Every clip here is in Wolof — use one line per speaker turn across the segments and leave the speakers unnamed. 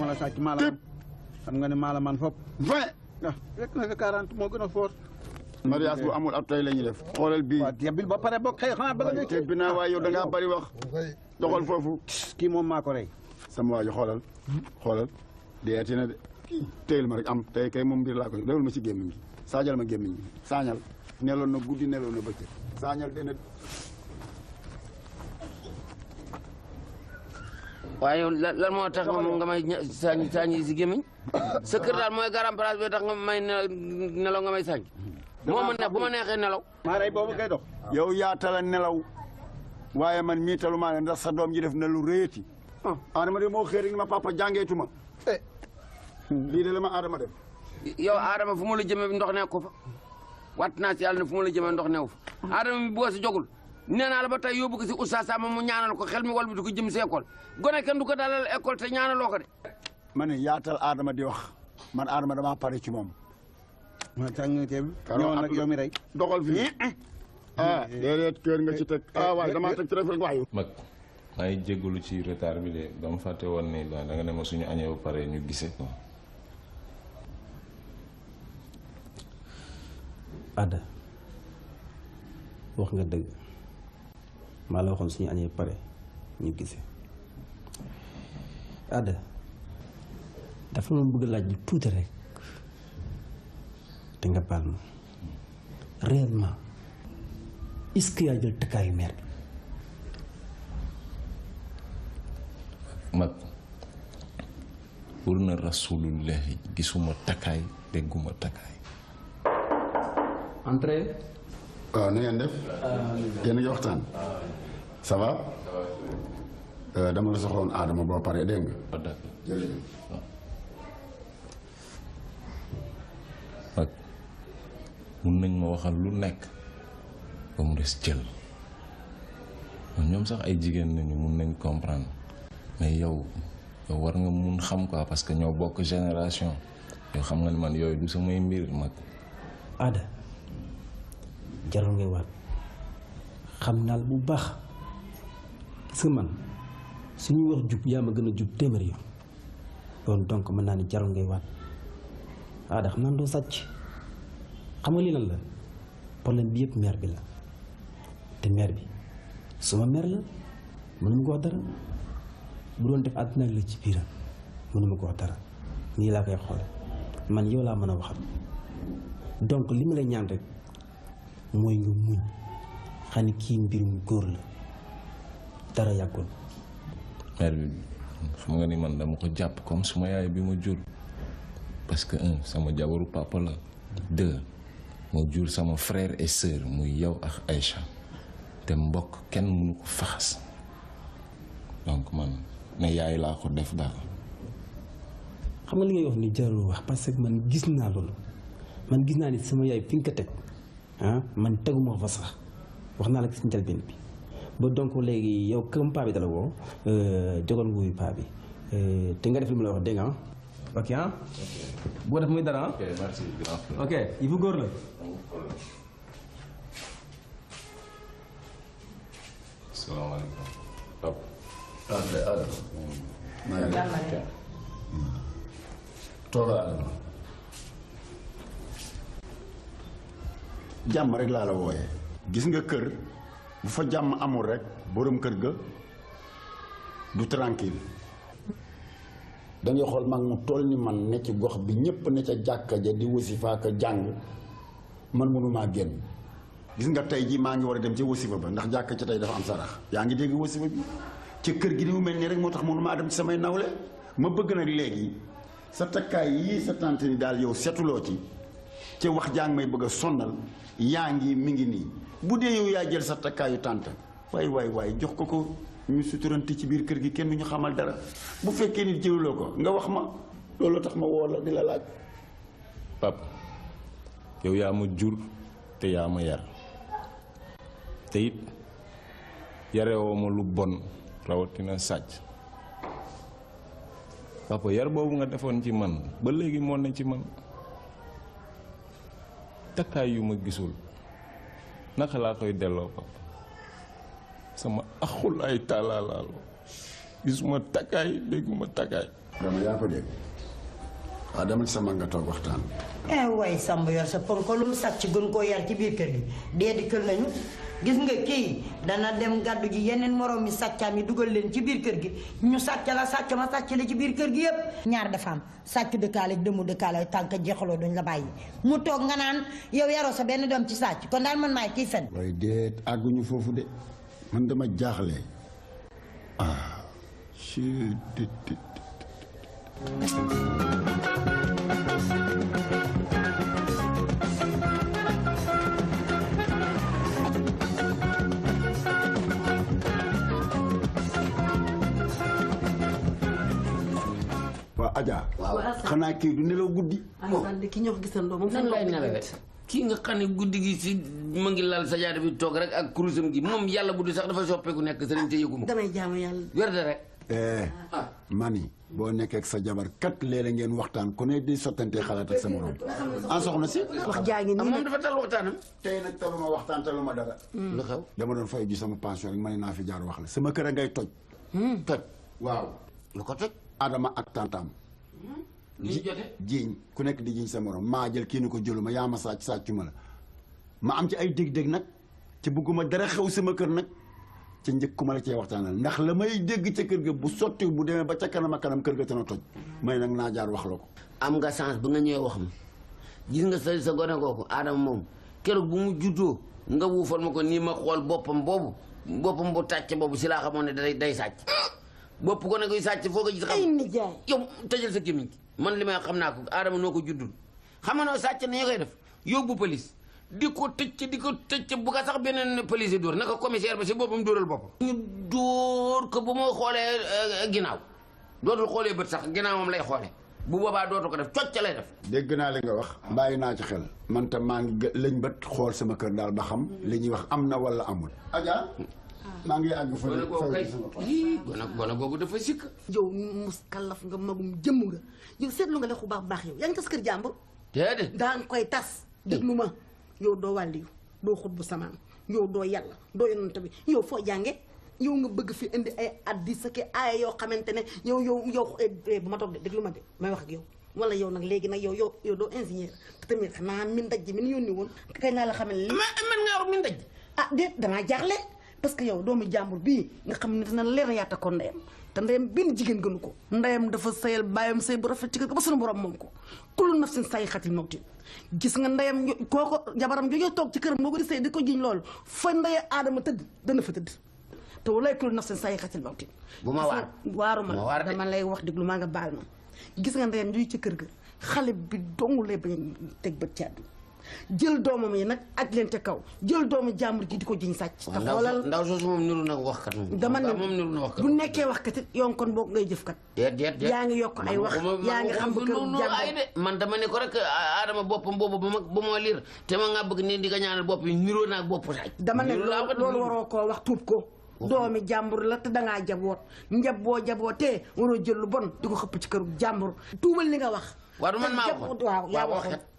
ma la sàcc maa la man xam nga ne maa la man fop
20
ah fekk na fi 40 moo gën a fort
mariage bu amul ab tey la ñuy def xoolal bii
waaw tebil ba pare bokk xëy xanaa bëgg nga
te bi naa waaye yow da ngaa bari wax doxal foofu
kii moom maa ko rey
sama waa ji xoolal deeti na de téyel ma rek am tey kay moom mbir laa ko dewul ma ci gémmiñ gi saajal ma gémmiñ gi saañal neloon na guddi neloon na bëccëg saañal dena
waaye yow lan moo tax nga may sañ si gémmiñ sa kër daal mooy garam place bi tax nga may nelaw nga may sañ moo ma neex bu ma neexee nelaw
maa rey boobu ngay dox
yow yaa tala nelaw waaye man mii talu maa ndax sa doom ji def na lu réeti Adama de moo xëy rek ma papa jàngeetuma lii de la ma Adama def
yow Adama fu mu la jëmee ndox nekku fa wat naa si yàlla ne fu mu la jëmee ndox neew fa Adama mi boo si jogul nee naa la ba tey yóbbu ko si oustaz Sama mu ñaanal ko xel mi wal bi du ko jëm si école gone kenn du ko dalal école te ñaanaloo ko de
ma ne yaatal Adama di wax man Adama damaa pare ci moom
ma tàng teeb ñëwoon nag yow mi rey
doxal fii déedéet kër nga ci teg waaye damaa teg ci rek waayu
mag maa ngi jéggalu ci retard bi de dama fàtte woon ni da nga ne ma suñu añee ba pare ñu gisee ko
Ada wax nga dëgg maa la waxoon suñu añee pare ñu gisee Ada dafa ma bëgg laaj lu tuuti rek te nga baal ma réellement est-ce que yaa jël takkaayu mère
bi mag wër na rasulullahi gisuma takkaay dégguma takkaay
entrée
waaw na ngeen def yéen a ngi waxtaan ça va dama la soxla woon Adama boo paree dégg nga jërëjëf
mag mun nañ ma waxal lu nekk ba mu des jël ñoom sax ay jigéen nañu mun nañ comprendre mais yow war nga mun xam quoi parce que ñoo bokk génération yow xam nga ni man yooyu du samay mbir mag
Ada jarul ngay waat xam naa la bu baax gis nga man suñuy wax jub yaa ma gën a jub téeméer yoon loolu donc mën naa ni jarul ngay waat Ada xam naa doo sàcc xam nga lii lan la problème bi yëpp mère bi la te mère bi suma mère la mënuma ko wax dara bu doon def àddina la ci biiram mënuma ko wax dara nii laa koy xoole man yow laa mën a waxal donc li ma lay ñaan rek mooy nga muñ xam ne kii mbirum góor la dara yàggul
mère bi xam nga ni man dama ko jàpp comme suma yaay bi ma jur parce que sama jabaru papa la 2 ma jur sama frère et sœur muy yow ak Aïcha te mbokk kenn mënu ko faxas donc man ne yaay laa ko def daal
xam nga li ngay wax ni jarul wax parce que man gis naa loolu man gis naa ni sama yaay fi nga ko teg man teguma ko fa sax wax naa la gis njëlbeen bi ba donc léegi yow comme paa bi dala woo jogal nga wuyu paa bi te nga def li mu la wax dégg nga ok boo def muy dara
ok merci grand frère
ok yi fu góor la
salaamaaleykum pap
toogal Adama jàmm rek laa la wooyee gis nga kër bu fa jàmm amul rek borom kër ga du tranquille dangay xool mag mu toll ni man ne ci gox bi ñépp ne ca jàkka ja di wasifa ka jàng man mënumaa génn gis nga tey jii maa ngi war a dem ci wasifa ba ndax jàkka ca tey dafa am sarax yaa ngi dégg wasifa bi ci kër gi ni mu mel nii rek moo tax mënumaa dem ci samay nawle ma bëgg nag léegi sa takkaay yii sa tante ni daal yow setuloo ci ci wax jàng may bëgg a sonnal yaa ngi mi ngi nii bu dee yow yaa jël sa takkaayu tante waay jox ko ñu suturanti ci biir kër gi kenn du ñu xamal dara bu fekkee nit jëluloo ko nga wax ma loolu tax ma woo la di la laaj.
pap yow yaa ma jur te yaa ma yar te it yarewoo ma lu bon rawatina sàcc papa yar boobu nga defoon ci man ba léegi moo ne ci man takkaay yu ma gisul naka laa koy delloo papa sama axul ay taalaalaaloo gisuma takkaay dégguma takkaay.
dama yaa ko dégg waaw dama ci sama nga toog waxtaan.
way Samba yor sa ponko lu mu sàcc gën koo yar ci biir kër gi dee di kër nañu gis nga kii dana dem gàddu ji yeneen moroom mi sàccaam yi dugal leen ci biir kër gi ñu sàcc la sàcc ma sàcc la ci biir kër gi yëpp. ñaar dafa am sàcc dëkkaale dëmu dëkkaale tànk jeexaloo duñ la bàyyi mu toog nga naan yow yaroo sa benn doom ci sàcc kon daal man maay kii fen.
waaye déet àgguñu foofu de man dama jaaxle Adja xanaa kii du nelaw guddi.
ki ñoo ko gisandoo moom
nan lay nelawee kii nga xam ne guddi gi si ma ngi lal sajaada bi toog rek ak kurusam gi moom yàlla bu di sax dafa soppeeku nekk sëriñ te yëgu ma
damay jaamu yàlla
werde rek
mani boo nekkee ak sa jabar kat léeg-léeg ngeen waxtaan ku ne di sottante xalaat ak sa morom an soxna si
wax jaa ngi nii
moom dafa tal waxtaanam
tey nag taluma waxtaan taluma dara
lu xew
dama doon fay ji sama pension rek ma ne naa fi jaar wax la sama kër a ngay toj
toj
waaw
lu ko toj
Adama ak tantam jiiñ ku nekk di jiiñ sa morom maa jël kii ni ko jëluma yaa ma sàcc sàccuma la ma am ci ay dég-dég nag ci bëgguma dara xew sama kër nag ca njëkkuma la cee waxtaanal ndax la may dégg ca kër ga bu sotti bu demee ba ca kanam a kanam kër ga tana toj may nag naa jaar wax la ko
am nga chance ba nga ñëwee wax ma gis nga sa gone kooku Adama moom keroog bu mu juddoo nga wuufal ma ko nii ma xool boppam bu tàcc boobu si laa xamoon ne day sàcc bopp gone koy sàcc foo ko gis xam
ay nijaay
yow tëjal sa gémmiñ man li may xam naa ko Adama noo ko juddul xam nga noo sàcc nañu koy def yóbbu police di ko tëcc bu ka sax beneen police dóor naka commissaire ba si boppam dóoral boppam ñu dóor ko bu ma xoolee ginnaaw dootul xoolee bët sax ginnaaw moom lay xoolee bu boobaa dootu ko def cocc lay def
dégg naa li nga wax bàyyi naa ci xel man tam maa ngi lañ bët xool sama kër daal ba xam li ñuy wax am na wala amul Adja maa ngi àgg fa
gone googu dafa sikk
yow muskalaf nga magum jëmm nga yow seetlu nga lex bu baax yow yaa ngi tas kër jàmbur
déedéet
daa nga koy tas déglu ma yow doo wàlliyu doo xut bu samaan yow doo yàlla doo yonent bi yow foo jànge yow nga bëgg fi indi ay addis ak ay yoo xamante ne yow bu ma toog de déglu ma de may wax ak yow wala yow nag léegi nag yow doo ingénieur te tamit xanaa min daj ji min yónni woon kay naa la xamal
man nga wax min daj
déet damaa jaaxle parce que yow doomu jàmbur bii nga xam ne dina leer yaata ko ndeyam te ndeyam benn jigéen gënu ko ndeyam dafa sayal bàyyam say bu rafet ci kër ko ba suñu borom moom ko kullu nafsin say xatil mawti gis nga ndeyam kooko jabaram jooju toog ci këram moo ko di say di ko jiñ loolu fa ndeye Adama tëdd dana fa tëdd te walay kullu nafsin say xatil mawti
bu ma
waaru ma dama lay wax déglu maa nga baal ma gis nga ndeyam jooju ci kër ga xale bi dongu lay bañ teg bët ci àdduna jël doomam yi nag aj leen te kaw jël doomu jàmbur ji di ko jiñ sàcc. te xoolal
ndaw soosu moom niru na waxkat moom.
dama ne
moom niru na waxkat
bu nekkee waxkat it yow kon boog ngay jëf kat.
déet
yaa ngi yokk ay wax yaa ngi xam ba kër jàmbur
man dama ne ko rek Adama boppam boobu ba ma liir te ma nga bëgg ne di nga ñaanal bopp yi niroo naag bopp sàcc.
dama ne loolu waroo koo wax tuub ko. doomi jàmbur la te dangaa jaboot boo jabootee waroo jël lu bon di ko xëpp ci këru jàmbur tuubal li nga wax.
waaw man maa waxoon
waaw yaa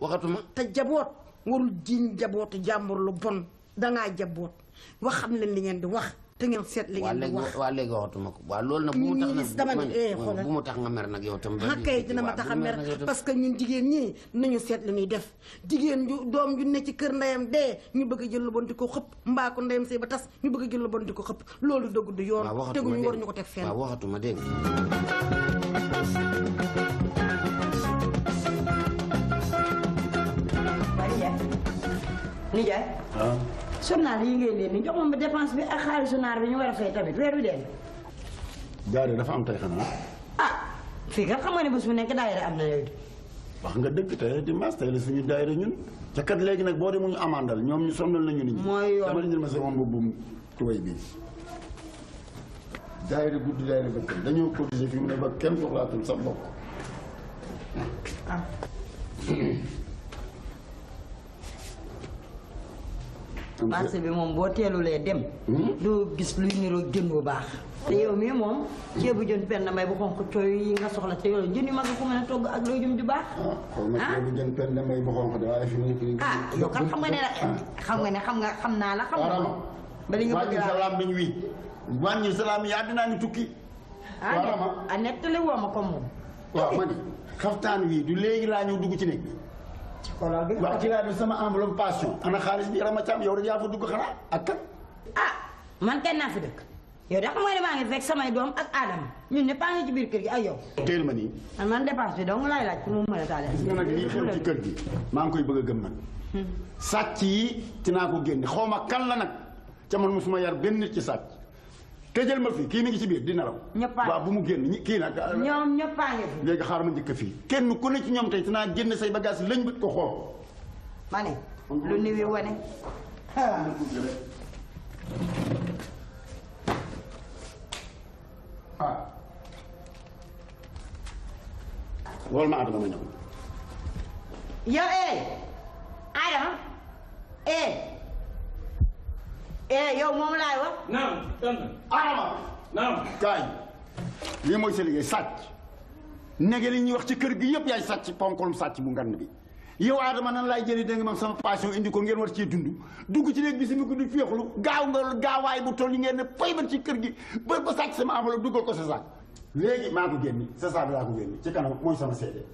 waxatuma
te jaboot warul jiñ jabootu jàmbur lu bon dangaa jaboot wax xam leen li ngeen di wax te ngeen seet li ngeen di wax.
waa léegi waxatuma ko waaw loolu nag bu mu tax
dama ne
bu mu tax nga mer nag yow tam.
kay dina ma tax a mer parce que ñun jigéen ñi nañu seet li ñuy def jigéen ju doom ju ne ci kër ndeyam dee ñu bëgg a jël lu bon di ko xëpp mbaa ko ndeyam sëy ba tas ñu bëgg a jël lu bon di ko xëpp loolu dëgg du yoon teguñu war ñu ko teg fenn.
waaw waxatuma dégg
nijaay journal yi ngeen leen ni jox ma dépense bi ak xaalisu naar bi ñu war a fay tamit weer wi dee
daayira dafa am tey xanaa
fii kat xam nga ne bés bu nekk daayira am na yooyu
wax nga dëgg tey dimanche tey la suñu daayira ñun ca kat léegi nag boo demee ñu amandal ñoom ñu sonnal nañu nit ñi
mooy yoon
dama la jël ma sama mbubbum tuway bi daayira guddi daayira bëccëg dañoo cotiser fi mu ne ba kenn soxlaatul sa bopp
marché bi moom boo teelulee dem doo gis luy niroo jën bu baax te yow mii moom ceebu jën penn mbay bu xonq cooy yi nga soxla te yow jën yu mag ko mën a togg ak looy jëm ju baax
xaw ma ceebu jën penn mbay bu xonq de waaye fi mu nekk nii
yow kat xam nga ne xam naa la xam nga ba li nga bëgg
wàññi salaam biñ wi wàññi salaam yi àddinaa ni tukki
ah nettali woo ma ko moom.
waaw ma ni xaftaan wi du léegi laa ñëw dugg ci néeg bi.
ci xoolal bi
waaw ci laa def sama enveloppe passion. ana xaalis bi Rama Thiam yow rek yaa fa dugg xanaa ak kan.
man kenn naa fi dëkk. yow de xam nga ne maa ngi fekk samay doom ak Adama ñun ñëpp a ngi ci biir kër gi ak yow.
teel ma nii.
man dépense bi dong laay laaj pour mu mën a taale.
gis nga nag lii xew ci kër gi maa ngi koy bëgg a gëm nag. sàcc yi dinaa ko génne xaw ma kan la nag ca man mosuma yar benn nit ci sàcc. tëjal ma fii kii mi ngi ci biir di nelaw. waaw bu mu génn kii nag.
ñoom ñëpp a ngi fi.
léegi xaaral ma njëkk fii kenn ku ne ci ñoom tey dinaa génn say bagage lañ bët ko xool.
ma ne lu ni wi wane.
loolu ma Adama ma ñëw.
yow Adama yow moom laay wax.
naam
Adama.
naam.
kaay lii mooy sa liggéey sàcc nege li ñuy wax ci kër gi yëpp yaay sàcc ponkolum sàcc bu ngan bi yow Adama nan laay jëlee dégg nga man sama passion indi ko ngeen war cee dund dugg ci néeg bi si mi ko du féexlu gaaw nga gaawaay bu toll yi ngeen ne fay ban ci kër gi ba sàcc sama enveloppe duggal ko sa sac léegi maa ko génni sa sac laa ko génni ci kanam mooy sama seede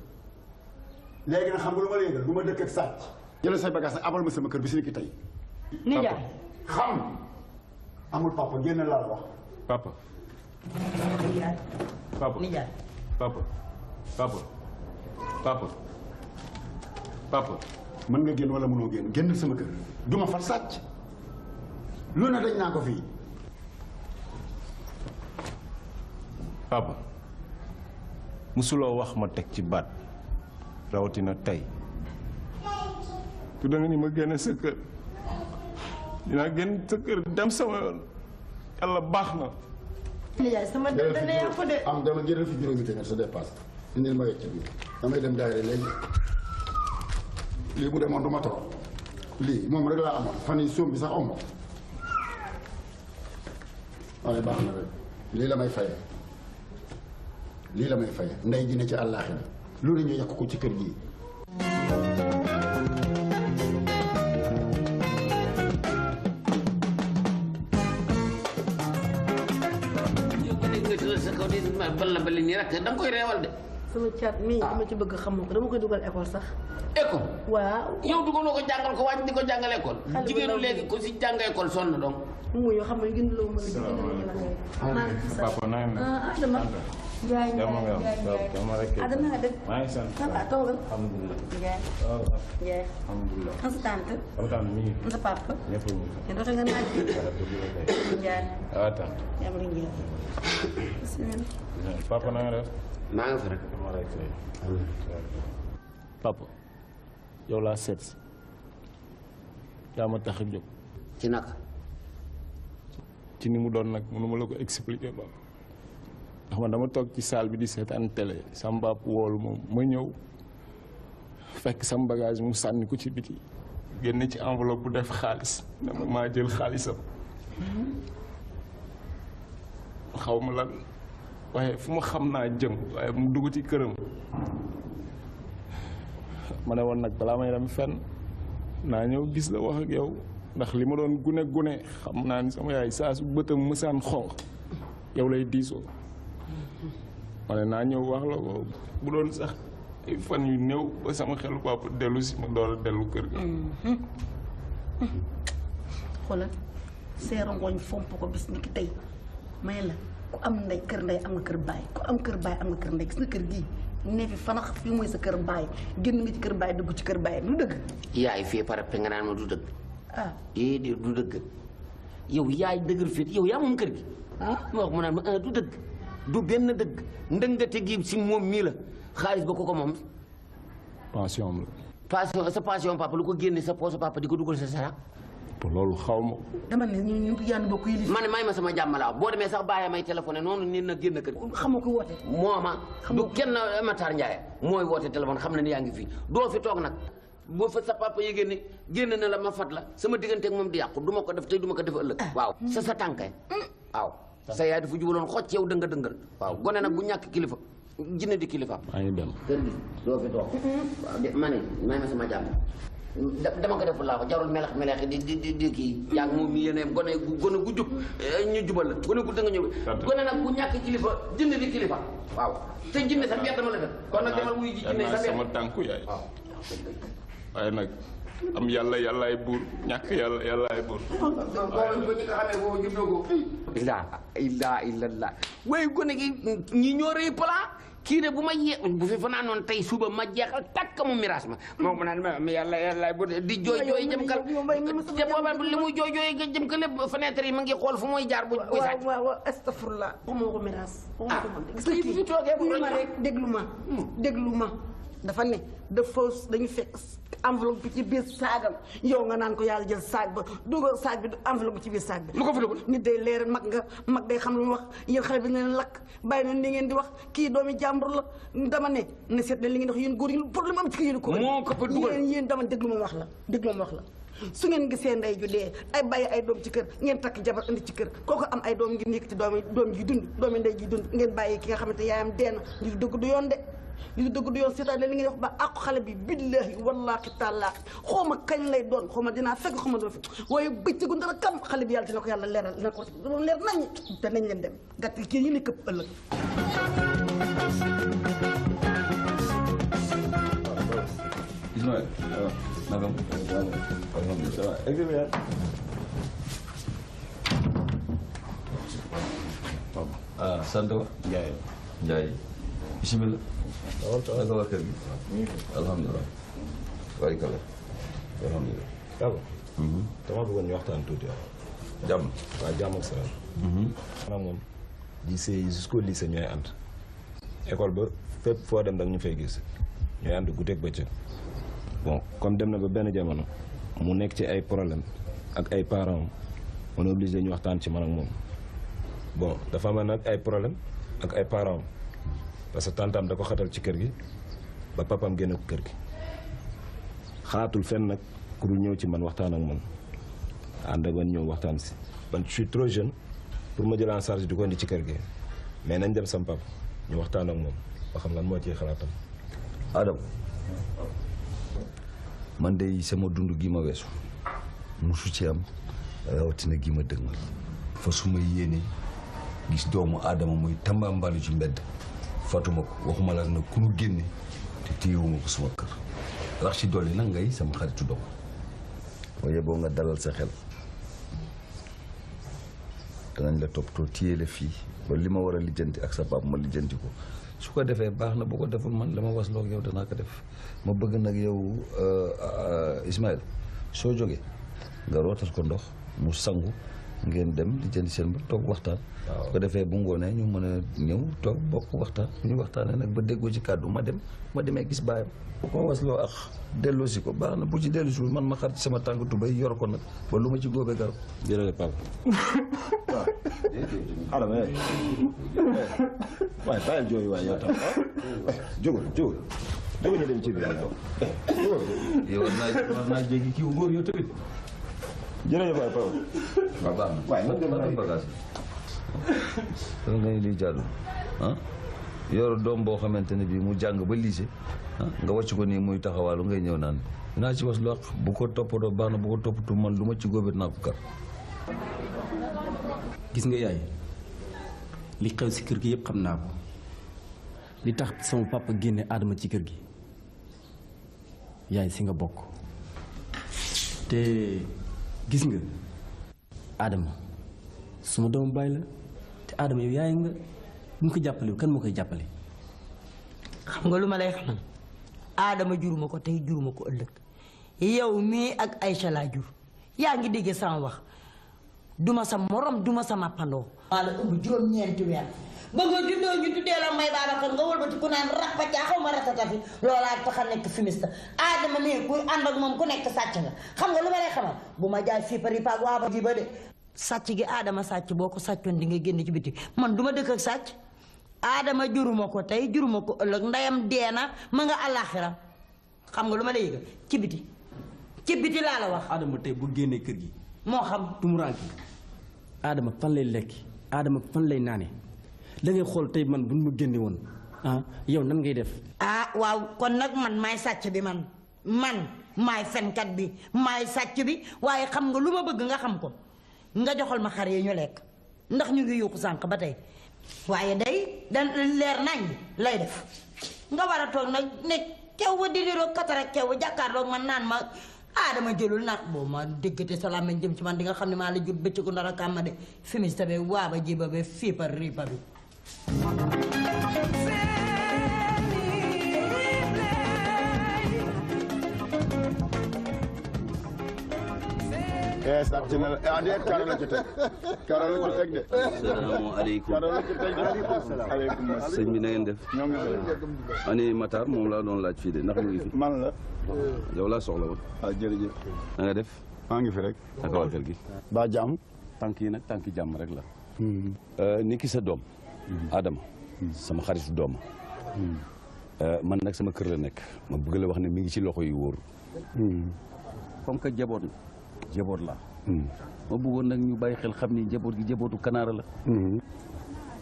léegi nag xam nga lu ma léegal du ma dëkk ak sàcc jëlal say bagage nag abal ma sama kër bi si ni ki tey
nijaay
xam amul papa génn laa la wax
papa.
nijaay
papa
nijaay
papa papa papa papa.
mën nga génn wala mënoo génn génnal sama kër du ma far sàcc lu ne dañ naa ko fii.
papa musuloo wax ma teg ci baat rawatina tey tu da nga ni ma génne sa kër dinaa génn sa kër dem sama yoon yàlla baax na.
nijaay sama dana yàqu de.
am dama jëlal fi juróomi téeméer sa dépasse indil ma wecc bi damay dem daayira léegi lii bu demoon du ma toog lii moom rek laa amoon fan yi soom bi sax aw ma waaye baax na rek lii la may faye lii la may faye ndey ji ne ci àllaaxira lu ne ñu yàq ko ci kër gi.
bal bali nii rek da nga koy reewal de.
sama caat mii dama ci bëgg xam ko dama koy dugal école sax.
école.
waaw.
yow dugaloo ko jàngal ko wàññi di ko jàngal école. jigéenu léegi ko si jàng école sonn donc.
mu yoo xam ne gën loo mën a
papa na ngeen
Adama. Njaay Adama nga def.
maa ngi sant.
ah toogal.
alhamdulilah.
Njaay.
alhamdulilah.
an sa tante.
kontaan mi ngi.
an sa papa.
ñëpp a ngi.
te doxe nga naaj. Njaay.
waaw tante.
yaa ngi njaay.
papa na nga def.
maa ngi fi rek.
papa yow laa seet si yaa ma tax a jóg
ci naka.
ci ni mu doon nag mënu ma la ko expliquer ba ndax man dama toog ci salle bi di seetaan télé sama baab woolu moom ma ñëw fekk sama bagage mu sànni ko ci biti génne ci enveloppe bu def xaalis dama maa jël xaalisam xaw ma lan waaye fu ma xam naa jëm waaye mu dugg ci këram ma ne woon nag balaa may dem fenn naa ñëw gis la wax ak yow ndax li ma doon gune xam naa ni sama yaay saa su bëtam mësaan xonq yow lay diisoo ma ne naa ñëw wax la ko bu doon sax ay fan yu néew ba sama xelu papa dellu si ma door a dellu kër gi.
xoolal seero ngooñ fomp ko bis ni ki tey may la ku am ndey kër ndey am nga kër baay ku am kër baay am nga kër ndey gis nga kër gii ne fi fanax fii mooy sa kër baay génn nga ci kër baay dugg ci kër baay du dëgg.
yaay fii pare pe nga naan ma du dëgg.
ah
du dëgg yow yaay dëgër fit yow yaa moom kër gi. ma wax mu naan ma du dëgg du benn dëgg ndëngate gi si moom mii la xaalis ba ko moom.
pension am la.
passion sa passion papa lu ko génne sa poche papa di ko dugal sa sara.
loolu xaw ma.
dama ne ñu yàlla bokk yi.
ma ne may ma sama jàmm laa boo demee sax bàyyi may téléphoné noonu ni na génn kër.
xamoo ko woote.
mooma du kenn Matar Ndiaye mooy woote téléphone xam na ni yaa ngi fii doo fi toog nag boo fa sa papa yëgee ne génn na la ma fat la sama diggante ak moom di yàqu du ma ko def tey du ma ko def ëllëg. waaw sa tànkay waaw sa yaay dafa jubaloon xocc yow dëngal waaw gone nag bu ñàkk kilifa jinne di kilifa.
maa ngi dem.
kër gi doo fi toog. waaw de ma ne may ma sama jàmm. dama ko def laa ko jarul melex di kii yaa ngi moom mi yéene gone gu jub ñu jubal la gone gu da nga ñëw gone nag bu ñàkk kilifa jinne di kilifa waaw te jinne sa mbedd ma la def kon nag demal wuy ji jinne sa mbedd
sama tànku yaay waaye nag am yàllaay buur ñàkk yàllaay buur
boobu ko ñi nga xamee boobu juddoo ko illallah waaye gone gi ñi ñoo rëy plan kii de bu ma bu fi fanaan noonu tey suba ma jeexal takk mu miraas ma moo mu naan ma yàlla bu di jooy jëm kal te booba li muy jooy jëm ka lépp fenêtre yi ma ngi xool fu muy jaar bu sàcc
waaw astafurlah waxuma ko miraas gis nga
fi toogee
ma rek déglu ma dafa ne dañu fekk enveloppe bi ci biir saagam yow nga naan ko yàlla jël saag ba dugal saag bi enveloppe bi ci biir saag bi
lu ko fi dugal
nit day leer mag day xam lu mu wax yéen xale bi ne leen lakk bàyyi na ni ngeen di wax kii doomi jàmbur la dama ne seet ne li ngeen di wax yéen góor yi lu problème am ci ko yéen ko
moo ko fa dugal
yéen dama déglu ma wax la su ngeen gisee ndey ju dee ay bàyyi ay doom ci kër ngeen takk jabar indi ci kër kooku am ay doom ngeen yëkkati doom ji dund doomi ndey ji dund ngeen bàyyi ki nga xamante yaayam dee na li dëgg du yoon de li dëgg du yoon seetaan li ngeen wax ba àqu xale bi billahi wallahi taalaa xawma kañ lay doon xawma dinaa fekk xawma doo fi waaye bëccëgu dara kam xale bi yàlla dina ko yàlla leeral dina ko leer nañ te nañ leen dem gàtt kii yi ne këpp ëllëg
Ismaël nagam alhamdulilah sant wa Ndiaye bismillah naka waa kër gi alhamdulilah waaye kala alhamdulilah
dama bëggoon ñu waxtaan tuuti
jàmm
waaw jàmm ak salaam maanaam moom lycée jusqu'au lycée ñooy ànd école ba fépp foo dem da ñu fay gis ñooy ànd guddeeg bëccëg bon comme dem na ba benn jamono mu nekk ci ay problème ak ay parents on est obligé ñu waxtaan ci man ak moom bon dafa am nag ay problème ak ay parents parce que tantam da ko xatal ci kër gi ba papam génne ko kër gi xaatul fenn nag ku dul ñëw ci man waxtaan ak man ànd ak man ñëw waxtaan si man je suis trop jeune pour ma jël en charge di ko indi ci kër gi mais nañ dem sam papa ñu waxtaan ak moom ba xam lan moo ciy xalaatam.
Adam man de sama dund gi ma weesu musu ci am rawatina gi ma dëgg ma fa su ma yéene gis doomu aadama muy tambambalu ci mbedd fatuma ko waxuma la nag ku nu génne te téyewuma ko suma kër rax ci dolli nag ngay sama xaritu doom waaye boo nga dalal sa xel danañ la toppatoo téye la fii ba li ma war a lijjanti ak sa baab ma lijjanti ko su ko defee baax na bu ko deful man la ma wasloog yow danaa ko def ma bëgg nag yow Ismaël soo jógee nga rootal ko ndox mu sangu ngeen dem lijjanti seen ba toog waxtaan su ko defee bu ngoonee ñu mën a ñëw toog bokk waxtaan bu ñu waxtaanee nag ba déggoo ci kàddu ma demee gis baayam bu ko wasloo ak delloo si ko baax na bu ci dellu si man ma xar ci sama tànk tubay yor ko nag ba lu ma ci góobee garab
jërëjëf papa Adama waaye bàyyil jooyu waaye yow tam jógal ñu dem ci biir
yow war naa jéggi kii góor yow tamit
jërëjëf waay papa
waaw baax na waaye man dem bagage da ngay lii jàddu yor doom boo xamante ne bii mu jàng ba lycée nga wàcc ko nii muy taxawaalu ngay ñëw naan dinaa ci was loo bu ko toppatoo baax na bu ko toppatoo man lu ma ci góobee naa ko kar
gis nga yaay li xew si kër gi yëpp xam naa ko li tax sama papa génne Adama ci kër gi yaay si nga bokk te gis nga Adama suma doomu baay la te Adama yow yaay nga bu ñu ko jàppale kan moo koy jàppale.
xam nga lu ma lay xamal Adama juruma ko tey juruma ko ëllëg yow mii ak Aïcha laa jur yaa ngi dégg sama wax duma sa morom duma sa mappandoo. maa la ëmb juróom-ñeenti weer ba nga juddoo ñu tuddee la may Babacar nga wëlbati ku naan rappatia xaw ma ratatati loolaa tax a nekk fumiste Adama mii kuy ànd ak moom ku nekk sàcc nga xam nga lu ma lay xamal bu ma jaay fii pari paag waa ba ji ba de sàcc gi Adama sàcc boo ko sàccoon di nga génn ci biti man duma dëkk ak sàcc Adama juruma ko tey juruma ko ëllëg ndeyam deena ma nga àllaaxira xam nga lu ma lay yëgal ci biti laa la wax.
Adama tey bu génnee kër gi.
moo xam
tumuraanke Adama fan lay lekk Adama fan lay naane da ngay xool tey man bu ñu ma génne woon yow nan ngay def.
waaw kon nag man maay sàcc bi man maay fenkat bi maay sàcc bi waaye xam nga lu ma bëgg nga xam ko nga joxal ma xar yi ñu lekk ndax ñu ngi yuuxu sànq ba tey waaye day da leer nañ lay def nga war a toog nag ne kew ba diliroo katara kew ba jàkkaarloog man naan ma Adama jëlul nag boo ma déggate salaam lañ jëm ci man di nga xam ne maa la jur bëccëgu ndara kàmma de fimista be waaba jiba be fiipar riipa bi
sàcc na la ah déet karo la ci teg karo la ci teg de.
salaamaaleykum
karo la ci teg de. aleykum
sëñ bi na ngeen def.
ñoo ngi
ani Matar moom laa doon laaj fii de ndax mu ngi fi.
man la.
yow laa soxla woon.
waaw jërëjëf.
na nga def.
maa ngi fi rek.
naka waa kër gi.
ba jàmm.
tànk yi nag tànki jàmm rek la. ni ki sa doom. Adama. sama xaritu doom. man nag sama kër la nekk. ma bëgg la wax ne mi ngi ci loxo yu wóor. comme que jaboot la. jaboot la ma bëggoon nag ñu bàyyi xel xam ni jaboot gi jabootu kanaara la.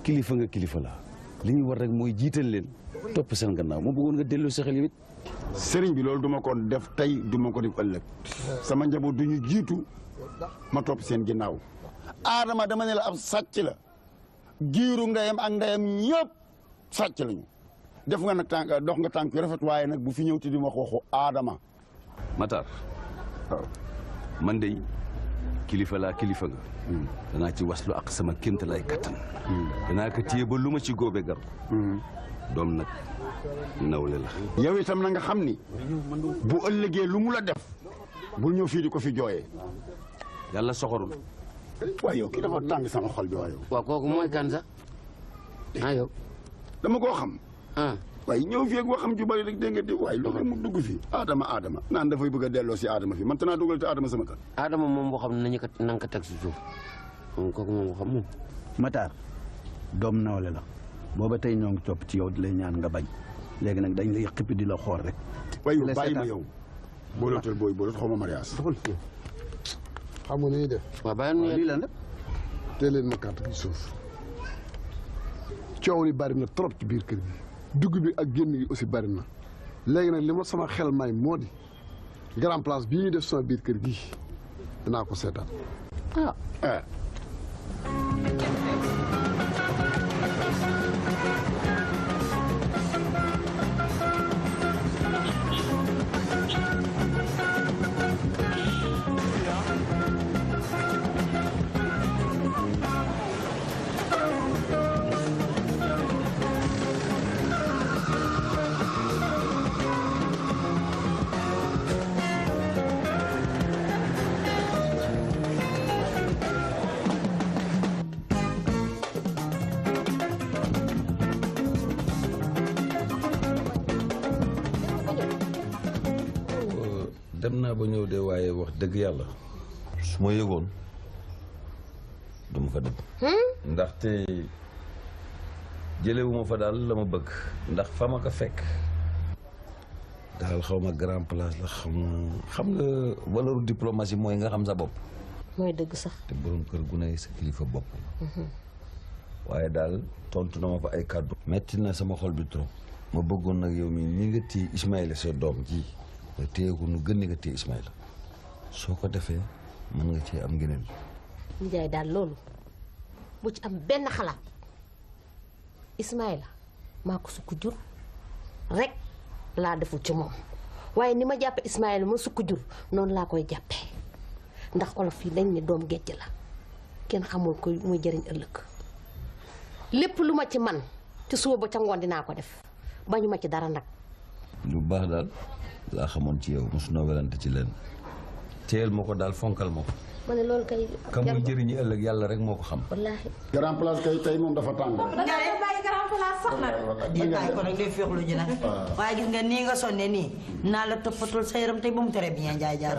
kilifa nga kilifa la. li ñu war rek mooy jiital leen. topp seen gannaaw ma bëggoon nga delloo sa xel yow it.
sëriñ bi loolu duma ko def tey duma ko def ëllëg sama njaboot du ñu jiitu ma topp seen ginnaaw. Adama dama ne la ab sàcc la giiru ndeyam ak ndeyam ñëpp sàcc lañu def nga nag tànk dox nga tànk yu rafet waaye nag bu fi ñëw ti di wax waxu Adama.
Matar waaw man de kilifa laa kilifa nga. danaa ci waslu ak sama ként lay kattan. danaa ko téye ba lu ma ci góobe gar doom nag nawle la.
yow itam na nga xam ni bu ëllëgee lu mu la def bul ñëw fii di ko fi jooyee.
yàlla soxorul.
waaye yow kii dafa tàng sama xol bi waaye yow.
waaw kooku mooy kan sax ah yow.
dama koo xam.
ah
waaye ñëw fii ak waxam ju bari rek dégg nga di waaye loolu mu dugg fii. Adama naan dafay bëgg a delloo si Adama fii man tanaa dugal te Adama sama kër.
Adama moom boo xam ne nañu ko na nga ko teg si suuf moom kooku moom boo xam moom.
Matar doom nawle la booba tey ñoo ngi topp ci yow di lay ñaan nga bañ léegi nag dañ lay xippi di la xool rek.
waaye yow bàyyi ma yow. boolootal booy boolootal xaw ma mariage.
xam nga ni ñuy def.
waaw bàyyi nu
lii la nag.
teel leen ma carte ci suuf coow li bari na trop ci biir kër gi dugg bi ak génn gi aussi bari na léegi nag li ma sama xel may moo di grand place bii ñuy def sama biir kër gi dinaa ko seetaan.
ah.
dem naa ba ñëw de waaye wax dëgg yàlla su ma yëgoon du ma fa dem. ndaxte jëlewu ma fa daal la ma bëgg ndax fa ma ko fekk daal xaw ma grand place la xam nga valeuru diplomatie mooy nga xam sa bopp.
mooy dëgg sax.
te borom kër gu ne sa kilifa bopp waaye daal tontu na ma fa ay kàddu. metti na sama xol bi trop. ma bëggoon nag yow mi ni nga téye Ismaïla sa doom ji nga téye ko nu gën ni nga téye Ismaïla soo ko defee mën nga cee am ngeneen.
Ndiaye daal loolu bu ci am benn xalaat Ismaïla maa ko sukk jur rek laa deful ci moom waaye ni ma jàppe Ismaïla ma sukk jur noonu laa koy jàppee ndax olof yi dañ ne doom géej la kenn xamul ko muy jëriñ ëllëg lépp lu ma ci man ci suba ba ca ngoon dinaa ko def bañu ma ci dara nag.
lu baax daal laa xamoon ci yow mosunoo welante ci leen teel ma ko daal fonkal ma ko.
ma ne loolu kay.
ka muy jëriñu ëllëg yàlla rek moo ko xam.
wallaahi.
grand place kay tey moom dafa tàng.
Ndiaye bàyyi grand place sax nag. di bàyyi ko nag day féexlu ji nag. waaye gis nga nii nga sonne nii naa la toppatul sa yaram tey ba mu tere bien Ndiaye jaar.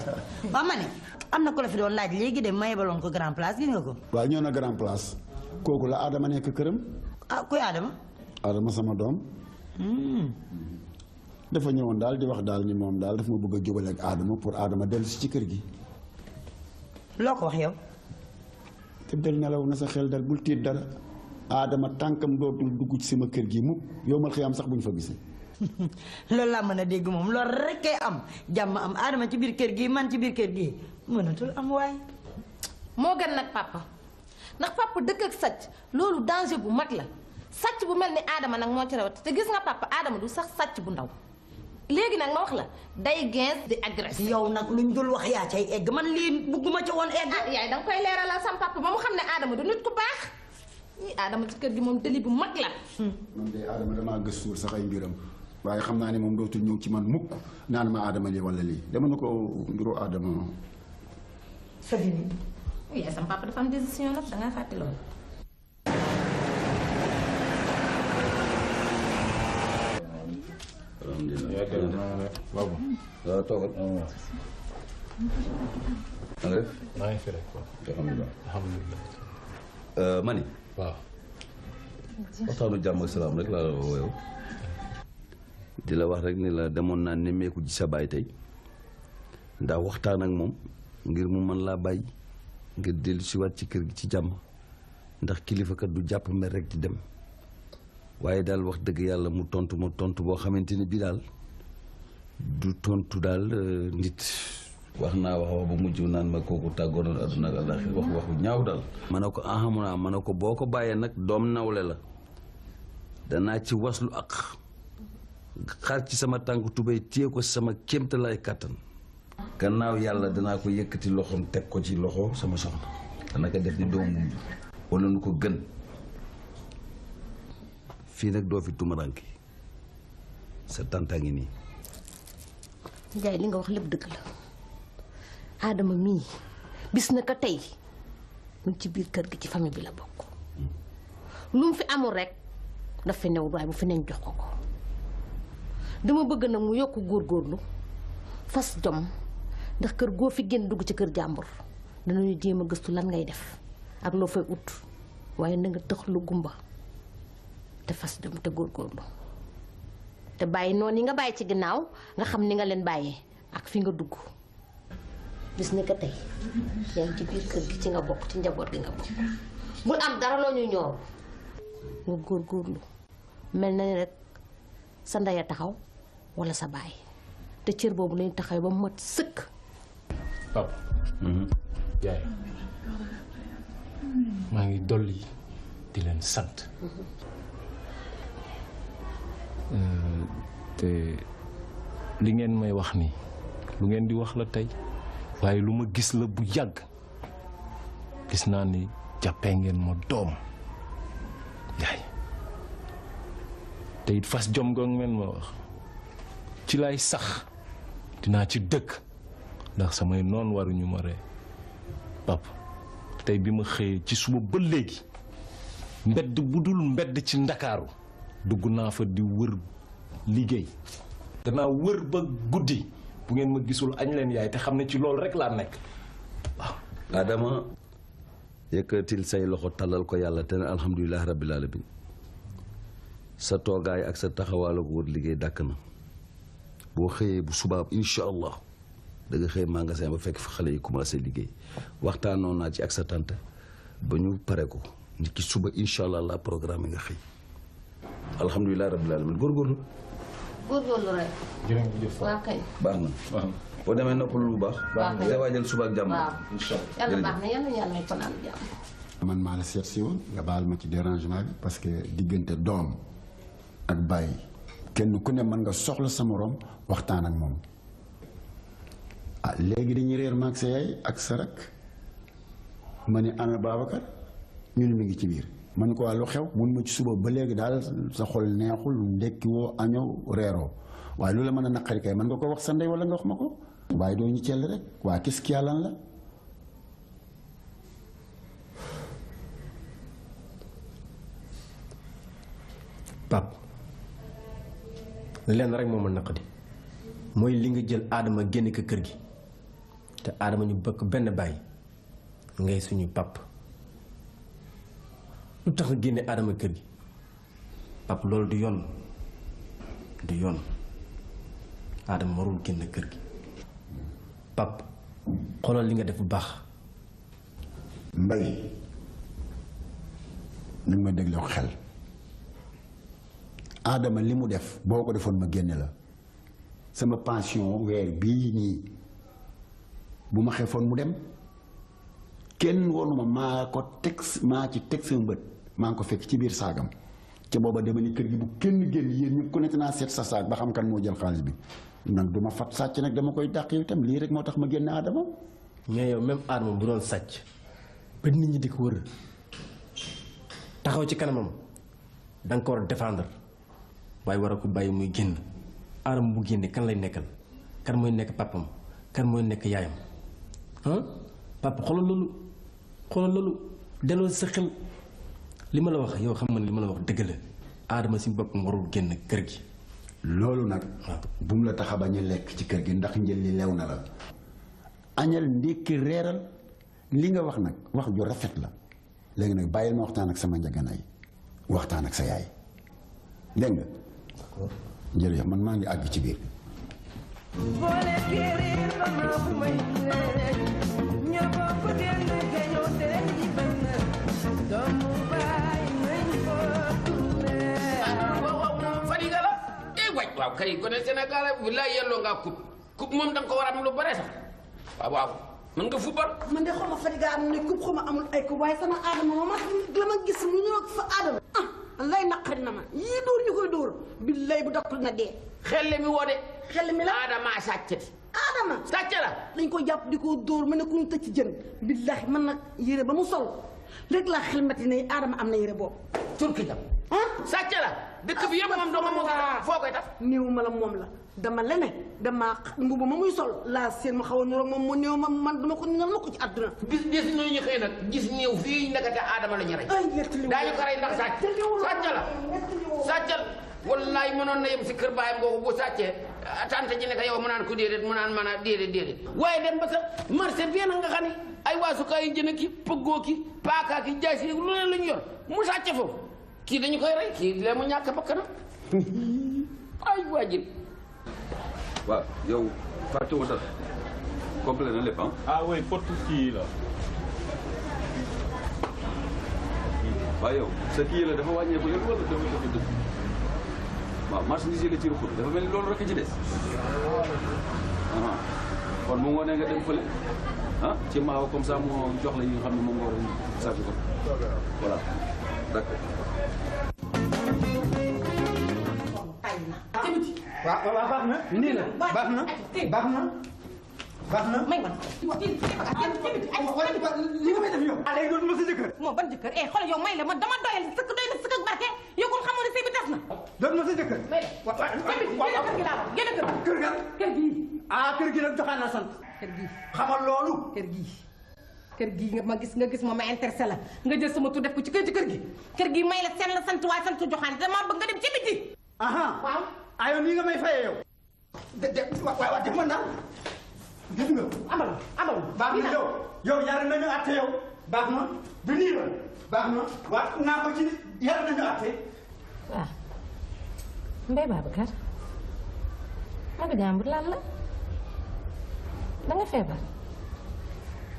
waaw ma ne am na ko la fi doon laaj léegi de ma yebaloon ko grand place gis nga ko.
waaw ñëw na grand place kooku la Adama nekk këram.
ah kuy Adama.
Adama sama doom. dafa ñëwoon daal di wax daal ni moom daal dafa ma bëgg a jubale ak Adama pour Adama dellu si ci kër gi.
loo ko wax yow.
te del nelaw na sa xel dal bul tiit dara Adama tànkam dootul dugg ci sama kër gi mukk yow mal xiyaam sax bu ñu fa gisee.
loolu laa mën a dégg moom loolu rek kay am jàmm am Adama ci biir kër gi man ci biir kër gi mënatul am waay.
moo gën nag papa ndax papa dëkk ak sàcc loolu danger bu mag la sàcc bu mel ni Adama nag moo ci rawat te gis nga papa Adama du sax sàcc bu ndaw léegi nag ma wax la day gens di agressé.
yow nag luñ dul wax yaa cay egg man lii bugguma ca woon egg.
yaay danga koy leeralal sam papa ba mu xam ne Adama du nit ku baax ñii Adama ci kër gi moom deli bu mag la.
man de Adama damaa gëstuwul sax ay mbiram waaye xam naa ne moom dootul ñëw ci man mukk naan ma Adama lii wala lii dama na ko mbiru Adama.
yaay sam papa dafa am décision nag dangaa fàtte loolu.
alhamdulilah waaw toogal. na nga def.
maa ngi fi rek waaw.
alhamdulilah. mani.
waaw.
waxtaanu jàmm ak salaam rek laa la wooyow. di la wax rek ni la demoon naa nemmeeku ci sa baay tey ndax waxtaan ak moom ngir mu mën laa bàyyi ngir dellu si waat ci kër gi ci jàmm ndax kilifa kat du jàpp mer rek di dem. waaye daal wax dëgg yàlla mu tontu ma tontu boo xamante ni bii daal du tontu daal nit wax naa wax ba mujj naan ma kooku tàggoonoon àdduna ak àllaaxira wax waxu ñaaw daal. ma ne ko ahamuna ma ne ko boo ko bàyyee nag doom nawle la danaa ci waslu ak xar ci sama tànk tubéy téye ko sama kéemtalaay kàttan gannaaw yàlla danaa ko yëkkati loxoom teg ko ci loxo sama soxna dana ko def ni doomum wala nu ko gën. fii nag doo fi tumaranke sa tànta ngi nii.
Njaay li nga wax lépp dëgg la Adama mii bis na ko tey mu ci biir kër gi ci famille bi la bokk lu mu fi amul rek daf fi newul waaye bu fi neñ jox ko ko dama bëgg nag mu yokk góorgóorlu fas jom ndax kër goo fi génn dugg ci kër jàmbur danañu jéem a gëstu lan ngay def ak loo fay ut waaye na nga tëx lu gumba te fas jom te góorgóorlu te bàyyi noonu yi nga bàyyi ci ginnaaw nga xam ni nga leen bàyyee ak fi nga dugg bis ni ko tey yaa ngi ci biir kër gi ci nga bokk ci njaboot gi nga bokk bul am dara loo ñu ñoor nga góorgóorlu mel na ni rek sa ndey a taxaw walla sa baay te cër boobu lañu taxaw ba mu mat sëkk.
papa. yaay maa ngi dolli di leen sant. te li ngeen may wax nii lu ngeen di wax la tey waaye lu ma gis la bu yàgg gis naa ni jàppee ngeen ma doom yaay te it fas jom nga ngeen ma wax ci lay sax dinaa ci dëkk ndax samay noon waruñu ma ree papa tey bi ma xëyee ci suba ba léegi mbedd bu dul mbedd ci ndakaaru dugg naa fa di wër liggéey danaa wër ba guddi bu ngeen ma gisul añ leen yaay te xam ne ci loolu rek laa nekk waaw.
Adama yëkkatil say loxo talal ko yàlla te ne alhamdulilah rabbil alamin sa toogaay ak sa taxawaalu ko wër liggéey dàkk na boo xëyee bu subaab incha allah da nga xëy magasin ba fekk fa xale yi commencé liggéey waxtaanoon naa ci ak sa tante ba ñu pare ko nit ki suba incha allah la programme nga xëy. alhamdulilah rabbil alamin góorgóorlu.
góorgóorlu rek.
jërëjëf
waaw kay.
baax na. boo demee noppalu lu baax.
baax na
nga waajal suba ak jàmm.
waaw yàlla baax na yàlla may fanaan jàmm.
man maa la seet si woon nga baal ma ci dérangement bi parce que diggante doom ak bàyyi kenn ku ne mën nga soxla sa morom waxtaan ak moom ah léegi dañuy réer maag sa yaay ak sa rak ma ne ana Babacar ñu ne mi ngi ci biir. man ko lu xew mun ma ci suba ba léegi daal sa xol neexul ndekki woo añoo reeroo waaye lu la mën a naqari kay mën nga ko wax sa ndey wala nga wax ma ko waaye doo ñu cell rek waa qu'est-ce qu'il y a lan la.
Pape lenn rek moo ma naqadi mooy li nga jël Adama génne ko kër gi te Adama ñu bëgg benn bàyyi ngay suñu pap lu tax nga génne Adama kër gi Pape loolu du yoon du yoon Adama warul génn kër gi Pape xoolal li nga def bu baax.
Mbay ni nga ma dégloo xel Adama li mu def boo ko defoon ma génne la sama pension weer bii nii bu ma xeefoon mu dem kenn wonuma maa ci teg sama bët maa ngi ko fekk ci biir saagam ca booba dama ni kër gi bu kenn génn yéen ñëpp ku nekk naa seet sa saag ba xam kan moo jël xaalis bi nag du ma fat sàcc nag dama koy dàq yow itam lii rek moo tax ma génne Adama.
mais yow même Adama bu doon sàcc ba nit ñi di ko wër taxaw ci kanamam da nga ko war a défendre waaye war a ko bàyyi muy génn Adama bu génne kan lay nekkal kan mooy nekk papam kan mooy nekk yaayam ah papa xoolal loolu delloo sa xel li ma la wax yow xam nga ne li ma la wax dëgg la Adama si boppam warul génn kër gi.
loolu nag bu mu la tax a bañ a lekk ci kër gi ndax njël li lew na la añal ndékki reeral li nga wax nag wax ju rafet la léegi nag bàyyil ma waxtaan ak sama njaganaay waxtaan ak sa yaay dégg nga jërëjëf man maa ngi àgg ci biir
waaw kay gone Sénégal wilaay yelloo ngaa coupe moom da nga ko war a am lu bare sax waaw mën nga football.
man de xaw ma Fadiga am ne coupe xaw ma amul ay coupe waaye sama Adama moom la ma gis mu ñëw fa Adama lay naqari na ma yii dóor ñu koy dóor billaay bu doxul na dee.
xelle mi woo de.
xelle mi la
Adama sàccati.
Adama
sàcc la.
dañ ko jàpp di ko dóor mën na ku ñu tëj ci jën billaay man nag yére ba mu sol léegi laa xelmati ne Adama am na yére boobu.
turki jam sàcc la dëkk bi yëpp moom dama foo koy tax
néew ma la moom la dama lene dama mbubu ma muy sol laa seen ma xaw a niroog moom mu néew ma man dama ko ningal ma ko ci àdduna
bis ñooñu ñu xëy nag gis néew fii nekkate Adama la ñu rey daañu ko rey ndax sàcc sàccal wallaay mënoon na yem si kër baayam googu bu sàccee tante ji ne ko yow mu naan ko déedéet mu naan a déedéet waaye dem ba sa marché bi na nga xam ne ay waasukaay yu jën ki pëggoo ki paakaa ki jaay si lu ne la ñu yor mu sàcc foofu kii dañu koy rey kii lee mu ñàkk bakkanam ay waajib
waaw yow fàtte woo dara complet na lépp
ah oui porte kii la
waaw yow sa kii la dafa wàññeeku lépp wala dafa dëgg waaw marchandise la ci ruxut dafa mel ni loolu rek ci des kon mu ngoonee nga dem fële ci maaw comme ça moo jox la yi nga xam ne moom nga war a sàcc ko voilà d'accord
waaw baax na nii la baax na
may man
li nga may def yow léegi dootuma sa jëkkër
moo ban jëkkër xoolal yow may la man dama doyal sëkk doy na sëkk ak barke yow kon xamoo ne sëy bi tas na
dootuma sa jëkkër
kër gi laa wax génn
kër ga
kër gii
kër gi nag joxaan naa sant
kër gii
xamal loolu
kër gii nga gis ma intéressé la nga jël sama tur def ko ci kër gi kër gii may la seen la sant waaye sant joxaan dama bëgg nga dem ci biti
waaw ayoon nii nga may fayee yow waaw def ma naa gis nga
amal
baax na yow yar nañu àtte yow baax na du nii la baax na waaw naa ko ci yar nañu àtte
waaw Mbaye Babacar magu jàmbur lan la da nga feebar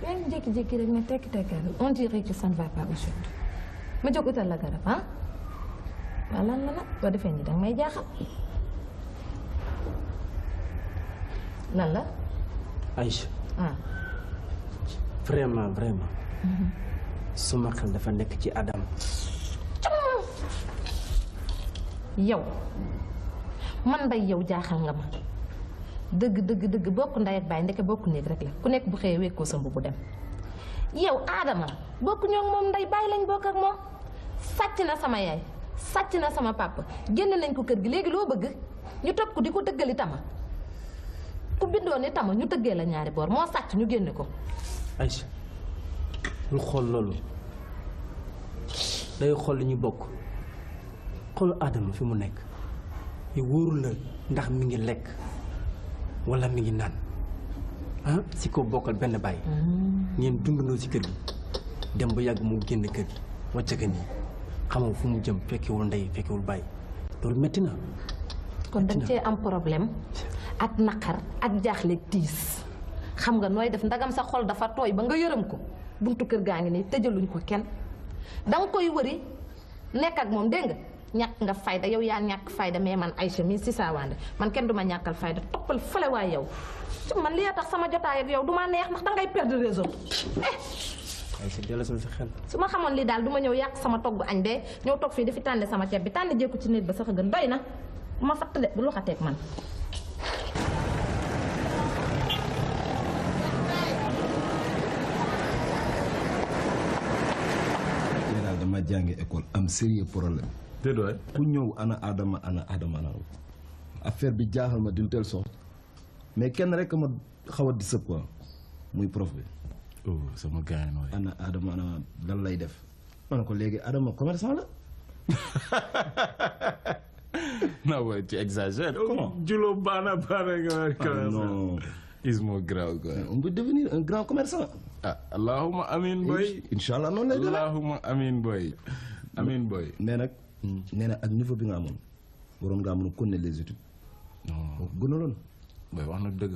yaa ngi jékki-jékki rek ne tekki-tekkal on dirait que ça ne va pas aujourd'hui ma jóg utal la garab waaw lan la nag boo defee nii danga may jaaxal lan la
Aïcha vraiment suma xel dafa nekk ci Adam
yow man Mbaye yow jaaxal nga ma dëgg bokk ndey ak baay ndeke bokk néeg rek la ku nekk bu xëyee wekkoo sa mbubu dem yow Adama bokk ñoo moom ndey baay lañ bokk ak moom sàcc na sama yaay sàcc na sama papa génn nañ ko kër gi léegi loo bëgg ñu topp ko di ko dëggali tama ku bindoo ni tama ñu tëggee la ñaari boor moo sàcc ñu génne ko
Aïcha lu xool loolu day xool li ñu bokk xoolu Adama fi mu nekk yu wóorul la ndax mi ngi lekk wala mi ngi naan si ko bokkal benn baay ngeen dundandoo ci kër gi dem ba yàgg mu génn kër gi wàcce ka nii xamoo fu mu jëm fekkewul ndey fekkewul baay loolu metti na
kon dañ cee am problème ak naqar ak jaaxle tiis xam nga nooy def ndagam sa xol dafa tooy ba nga yërëm ko buntu kër gaa ngi nii tëjaluñ ko kenn danga koy wëri nekk ak moom dégg nga ñàkk nga fayda yow yaa ñàkk fayda mais man Aïcha mii si saa waande man kenn du ma ñàkkal fayda toppal fële waay yow man li tax sama jotaay ak yow du ma neex ndax dangay perdre raison
Aïcha dellusul sa xel.
su ma xamoon lii daal du ma ñëw yàq sama togg añ bee ñëw toog fii di fi tànne sama ceeb bi tànne jékku ci néeg ba sax a gën doy na bu ma fatt de bu loxateeg man.
tey daal dama jàngi école am sérieux problème.
déedéet
ku ñëw ana Adama affaire bi jaaxal ma d'une telle sorte mais kenn rek ma xaw a disëb quoi muy prof bi.
oh sama gars yi nooy.
ana Adama lan lay def. ma ne ko léegi Adama commerçant la.
non ouais, tu exagères. Comment? Julo bana
non.
Ismo grave quoi.
On peut devenir un grand commerçant.
Ah, Allahumma amin boy.
Inch'Allah non lay def.
Allahumma amin boy. Amin boy.
Mais nag nee na ak niveau bi nga amoon waroon ngaa mën a continuer les études.
non
gënaloon.
boy wax na dëgg.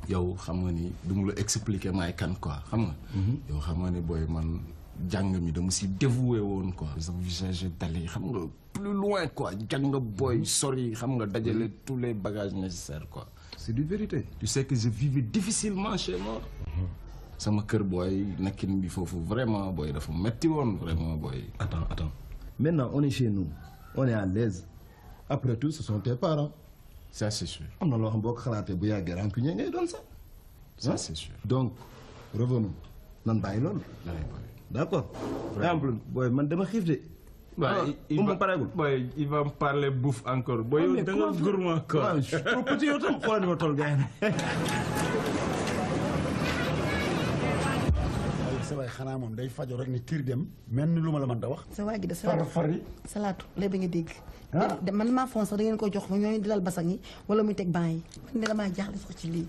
yow xam nga ni du mu la expliquer maay kan quoi xam nga. yow xam nga ni boy man jàng mi dama si dévoué woon quoi. j'envisageais d'aller xam nga plus loin quoi jàng nga boy sori xam nga dajale tous les bagages nécessaires quoi.
c'est du vérité.
tu sais que je vivais difficilement chez moi. sama kër booy nekkin bi foofu vraiment booy dafa metti woon vraiment booy.
Attends. Maintenant on est chez nous on est à l'aise après tout ce sont tes parents.
Ça c'est sûr.
am na loo xam boo ko xalaatee bu yàggee rancunier ngay doon sax.
Ça c'est sûr.
Donc revenons nan bàyyi loolu. D'accord. exemple booy man dama xiif de.
il va me parler bouffe encore. booy yow da nga gourmand quoi.
je suis trop petit yow tam xoolal ni ma toll gars
sa waay xanaa moom day fajo rek ni tiir dem mel ni lu ma la mën da wax.
sa waay gi de
fari
salaatu léegi nga dégg. man maa foon sax da ngeen ko jox ñooñu di lal basang yi wala muy teg ban yi man de damaa jaaxle sax ci lii.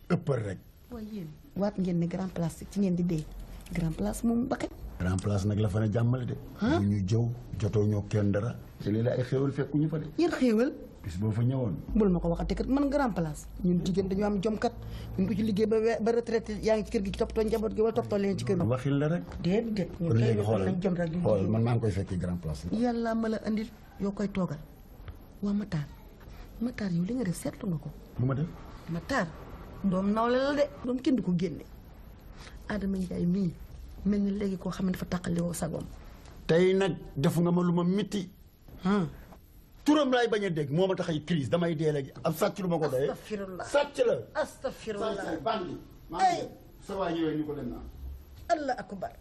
ëppal rek.
waaye yéen waat ngeen ne grand place ci ngeen di dee grand place moom baqe.
grand place nag la fa ne jàmmale de. bu ñu jëw jotoo ñoo kenn dara. te lii la ay xéewal fekku ñu fa de.
yéen xéewal.
bis boo fa ñëwoon.
bul ma ko waxati kat man grand place ñun jigéen dañu am jom kat ñu ko ci liggéey ba retraité yaa ngi ci kër gi toppatoo njaboot gi wala toppatoo leen ci kër gi.
waxil la rek.
déedéet
kon léegi
nañ jom rek.
xoolal man maa ngi koy fekki grand place.
yàlla ma la andil yoo koy toogal waa Matar yow li nga def seetlu nga ko.
lu ma def.
Matar doom nawle la de. doom kenn du ko génne Adama Ndiaye mii mel ni léegi koo xam ne dafa tàqali woo sagoom.
tey nag defu nga ma lu ma mitti. turam laay bañ a dégg moo ma tax ay crise damay dee léegi ab sàcc lu ma ko doyee.
astafirullah
sàcc la.
astafirullah
bandi. ay sa waa ñëwee ñu ko dem naa.
allah akbar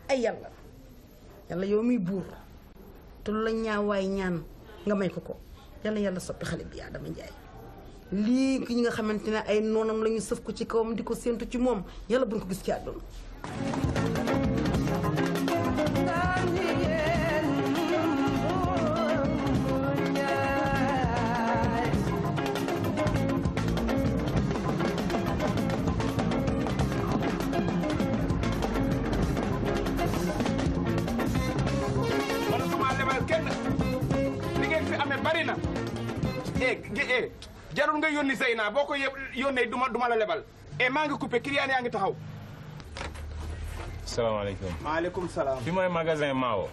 ay yàlla yow muy buur te lu la ñaawaay ñaan nga may ko yàlla soppi xale bi Adama Ndiaye lii ki ñi nga xamante ne ay noonam la ñu sëf ko ci kawam di ko séentu ci moom yàlla buñ ko gis ci àdduna.
bari na jarul nga yónni Zeyna boo ko yónnee duma la lebal maa ngi coupé client yaa ngi taxaw.
salaamaaleykum.
maaleykum salaam.
fi mooy magasin Maawo.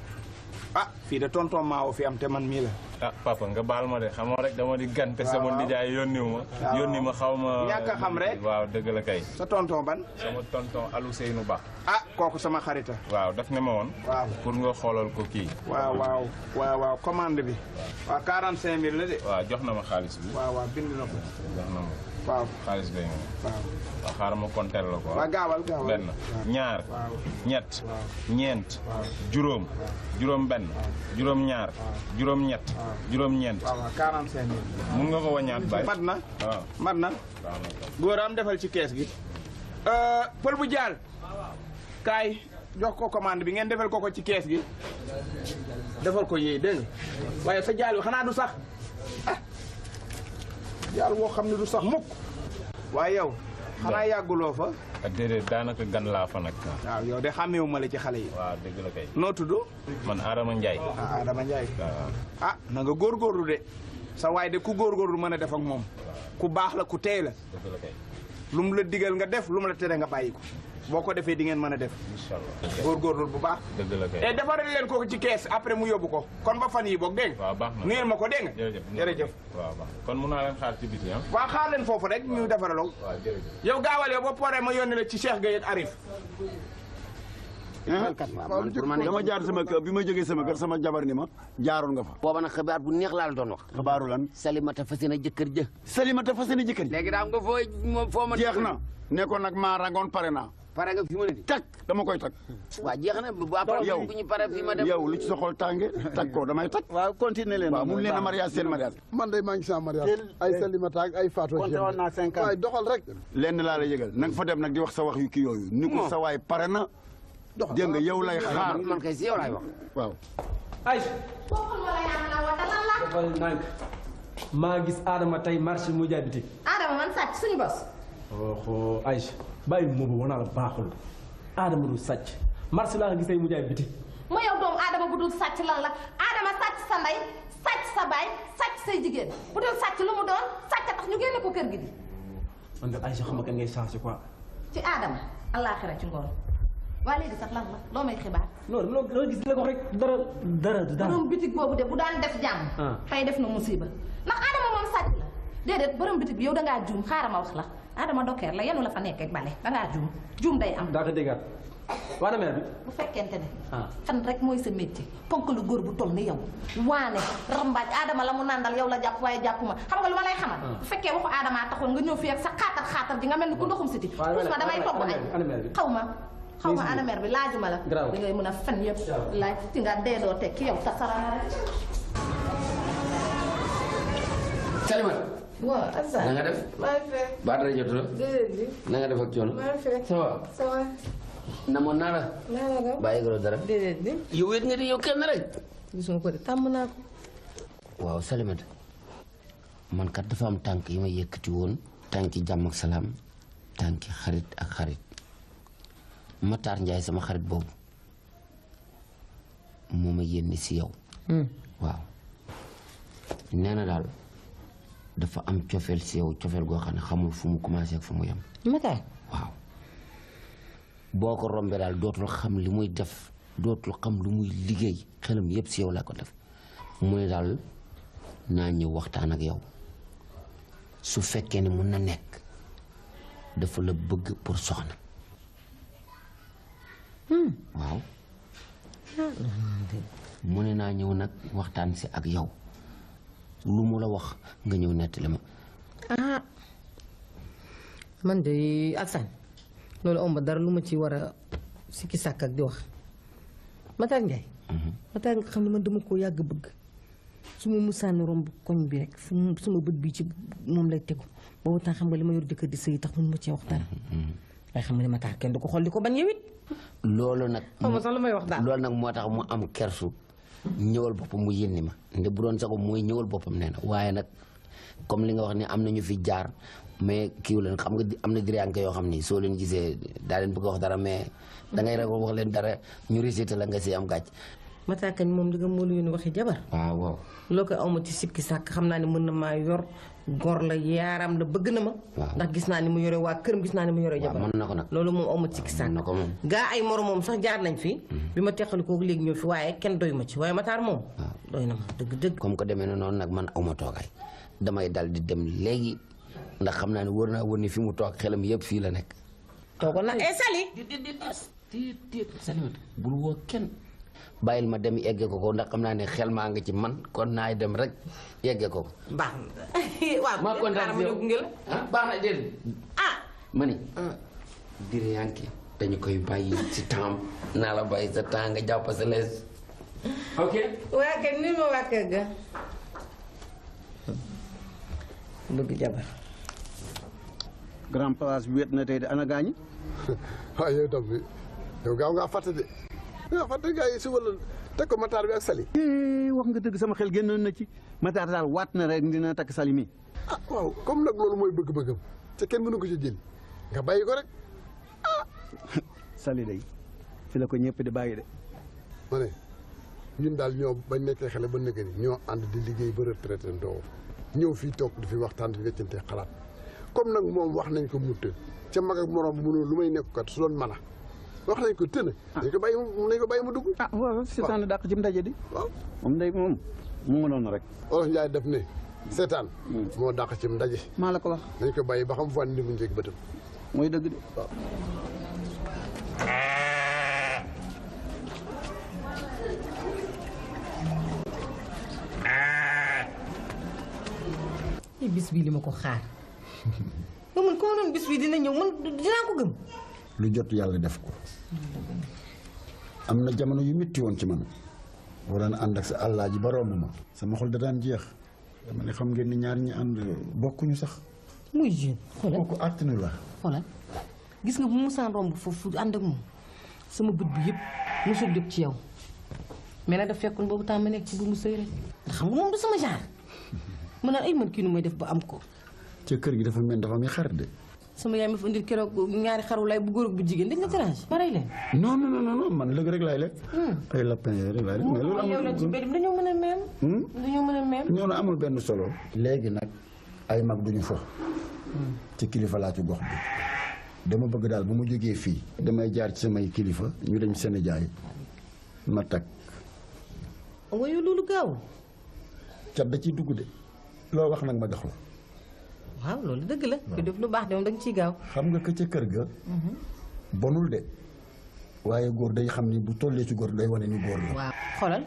fii de tonton Maawo fi am te man mii la.
papa nga baal ma de xamoo rek dama di gante sama nijaay yónniwu ma. yónni ma xaw ma.
ñàkk a xam rek.
waaw dëgg la kay.
sa tonton ban.
sama tonton Alou Seynou Ba.
kooku sama xarita.
waaw daf ne ma woon.
waaw
pour nga xoolal ko kii.
waaw commande bi. waaw 45000 la de.
waaw jox na ma xaalis bi.
waaw bind na ko.
jox na ma.
waaw
xaalis bee nga.
waaw
xaaral ma compter la ko.
waaw gaawal.
benn ñaar. ñett. ñeent. juróom. juróom benn. juróom ñaar. juróom ñett. juróom ñeent.
waaw 45000.
mun nga ko wañaat bay.
mat na.
waaw
mat na. góor am defal ci kees gi. pël bu jaal. kaay jox ko commande bi ngeen defal ko ci kees gi. defal ko yéey dégg nga waaye sa jaal wi xanaa du sax jaal woo xam ne du sax mukk waaye yow xanaa yàgguloo fa.
déedéet daanaka gan laa fa nag.
waaw yow de xàmmeewu ma la ci xale yi.
waaw dëgg la kay.
noo tudd.
man Adama Ndiaye.
Adama Ndiaye. na nga góorgóorlu de sa waay de ku góorgóorlu mën a def ak moom ku baax la ku teey la.
dëgg la kay.
lu mu la digal nga def lu mu la tere nga bàyyi ko. boo ko defee di ngeen mën a def.
inshallah
góorgóorlu bu baax.
dëgg la kay.
et defaral leen ko ci kees après mu yóbbu ko kon ba fan yi boog dégg nga.
waaw baax na
ngeen ma ko dégg nga. jërëjëf
waaw baax kon mun naa leen xaar ci biti ah.
waaw xaar leen foofu rek ñu defaraloo.
waaw jërëjëf.
yow gaawal yow ba pare ma yónni la ci Cheikh Gueye ak Arif.
dama jaar sama kër bi ma jógee sama kër sama jabar ni ma jaaroon nga fa.
booba nag xibaar bu neex laa la doon wax.
xibaaru lan.
Salimata fas yéene jëkkër jë.
Salimata fas yéene jëkkër jë.
léegi daam nga foo ma.
jeex na nekkoon nag maa rangoon pare naa.
pare nga fi mu ne di.
tag dama koy tag.
waa jeex na bu après
yow
bu ñu pare fi ma dem.
yow lu ci sa xol tànge tag ko damay tag.
waaw continuer leen.
waaw mun leen a mariage seen mariage.
man day maa ngi sama mariage. ay Salimata ak ay Fatou.
compté woon naa 5 ans.
waaye doxal rek.
lenn laa la yëgal na nga fa dem nag di wax sa wax yu kii yooyu. ni ko sa waay pare na. dégg nga yow lay xaar.
man kay si yow laay wax.
waaw.
ay defal nànk maa gis Adama tey marché mu jaay bitig.
Adama man sàcc suñu bos.
oho Aïcha bàyyi moobu wanaa la baaxul Adama du sàcc marché laa gis tey mu jaay bitig.
mu yow doomu Adama bu dul sàcc lan la Adama sàcc sa ndey sàcc sa baay sàcc say jigéen bu dul sàcc lu mu doon sàcc tax ñu génne ko kër gi di.
man de Aïcha xam nga kan ngay changé quoi.
ci Adama àllaaxira ci ngor waa léegi sax lan la loo may xibaar.
non loolu gis nga ko rek dara.
borom bitig boobu de bu daan def jàmm. tey def na musiba ndax Adama moom sàcc la déedéet borom bitig bi yow dangaa juum xaaral ma wax la Adama dokkeer la yenu la fa nekk ak bale dangaa juum day am.
daa ko déggaat waana mère bi.
bu fekkente ne. fan rek mooy sa métier ponk lu góor bu toll ni yow waane rambaaj Adama la mu nàndal yow la jàpp waaye jàpp ma xam nga lu ma lay xamal. bu fekkee waxu Adama taxoon nga ñëw fii ak sa xaatar ji nga mel ni ku ndoxum siti ma damay togg ay xaw ma ana mère bi laajuma la. di ngay mën a fen yëpp laaj ci nga deedoo teg ki yow sa sarana rek.
Salimata.
waaw Assane
na nga def.
maa ngi fekk.
ba dara jotu la.
déedéet.
na nga def ak coono.
maa ngi fekk.
ça va.
ça va.
namoon naa la.
naa la ko.
bàyyi ko dara.
déedéet bi.
yow wéet nga di yow kenn rek.
gisuma ko de tàmm naa ko.
waaw Salimata man kat dafa am tànk yi ma yëkkati woon tànki jàmm ak salaam tànki xarit ak xarit Matar Ndiaye sama xarit boobu moo ma yénni si yow. waaw nee na daal dafa am cofeel si yow cofeel goo xam ne xamul fu mu commencé ak fu mu yem.
Matar.
waaw boo ko rombee daal dootul xam li muy def dootul xam lu muy liggéey xelam yépp si yow la ko def mu ne daal naa ñëw waxtaan ak yow su fekkee ne mun na nekk dafa la bëgg pour soxna. waaw mu ne naa ñëw nag waxtaan si ak yow lu mu la wax nga ñëw nettali ma.
ah man de Assane loolu am ba dara lu ma ci war a sikki sàkk ak di wax Matar Ndiaye. Matar nga xam ne man dama koo yàgg bëgg su ma musaani romb koñ bi rek suma bët bii ci moom lay tegu boobu tax xam nga li ma yor jëkkër di sëy tax mun ma cee wax dara waaye xam nga ne Matar kenn du ko xool di ko bañ yow it.
loolu nag.
xaw ma sax lu may wax daal
loolu nag moo tax mu am kersu ñëwal boppam mu yénni ma nde bu doon sago mooy ñëwal boppam nee na waaye nag comme li nga wax ni am na ñu fi jaar mais kiiw leen xam nga am na diriyanke yoo xam ni soo leen gisee daa leen bëgg a wax dara mais dangay rek wax leen dara ñu récité la nga si am gàcc.
Matar kañ moom di nga moo lu waxi jabar.
waaw waaw.
loo koy awma ci sikki sàkk xam naa ne mën na maa yor gor la yaaram la bëgg na ma. ndax gis naa ni mu yore waa këram gis naa ni mu yore jabar.
mën na ko nag
loolu moom awma ci sikki sàkk. gaa ay moroom sax jaar nañ fi. bi ma teqali kooku léegi ñëw fi waaye kenn doy ma ci waaye Matar moom. doy na ma dëgg.
comme que demee na noonu nag man awma toogaay damay dal di dem léegi ndax xam naa ne wóor naa wóor ni fi mu toog xelam yëpp fii la nekk.
toogoon na Sali.
Salimata bul woo kenn. bàyyil ma dem yegge ko ko ndax xam naa ne xel maa nga ci man kon naay dem rek yegge ko ko.
baax na waaw
maa kontaan si yow baax na déedéet. ma ni. diriyanke dañu koy bàyyi ci temps naa la bàyyi sa temps nga jàpp sa lees. ok.
waa kay ni ma waa kër ga. bëgg jabar.
grand place bi wet na tey de ana gaañi.
waaw yow tam bi yow gaaw ngaa fàtte de. nga fàtte gars yi suba la teg ko Matar bi ak Sali.
wax nga dëgg sama xel génnoon na ci Matar daal waat na rek dina takk Sali mi.
ah waaw comme nag loolu mooy bëgg-bëggam te kenn mënu ko ci jëli nga bàyyi ko rek
Sali day fi la ko ñëpp di bàyyi de.
ma ne ñun daal ñoo bañ nekkee xale ba nekk ni ñoo ànd di liggéey ba retraité ndoo ñëw fii toog di fi waxtaan di weccante xalaat comme nag moom wax nañ ko mu të ca mag ak morom mënul lu may nekk kat su doon mën a wax nañ ko të na nañ ko bàyyi mu dugg
waaw seetaan la dàq ci ndaje di waaw moom day moom mu mënoon rek
Olof Njaay def ne seetaan moo dàq ci ndaje
maa la ko wax
nañ ko bàyyi ba xam fu andi mu njëkk bëtam
mooy dëgg de
waaw
bis bii li ma ko xaar ba man ko doon bis bii dina ñëw man dinaa ko gëm
lu jot yàlla def ko am na jamono yu métti woon ci man waroon ànd ak sa àllaaji ba romb ma sama xol da daan jeex dama ne xam ngeen ni ñaar ñi ànd bokkuñu sax
muy jeune xoolal
kooku àttanu la
xoolal gis nga bu musaan romb foofu ànd ak moom sama bët bi yëpp mosul jóg ci yow mais nag daf fekkoon boobu temps ma nekk ci bu mu sëy rek ndax xam nga moom du sama genre ma naan ay man kii nu may def ba am ko
ca kër gi dafa mel dafa muy xar de
sama yaay ma fa indil keroog ñaari xaru lay bu góor ak bu jigéen dañ nga tranché ma rey leen
non non non non man lëg rek laay lekk ay lapin yooyu rek laay lekk mais loolu
yow nag ci mbedd dañoo mën a meem dañoo mën a meem
ñoo na amul benn solo léegi nag ay mag duñu fo ci kilifa laa ci gox bi dama bëgg daal bu mu jógee fii damay jaar ci samay kilifa ñu dem Sénégal ma tag
waaye loolu gaaw
cat da ciy dugg de loo wax nag ma jox la
waaw loolu dëgg la ku def lu baax de moom da nga ciy gaaw
xam nga ka ca kër ga bonul de waaye góor day xam ni bu tollee ci góor day wane ni góor la
waaw xoolal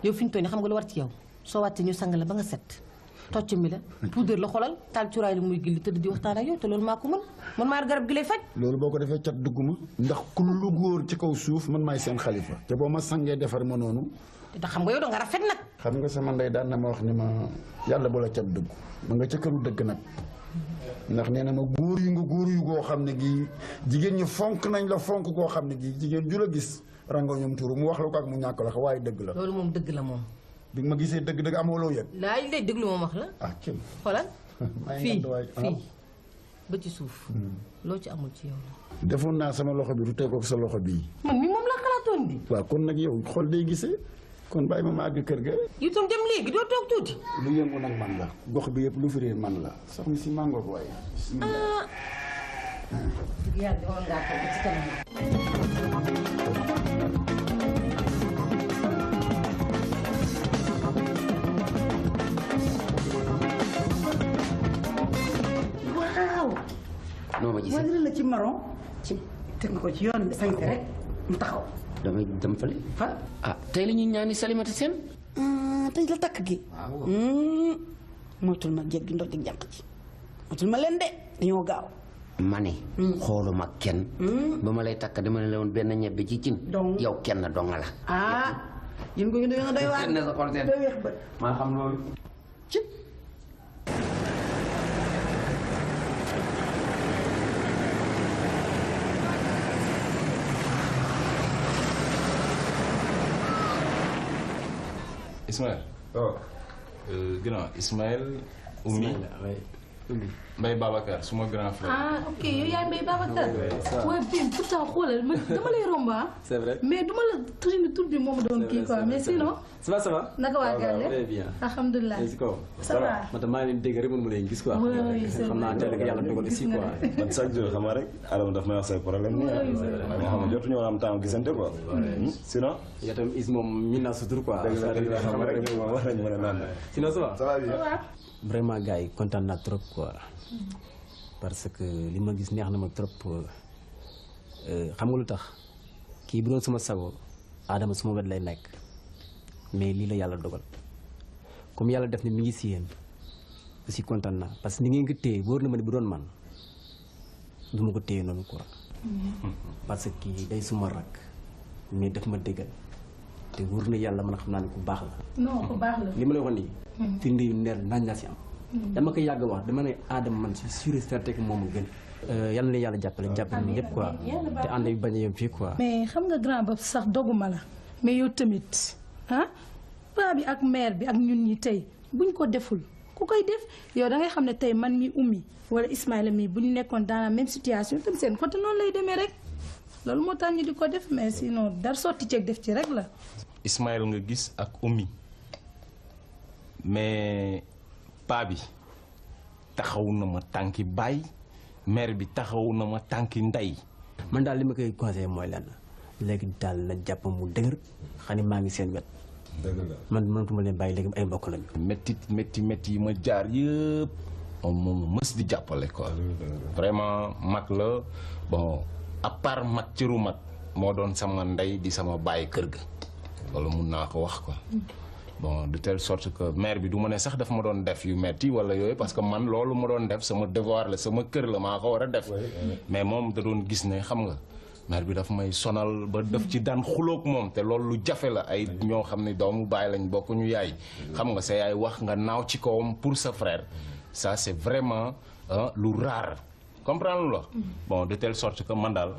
yow fi ñu toll nii xam nga lu war ci yow soo wàttee ñu sang la ba nga set tocc mi la poudre la xoolal taal cuuraay la muy gilli tëdd di waxtaan ak yow te loolu maa ko mën man maa garab gi lay faj
loolu boo ko defee cat dugg ma ndax ku lu góor ci kaw suuf man maay seen xalifa te boo ma sangee defar ma noonu
te xam nga yow da nga rafet nag
xam nga sama ndey daan na ma wax ni ma yàlla bu la cat dugg ma nga ca këru dëgg nag ndax nee na ma góor yu goo xam ne gi jigéen ñi fonk nañ la fonk goo xam ne gi jigéen ju la gis rango ñoom turu mu wax la ko ak mu ñàkk la waaye dëgg la
loolu moom dëgg la moom
bi ma gisee dëgg amoo loo yëg
laay lay déglu moom wax la
ah kenn
xoolal fii ba ci suuf loo ci amul ci yow la
defoon naa sama loxo bi du tegoog sa loxo bii
man mi moom laa xalaatoon bi
waaw kon nag yow xol day gisee kon bàyyi ma àgg kër ga
yu tam dem léegi doo toog tuuti
lu yëngu nag man la gox bi yëpp lu fi réer man la soxna si mangoog waaye
yàlla war ngaa toog ci kanam
waaw
noo ma gisee
mooy la ci maron ci teg nga ko ci yoon bi sañte rek mu taxaw
damay dem fële
fan
ah tey la ñuy ñaani Salimata Sène
tey la takk gi moytul ma jéggi ndox di jànq ci moytul ma leen de dañoo gaaw
ma ne xooluma kenn ba ma lay takk dama ne la woon benn ñebbe ci cin yow kenn donga la
yéen ko ñu doy doy waar
kenn sa xol seen
doy weex bët
maa xam loolu
ci
Ismaël. Oh. Grand Ismaël. Oumy. Mbaye Babacar suma grand frère.
ah ok yow yaay Mbaye Babacar. waaye bii pourtant xoolal man dama lay romb ah.
c'est vrai
mais duma la tur bi moom doon kii quoi mais sinon.
ça va.
naka waa Galle.
très bien.
alhamdulilah. ça va.
man maa ngi leen dégg rek mu leen gis quoi. xam naa teel a yàlla dogal aussi quoi.
man chaque jour xam nga rek Adama daf may wax say problème. nga xam ne jotuñu woon am temps gisante quoi. sinon.
yow tamit is moom min naa sutur quoi.
dëgg la xam rek moom wax nañu mën a naan.
sinon ça va.
ça va bien.
vraiment gars yi kontaan naa trop quoi. parce que li ma gis neex na ma trop xam nga lu tax kii bu doon sama sago Adama suma wet lay nekk mais lii la yàlla dogal comme yàlla def ne mi ngi si yéen aussi kontaan naa parce que ni ngeen ko téye wóor na ma ne bu doon man du ma ko téye noonu quoi. parce que kii day suma rak mais daf ma déggal te wóor na yàlla man xam naa ne ku baax la.
non ku baax la.
li ma lay wax nii. firnde yu neer nañ la si am. dama ko yàgg wax dama ne Adama man si sûr et certain que moom a gën. yal na yàlla jàppale ñëpp quoi te ànd yu bañ a yem fii quoi.
mais xam nga grand ba sax doguma la mais yow tamit ah paa bi ak mère bi ak ñun ñi tey buñ ko deful ku koy def yow da ngay xam ne tey man mi Oumy wala Ismaïla mi bu ñu nekkoon dans la même situation tam seen côté noonu lay demee rek loolu moo tax ñu di ko def mais sinon dara sotti ceeg def ci rek la.
Ismaïla nga gis ak Oumy mais paa bi taxaw na ma tànki baay mère bi taxaw na ma tànki ndey.
man daal li ma koy conseillé mooy lenn léegi daal na jàpp mu dëgër xam ne maa ngi seen wet.
dëgg la
man mënatuma leen bàyyi léegi ay mbokk lañu.
métti yi ma jaar yëpp moom mës di jàppale quoi. vraiment mag la bon à part mag cëru mag moo doon sama ndey di sama bàyyi kër ga loolu mun naa ko wax quoi. bon de telle sorte que mère bi du ma ne sax daf ma doon def yu metti wala yooyu parce que man loolu ma doon def sama devoir la sama kër la maa ko war a def. mais moom da doon gis ne xam nga. mère bi daf may sonal ba daf ci daan xuloog moom te loolu lu jafe la ay ñoo xam ne doomu baay lañ bokk ñu yaay xam nga sa yaay wax nga naaw ci kawam pour sa frère ça c'est vraiment lu rare comprendre la bon de telle sorte que man daal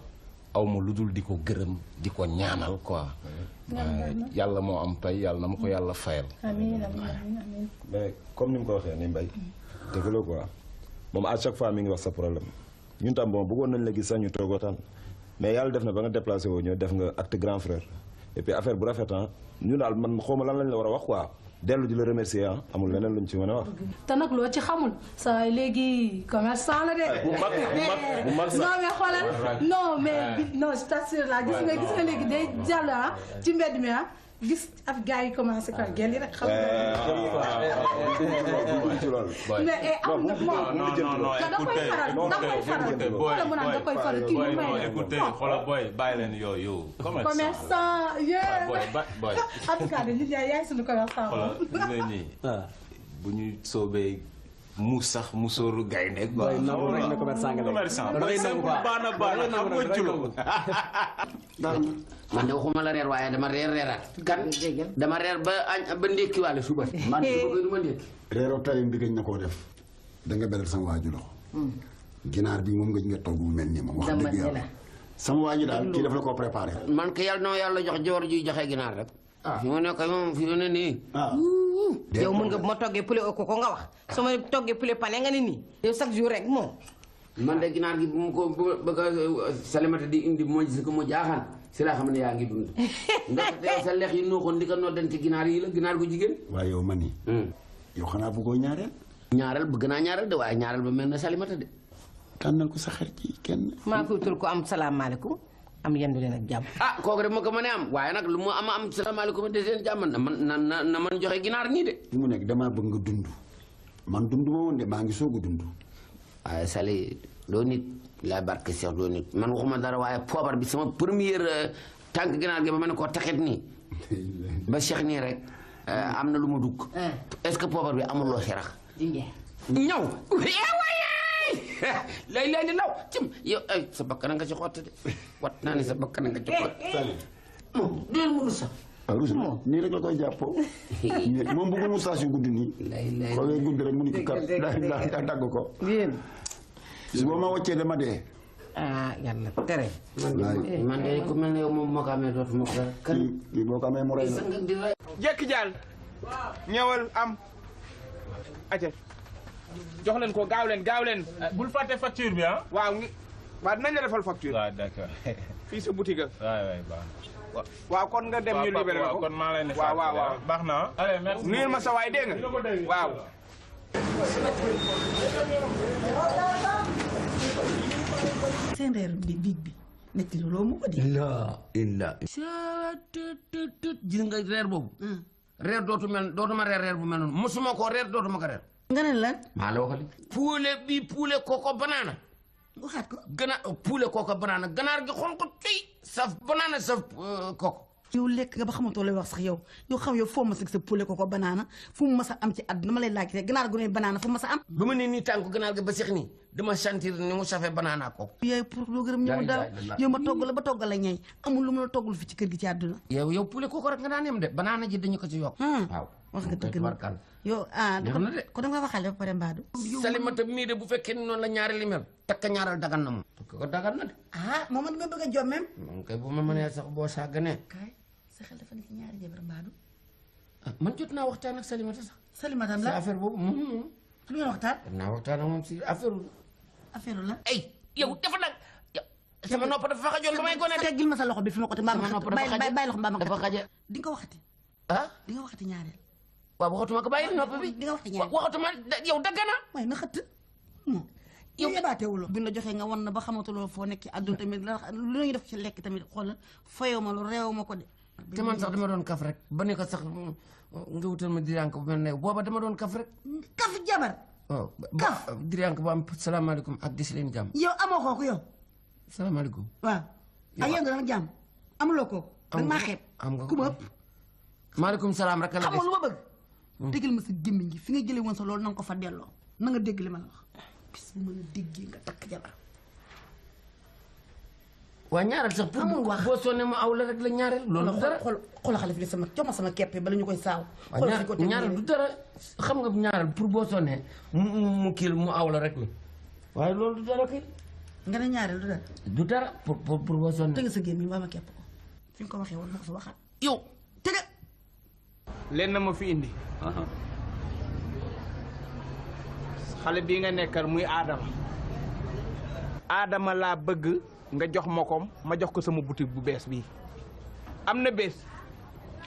aw ma lu dul di ko gërëm di ko ñaanal quoi yàlla moo am pay yàlla na ma ko yàlla fayal.
amiin amiin mais comme ni mu ko waxee ni Mbaye dëgg la quoi moom à chaque fois mi ngi wax sa problème ñun tam bon bëggoon nañ la gis sax ñu toog waxtaan mais yàlla def na ba nga déplacé woo ñëw def nga acte grand frère et puis affaire bu rafet ñu daal man xawma lan lañ la war a wax quoi dellu di la remercier amul leneen luñ ci mën a wax.
te nag loo ci xamul saa léegi commerçant la de.
bu mag sax
non mais xoolal non mais non je t'assure la gis nga léegi day jàll ci mbedd mi gis af gars yi commencé quoi gel yi rek xam mais am na
non écoutez xoolal booy bàyyi leen yooyu
commerçant
boy
en tout cas de nit yaay suñu commerçant
xoolal gis nga ñii bu ñu soobee mu sax musóoru gaynde quoi commerçant
man de waxuma la reer waaye dama reeraat kan dama reer ba añ ba ndékkiwaale suba man du ma ndékki
reeroo tay bi gëj na koo def da nga beral sama waaju loxo ginaar bi moom nga togg bu mel nii moom wax dëgg yàlla sama waaju daal kii daf la koo préparé
man ko yàlla na yàlla jox jawar juy joxe ginaar rek fi mu nekk moom fi mu ne nii
yow mën nga bu ma toggee poulet au coco nga wax su ma toggee poulet pané nga ne nii yow chaque jour rek moom
man de ginaar gi bu mu ko bëgg a Salimata di indi moo gis ko mu jaaxaan si laa xam ne yaa ngi dund ndax yow sa lex yi nooxoon di ko noddante ginaar yi la ginaar gu jigéen
waaye yow man ni yow xanaa bëggoo ñaareel
bëgg naa ñaareel de waaye ñaareel ba mel na Salimata de
tànnal ko sa xarit yi kenn
maa koy tul ko am salaamaaleykum am yendu leen ak jàmm
kooku de moo ko mënee am waaye nag lu mu am salaamaaleykum de seen jàmm na man joxe ginaar nii de
fi mu nekk damaa bëgg nga dund man dund ma woon de maa ngi soog a dund
waaye Sali doo nit la barke Cheikh doo nit man waxuma dara waaye poobar bi sama première tànk ginaar gi ba ma ne koo taxit nii ba Cheikh nii rek am na lu ma dugg est-ce que poobar bi amul loo si rax ñaw lay li law cim yow ay sa bakkan nga ci xotte de wat naa ne sa bakkan nga ci xotte moom déel mu rusa
rusa nii rek la koy jàppoo moom bëggul moustache yu gudd nii ko lay gudd rek mu ni ko kat daa dagg ko su boo ma wàccee dama dee
yàlla tere
man de ku mel ne yow moom moo ko amee dootuma ko kan
kii boo ko amee mu rey la
jekki jaal ñëwal am aca jox leen ko gaaw leen
bul fàtte facture bi
waaw dinañ la defal facture
waaw d'accord
fii sa boutique
waay
waaw kon nga dem ñu libéré la ko
kon maa lay ne
waaw
baax na allez merci
nuyul ma sa waay dégg nga waaw
seen reer bi biig bi metti looloo mu ko di
illa gis nga reer boobu reer dootuma reer bu mel noonu mosuma koo reer dootuma ko reer
nga ne lan
maa la waxal poulet koko banaana
waxaat ko
poulet koko banaana ganaar gi xonq coy saf banaana saf koko
yow lekk nga ba xamatoo lay wax sax yow xam yow foo mas a sa poulet koko banaana fu mu mas a am ci àdduna ma lay laaj rek ganaar gu ne banaana fu mu mas a am
ba ma ne nii tànk ganaar gi ba seex nii dama sentir ni mu safee banaana koko
yaay pour loo gërëm ñëw daal yow ma togg la ba toggal la ñay amul lu mu la toggul fi ci kër gi ci àdduna
yow poulet koko rek nga daan yem de banaana ji dañu ko ci yokk waaw
wax nga dëgg na yow ko da nga waxale ba pare mbaadu
Salimata mii de bu fekkee ni noonu la ñaari li mel takka ñaaral dagan na moom ko dagan na de
moom man nga bëgg a jommem
moom kay bu ma mënee sax boo sàgganee
sa xel dafa ne ci ñaari jabar mbaadu
man jot naa waxtaan ak Salimata sax
Salimata
la affaire boobu
lu ngeen waxtaan
naa waxtaan ak moom si
affaire la
ay yow dafa nag sama nopp dafa fa xajoon ba may gone
teggil ma sa loxo bi fi ma ko te mbaa ma bàyyi loxo mbaa ma
dafa xaje
di nga waxati di nga waxati ñaareel
waaw waxatuma ko bàyyi nopp bi
di nga waxati ñaareel
waxatuma yow daggana
waaye na xëtt yow yabaatewuloo bi la joxee nga wan na ba xamatuloo foo nekk ci àdduna tamit lu ñu def ci lekk tamit xoolal fayoo ma lu réew ma ko de.
te man sax dama doon kaf rek ba ne ko sax nga wutal ma diriyank bu mel ne booba dama doon kaf rek.
kaf jabar.
waaw kaf diriyank bu am salaamaaleykum ak di si leen jàmm.
yow amoo kooku yow.
salaamaaleykum.
waaw ak yow nga dama jàmm amuloo kooku. da maa xeeb
am nga
ku ma ëpp.
maaleykum salaam rek la
xamul lu ma bëgg. déggal ma sa gémmiñ gi fi nga jëlee woon sa loolu na nga ko fa delloo na nga dégg li ma la wax. bis bu mën a déggee nga takk jabar.
waa ñaareel sax pour boo sonnee mu aw la rek la ñaareel. loolu du dara
xool xale fi sama jox ma sama kepp bala ñu koy saaw.
ñaareel du dara xam nga ñaareel pour boo sonnee mu kii mu aw la rek la waaye loolu du dara kay.
nga ne ñaareel du dara.
du dara pour boo sonnee.
tëgg sa gémmiñ waa ma kepp ko fi nga ko waxee woon ma ko sa waxaat. yow tëgg.
leen na ma fi indi. xale bii nga nekkal muy Adama laa bëgg nga jox ma ko ma jox ko sama boutique bu bees bii. am na bés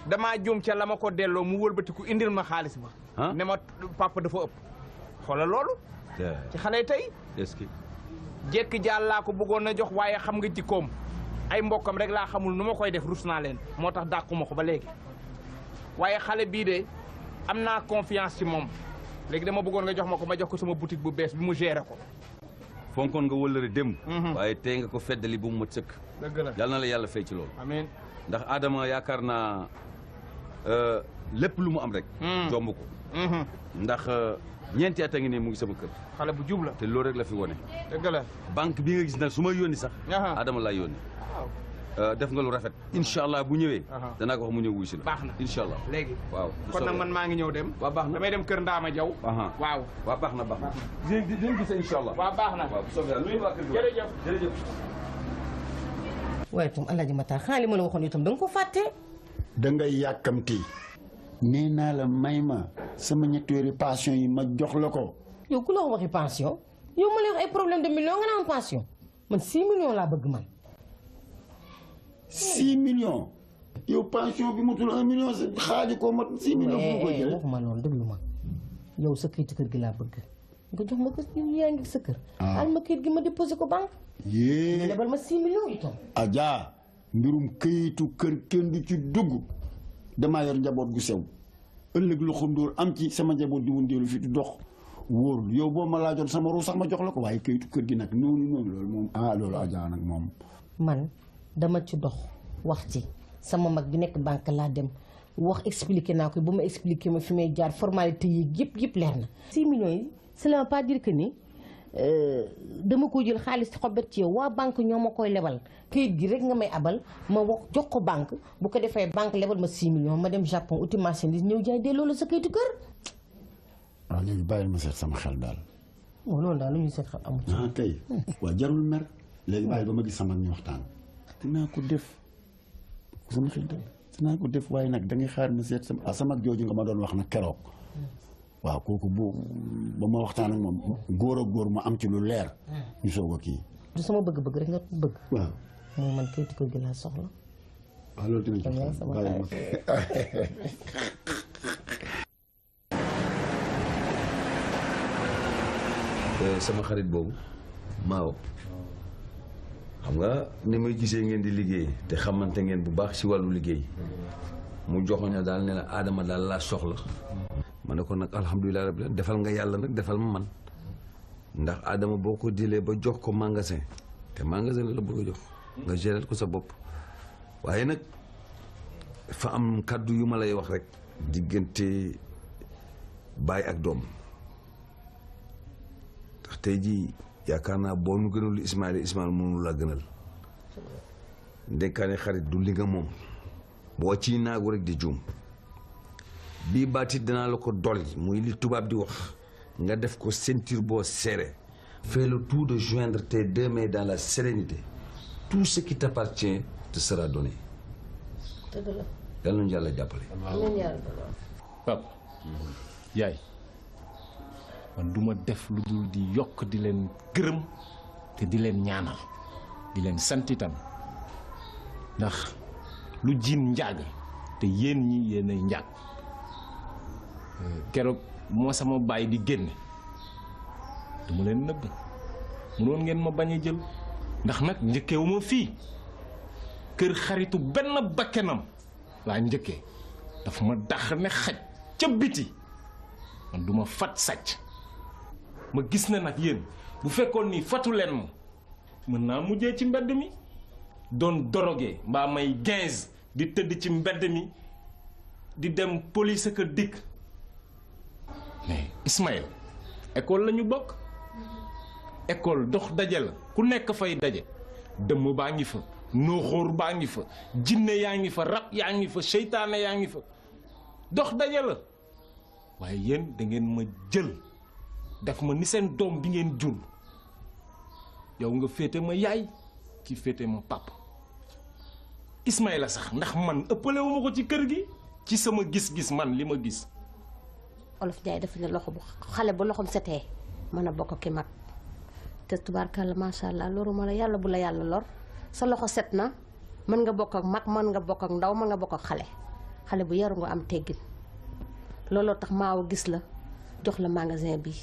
damaa juum ca la ma ko delloo mu wëlbatiku indil ma xaalis ba. ne ma papa dafa ëpp. xoolal loolu. ci xale yi tey.
est-ce que.
jekki jaal laa ko bëggoon a jox waaye xam nga jikkoom ay mbokkam rek laa xamul nu ma koy def rus naa leen moo tax dàquma ko ba léegi waaye xale bii de am naa confiance ci moom. léegi dama bëggoon nga jox ma ko ma jox ko sama boutique bu bees bi mu géré ko.
fonkoon nga wëllëre démb. waaye tey nga ko feddali bu mu mat sëkk.
dëgg la
yal na la yàlla fay ci loolu.
amiin
ndax Adama yaakaar naa lépp lu mu am rek. jomb ko. ndax ñeenti at a ngi ne mu ngi sama kër.
xale bu jub la.
te loolu rek la fi wone.
dëgg la
banque bi nga gis nag su ma yónni sax. Adama laa yónni. def nga lu rafet. incha allah bu ñëwee. danaa ko wax mu ñëw wuy si la.
baax na
incha allah
léegi.
waaw
kon nag man maa ngi ñëw dem.
waaw baax na
damay dem kër Ndaama Jaw. waaw
waaw baax na baax na. dinañ gis incha allah.
waaw baax na.
waaw bu soobee yàlla nuyu waa kër gi.
jërëjëf
jërëjëf.
waaye itam Alaaji Matar xanaa li ma la waxoon itam da nga ko fàtte.
da ngay yàkkamti. nee naa la may ma sama ñetti weeri pension yi ma jox la ko.
yow ku la wax waxi pension yow ma lay wax ay problème de million nga naan pension man 6 millions laa bëgg man.
6 millions. yow pension bi matul 1 million xaaju ko mat 6 millions. fu mu ko jëlee
waxuma loolu déglu ma yow sa këyitu kër gi laa bëgg nga jox ma ko yow yaa ngi sa kër. al ma këyit gi ma déposé ko banque.
yee
lebal ma 6 millions itam.
Adja mbirum këyitu kër kenn du ci dugg damaa yor njaboot gu sew ëllëg lu xundóor am ci sama njaboot di wundeelu fi di dox wóorul yow boo ma laajoon sama ru sax ma jox la ko waaye këyitu kër gi nag noonu loolu moom loolu Adja nag moom.
man dama ci dox wax ci sama mag bi nekk banque laa dem wax expliqué naa ko bu ma expliqué ma fi may jaar formalité yi yëpp leer na. 6 millions yi cela ne veut pas dire que ni dama ko jël xaalis xobet ci yow waa banque ñoo ma koy lebal këyit gi rek nga may abal ma wax jox ko banque bu ko defee banque lebal ma 6 millions ma dem Japon uti marchandise ñëw jaay delloo la sa këyitu kër.
waaw léegi bàyyil ma seet sama xel daal.
loolu daal lu ñuy seet xel amul ci.
kay waaw jarul mer léegi bàyyi ba ma gis sama ñu waxtaan. dinaa ko def sama xel daal dinaa ko def waaye nag da ngay xaar ma seet sama jooju nga ma doon wax nag keroog. waaw kooku ba ma waxtaan ak moom góor ak góor ma am ci lu leer. ñu soog a kii.
du sama bëgg-bëgg rek nga bëgg.
waaw.
moom man kayitu kër gi laa soxla.
waaw loolu dinañ ko
sama
sama xarit boobu Maawo xam nga ni may gisee ngeen di liggéey te xamante ngeen bu baax ci wàllu liggéey mu joxoña daal ne la Adama daal laa soxla. ma ne ko nag alhamdulilah rabbil alamin defal nga yàlla nag defal ma man ndax Adama boo ko jëlee ba jox ko magasin te magasin la bëgg a jox nga gérer ko sa bopp waaye nag fa am kàddu yu ma lay wax rek diggante baay ak doom ndax tey jii yaakaar naa boo nu gënal Ismaïla mënu la gënal ndekkaane xarit du li nga moom boo ciy naagu rek di juum bii baatit danaa la ko dolli muy li tubaab di wax nga def ko ceinture boo serré. fais le tout de joindre tes 2 mains dans la sérénité tout ce qui t'appartient te sera donné.
dëgg la.
yal nañu yàlla jàppale.
papa yaay man du ma def lu dul di yokk di leen gërëm te di leen ñaanal di leen sant itam ndax lu jiin njaag te yéen ñi yéenay njaag keroog moo sama baay di génne duma leen nëbb mënoon ngeen ma bañ a jël ndax nag njëkkeewu ma fii kër xaritu benn bakkenam laa njëkkee dafa ma dax ne xaj ca biti man duma fat sàcc ma gis na nag yéen bu fekkoon ni fatu leen ma mën naa mujjee ci mbedd mi doon dorogee mbaa may 15 di tëdd ci mbedd mi di dem police ak dikk mais Ismaël école la ñu bokk école dox daje la ku nekk fay daje dëmm baa ngi fa nooxóor baa ngi fa jinne yaa ngi fa rab yaa ngi fa seytaane yaa ngi fa dox daje la waaye yéen da ngeen ma jël def ma ni seen doom bi ngeen jur yow nga féete ma yaay ki féete ma papa Ismaïla sax ndax man ëppalewu ma ko ci kër gi ci sama gis-gis man li ma gis.
Olof Njaay dafa ne loxo bu xale bu loxom setee mën a bokk ki mag te tubaarkàlla macha allah loru ma la yàlla bu la yàlla lor sa loxo set na mën nga bokk ak mag mën nga bokk ak ndaw mën nga bokk ak xale bu yaru nga am teggin looloo tax maaw gis la jox la magasin bi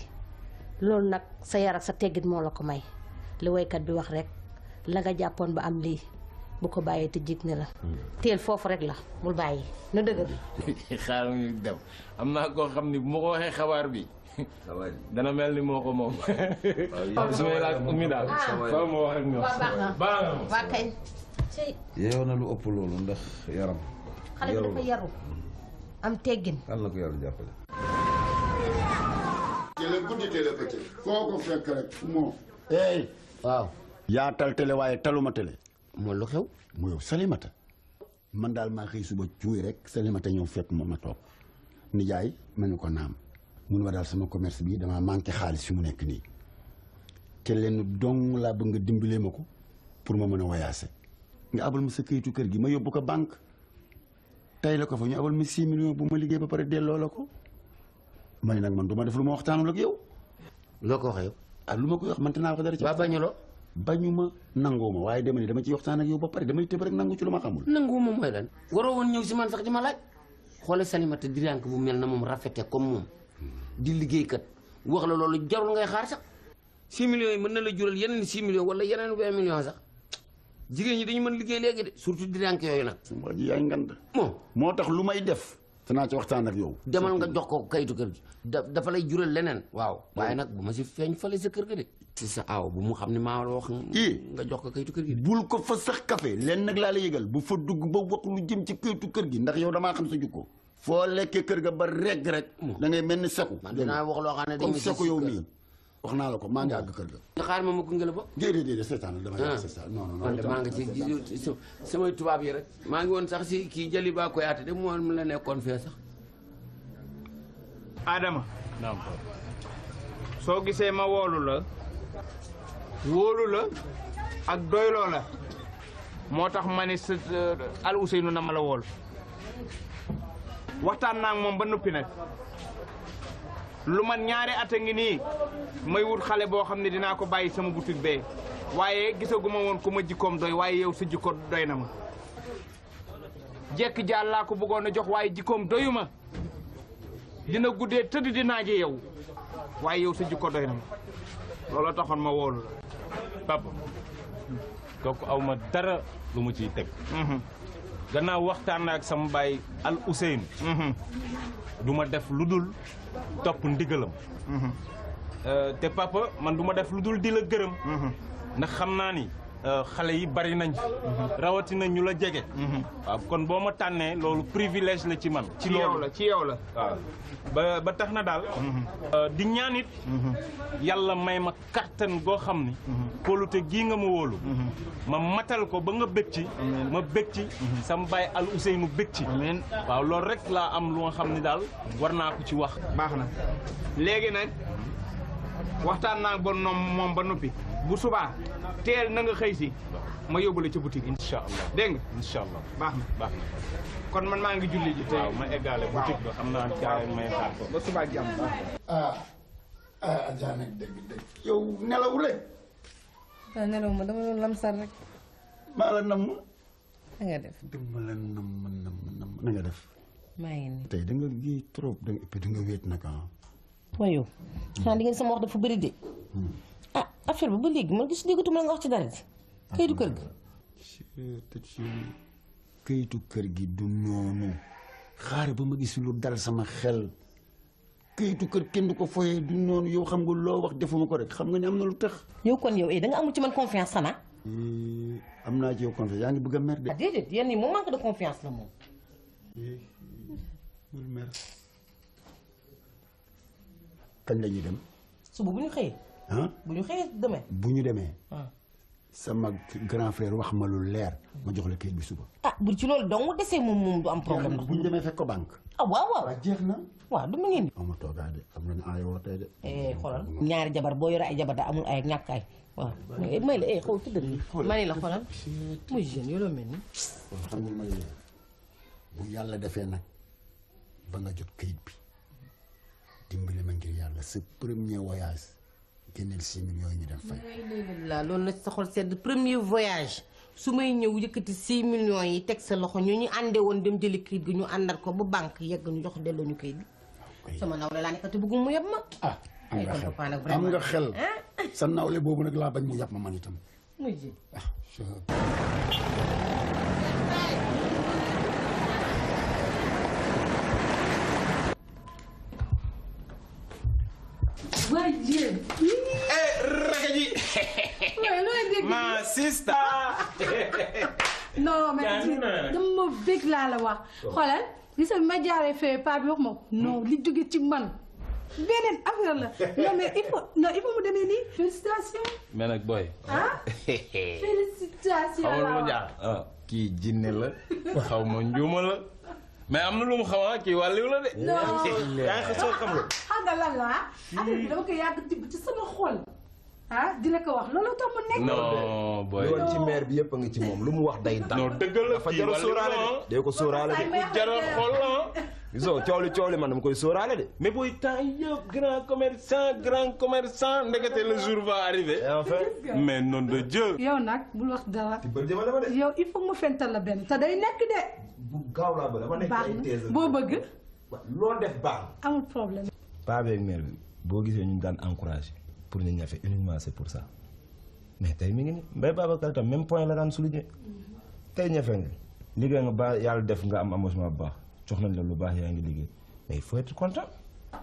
loolu nag sa yar ak sa teggin moo la ko may li woykat bi wax rek la nga jàppoon ba am lii bu ko bàyyee te jig ne la teel foofu rek la bul bàyyi na dëgg
xaaral ñu dem am naa koo xam ni bu ma ko waxee xabaar bi dana mel ni moo ko moom su may laaj ummi daal faaw ma wax ak ñoom baax na
waa kay
yeew na lu ëpp loolu ndax yaram
xale bi dafa yaru am teggin
yàlla na ko yàlla jàppale
télé guddi télé bëccëg foo ko fekk rek moo hey waaw yaa tal télé waaye taluma télé
moo lu xew
mu yow Salimata man daal maa xëy suba cuuy rek Salimata ñëw fekk ma toog nijaay ma ne ko naam mun ma daal sama commerce bi damaa manqué xaalis fi mu nekk nii te leen dong laa bëgg nga dimbalee ma ko pour ma mën a wayaase nga abal ma sa këyitu kër gi ma yóbbu ko banque tay la ko fa ñu abal ma 6 millions bu ma liggéey ba pare delloo la ko ma ne nag man du ma def lu ma waxtaanul ak yow.
loo ko waxee yow.
ah lu ma koy wax man te naa ko dara ci.
waa bañuloo.
bañuma nanguwuma waaye dama ni dama ciy waxtaan ak yow ba pare damay tëb rek nangu ci lu ma xamul.
nanguwuma mooy lan. waroo woon ñëw si man sax di ma laaj. xoole Salimata dirànk bu mel na moom rafete comme moom di liggéeykat wax la loolu jarul ngay xaar sax 6 millions yi mën na la jural yeneen 6 millions wala yeneen 20 millions sax jigéen ñi dañu mën liggéey léegi de surtout dirànk yooyu nag.
waa ji yaay ngand. moo tax lu may def. danaa ci waxtaan ak yow.
demal nga jox ko kayitu kër gi dafa lay jural leneen. waaw waaye nag bu ma si feeñ fale sa kër ga de. si sa aaw bu mu xam ne maa la wax. nga jox ko kayitu kër gi de.
bul ko fa sax café leen nag laa la yëgal bu fa dugg ba wax lu jëm ci kayitu kër gi ndax yow damaa xam sa jukko. foo lekkee kër ga ba regg rek. da ngay mel ni seku.
man dinaa wax loo xam ne
comme seku yow mii. wax naa la ko maa ngi àgg kër ga.
nga xaar ma gunge la ba.
déedéet seetaan dama yàq seetaan non non.
man de maa ngi ci samay tubaab yi rek. maa ngi woon sax si kii jëli baa koy aate de mu la nekkoon fee sax.
Adama. soo gisee ma woolu la wóolu la ak doyloo la moo tax ma ne sa Al Ousseynou na ma la woolu waxtaan naa ak moom ba noppi nag lu man ñaari at a ngi nii may wut xale boo xam ne dinaa ko bàyyi sama boutique bee waaye gisaguma woon ku ma jikkoom doy waaye yow sa jikko doy na ma jekk jaal laa ko bëggoon a jox waaye jikkoom doyu ma dina guddee tëdd di naaje yow waaye yow sa jikko doy na ma looloo taxoon ma woolu la
papa kooku aw ma dara lu mu ciy teg gannaaw waxtaan na ak sama baay Al Ousseynou du ma def lu dul topp ndigalam te papa man du ma def lu dul di la gërëm ndax xam naa ni xale yi bari nañ rawatina ñu la jege waaw kon boo ma tànnee loolu privilège la ci man
ci yow la ci yow la
waaw ba tax na daal di ñaanit yàlla may ma kattan goo xam ni kóolute gii nga ma wóolu ma matal ko ba nga bég ci ma bég ci sama baay Al Ousseynou bég ci waaw loolu rek laa am lu nga xam ni daal war naa ko ci wax
baax na léegi nag waxtaan naa ba moom ba noppi bu subaa teel na nga xëy si ma yóbbu la ci boutique
incha allah
dégg nga
incha allah
baax na
baax na
kon man maa ngi julli ji
waaw ma eggale boutique ba xam naa jaay may xaar ko
ba subaa jàmm
Adja nag dëgg yow nelaw rek
waaw nelaw ma dama doon lamsar rek
maa la namm
na nga def
dama la namm na nga def
maa ngi nii
tey da nga gi trop da nga wéet nag
waaye yow xanaa di ngeen sama wax dafa bëri de ah affaire bi ba léegi man gis déggatuma la nga wax ci dara ji kayitu kër gi.
kayitu kër gi du noonu xaar ba ma gis lu dal sama xel kayitu kër kenn du ko foyee du noonu yow xam nga loo wax defuma ko rek xam nga ni am na lu tax.
yow kon yow da nga amul ci man confiance xanaa.
am naa ci yow confiance yaa ngi bëgg a mer de.
ah déedéet yéen ñi moom manque de confiance la moom.
bul mer. kañ la ñuy dem.
suba bu ñu xëyee.
ah
bu ñu xëyee demee.
bu ñu demee. sama grand frère wax ma lu leer ma jox la kayit bi suba.
ah bu ci loolu donc desee moom du am problème.
bu ñu demee fekk ko banque.
ah waaw waaw.
waaw jeex na.
waaw du ma ngeen di.
ma toogaa de am nañu aayoo tey de.
xoolal ñaari jabar boo yore ay jabar da amul ay ak ñàkk ay waaw. may la xool ci dënn ma ne la xoolal muy jeune yoo mel ni.
xam nga may bu yàlla defee nag ba nga jot kayit bi dimbali ma ngir yàlla sa premier voyage génneel 6 millions yi ñu dem fay.
la loolu la sa xol sedd premier voyage su may ñëw yëkkati 6 millions yi teg sa loxo ñu àndee woon dem jëli kayit gi ñu àndal ko ba banque yegg ñu jox delloo ñu kayit bi. sama nawle laa nekkati bëggum mu yeb ma.
am nga xel sa nawle boobu nag laa bañ mu yab ma man itam.
muy ji.
waaye jéem.
ragaji.
waaye looy dégg.
ma sista.
non mais dama bëgg laa la wax. xoolal gis nga ma jaaree fee paa bi wax ma non li jóge ci man beneen affaire la non mais il faut mu demee nii. félicitations.
mais nag booy.
ah félicitations.
xaw ma lu jaar kii jinne la xaw ma njuuma la mais am na lu mu xamaa kii wàlliw la de.
non
yaa ngi soo xam la.
xam nga lan la affaire bi dama koy yàgg tibb ci sama xol di la ko wax loolu tax mu nekk.
non booy
yoon ci maire bi yëpp a ngi ci moom lu mu wax day dal.
non dëgg la
dafa jar a sóoraale de. dee ko sóoraale de.
ku jar a xool la.
gisoo coow li man dama koy sóoraale de.
mais booy temps yëpp grand commerçant ndekete le jour va arriver. mais nom de Dieu.
yow nag bul wax dara. yow il faut mu fental la benn te day nekk de.
bu gaaw laa bëgg dama nekk ay thèse.
boo bëgg.
loo def baax.
amul problème.
paa beeg mère bi boo gisee ñu daan encouragé pour ñu ñafe uniquement c'est pour ça mais tey mi ngi ni Mbaye Babacar tam même point la daan souligné tey ñafe nga liggéey nga ba yàlla def nga am amosement bu baax jox nañ la lu baax yaa ngi liggéey mais il faut être content.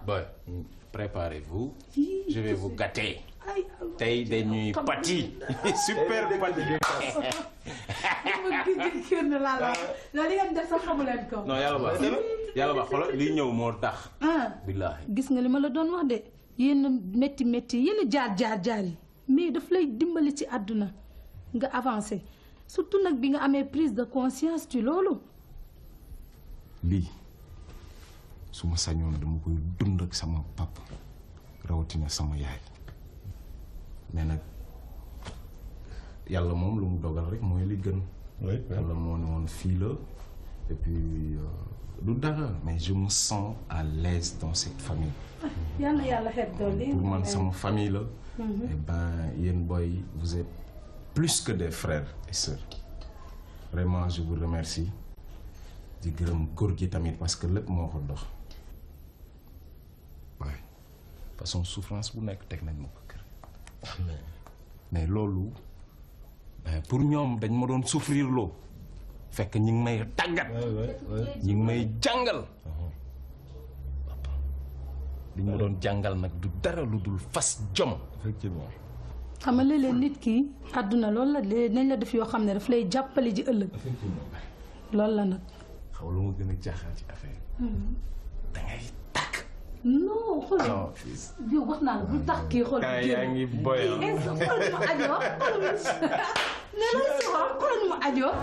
boy préparez-vous je vais vous gâter tey dañuy pâti super pâti.
loolu ngeen def sax xamu leen ko.
non yàlla ba xoolal lii ñëw moo tax. billaahi
gis nga li ma la doon wax de yenn métti yenn jaar yi mais daf lay dimbali ci àdduna nga avancé surtout nag bi nga amee prise de conscience ci loolu.
lii su ma sañoon dama koy dund ak sama papa rawatina sama yaay mais nag yàlla moom lu mu dogal rek mooy li gën. yàlla moo ne woon fii la et puis du dara mais je me sens à l'aise dans cette famille.
yàlla xeet dolli.
pour man sama famille la. et ben yéen boy vous êtes plus que des frères et sœurs vraiment je vous remercie di gërëm góor gi tamit parce que lépp moo ko dox waaye façon souffrance bu nekk teg nañ ma ko kër mais loolu pour ñoom dañ ma doon souffrir loo fekk ñi ngi may tàggat ñi ngi may jàngal li ñu ma doon jàngal nag du dara lu dul fas jom.
effectivement.
xam nga léeg-léeg nit ki àdduna loolu la léeg nañ la def yoo xam ne daf lay jàppale ji ëllëg. loolu la nag.
xaw lu ma gën a jaaxal ci affaire da ngay tàkk.
non xoolal yow wax naa la bu tax kii xool.
yaa ngi boy
xoolal nu mu ajoo nee na si waaw xoolal nu mu ajoo.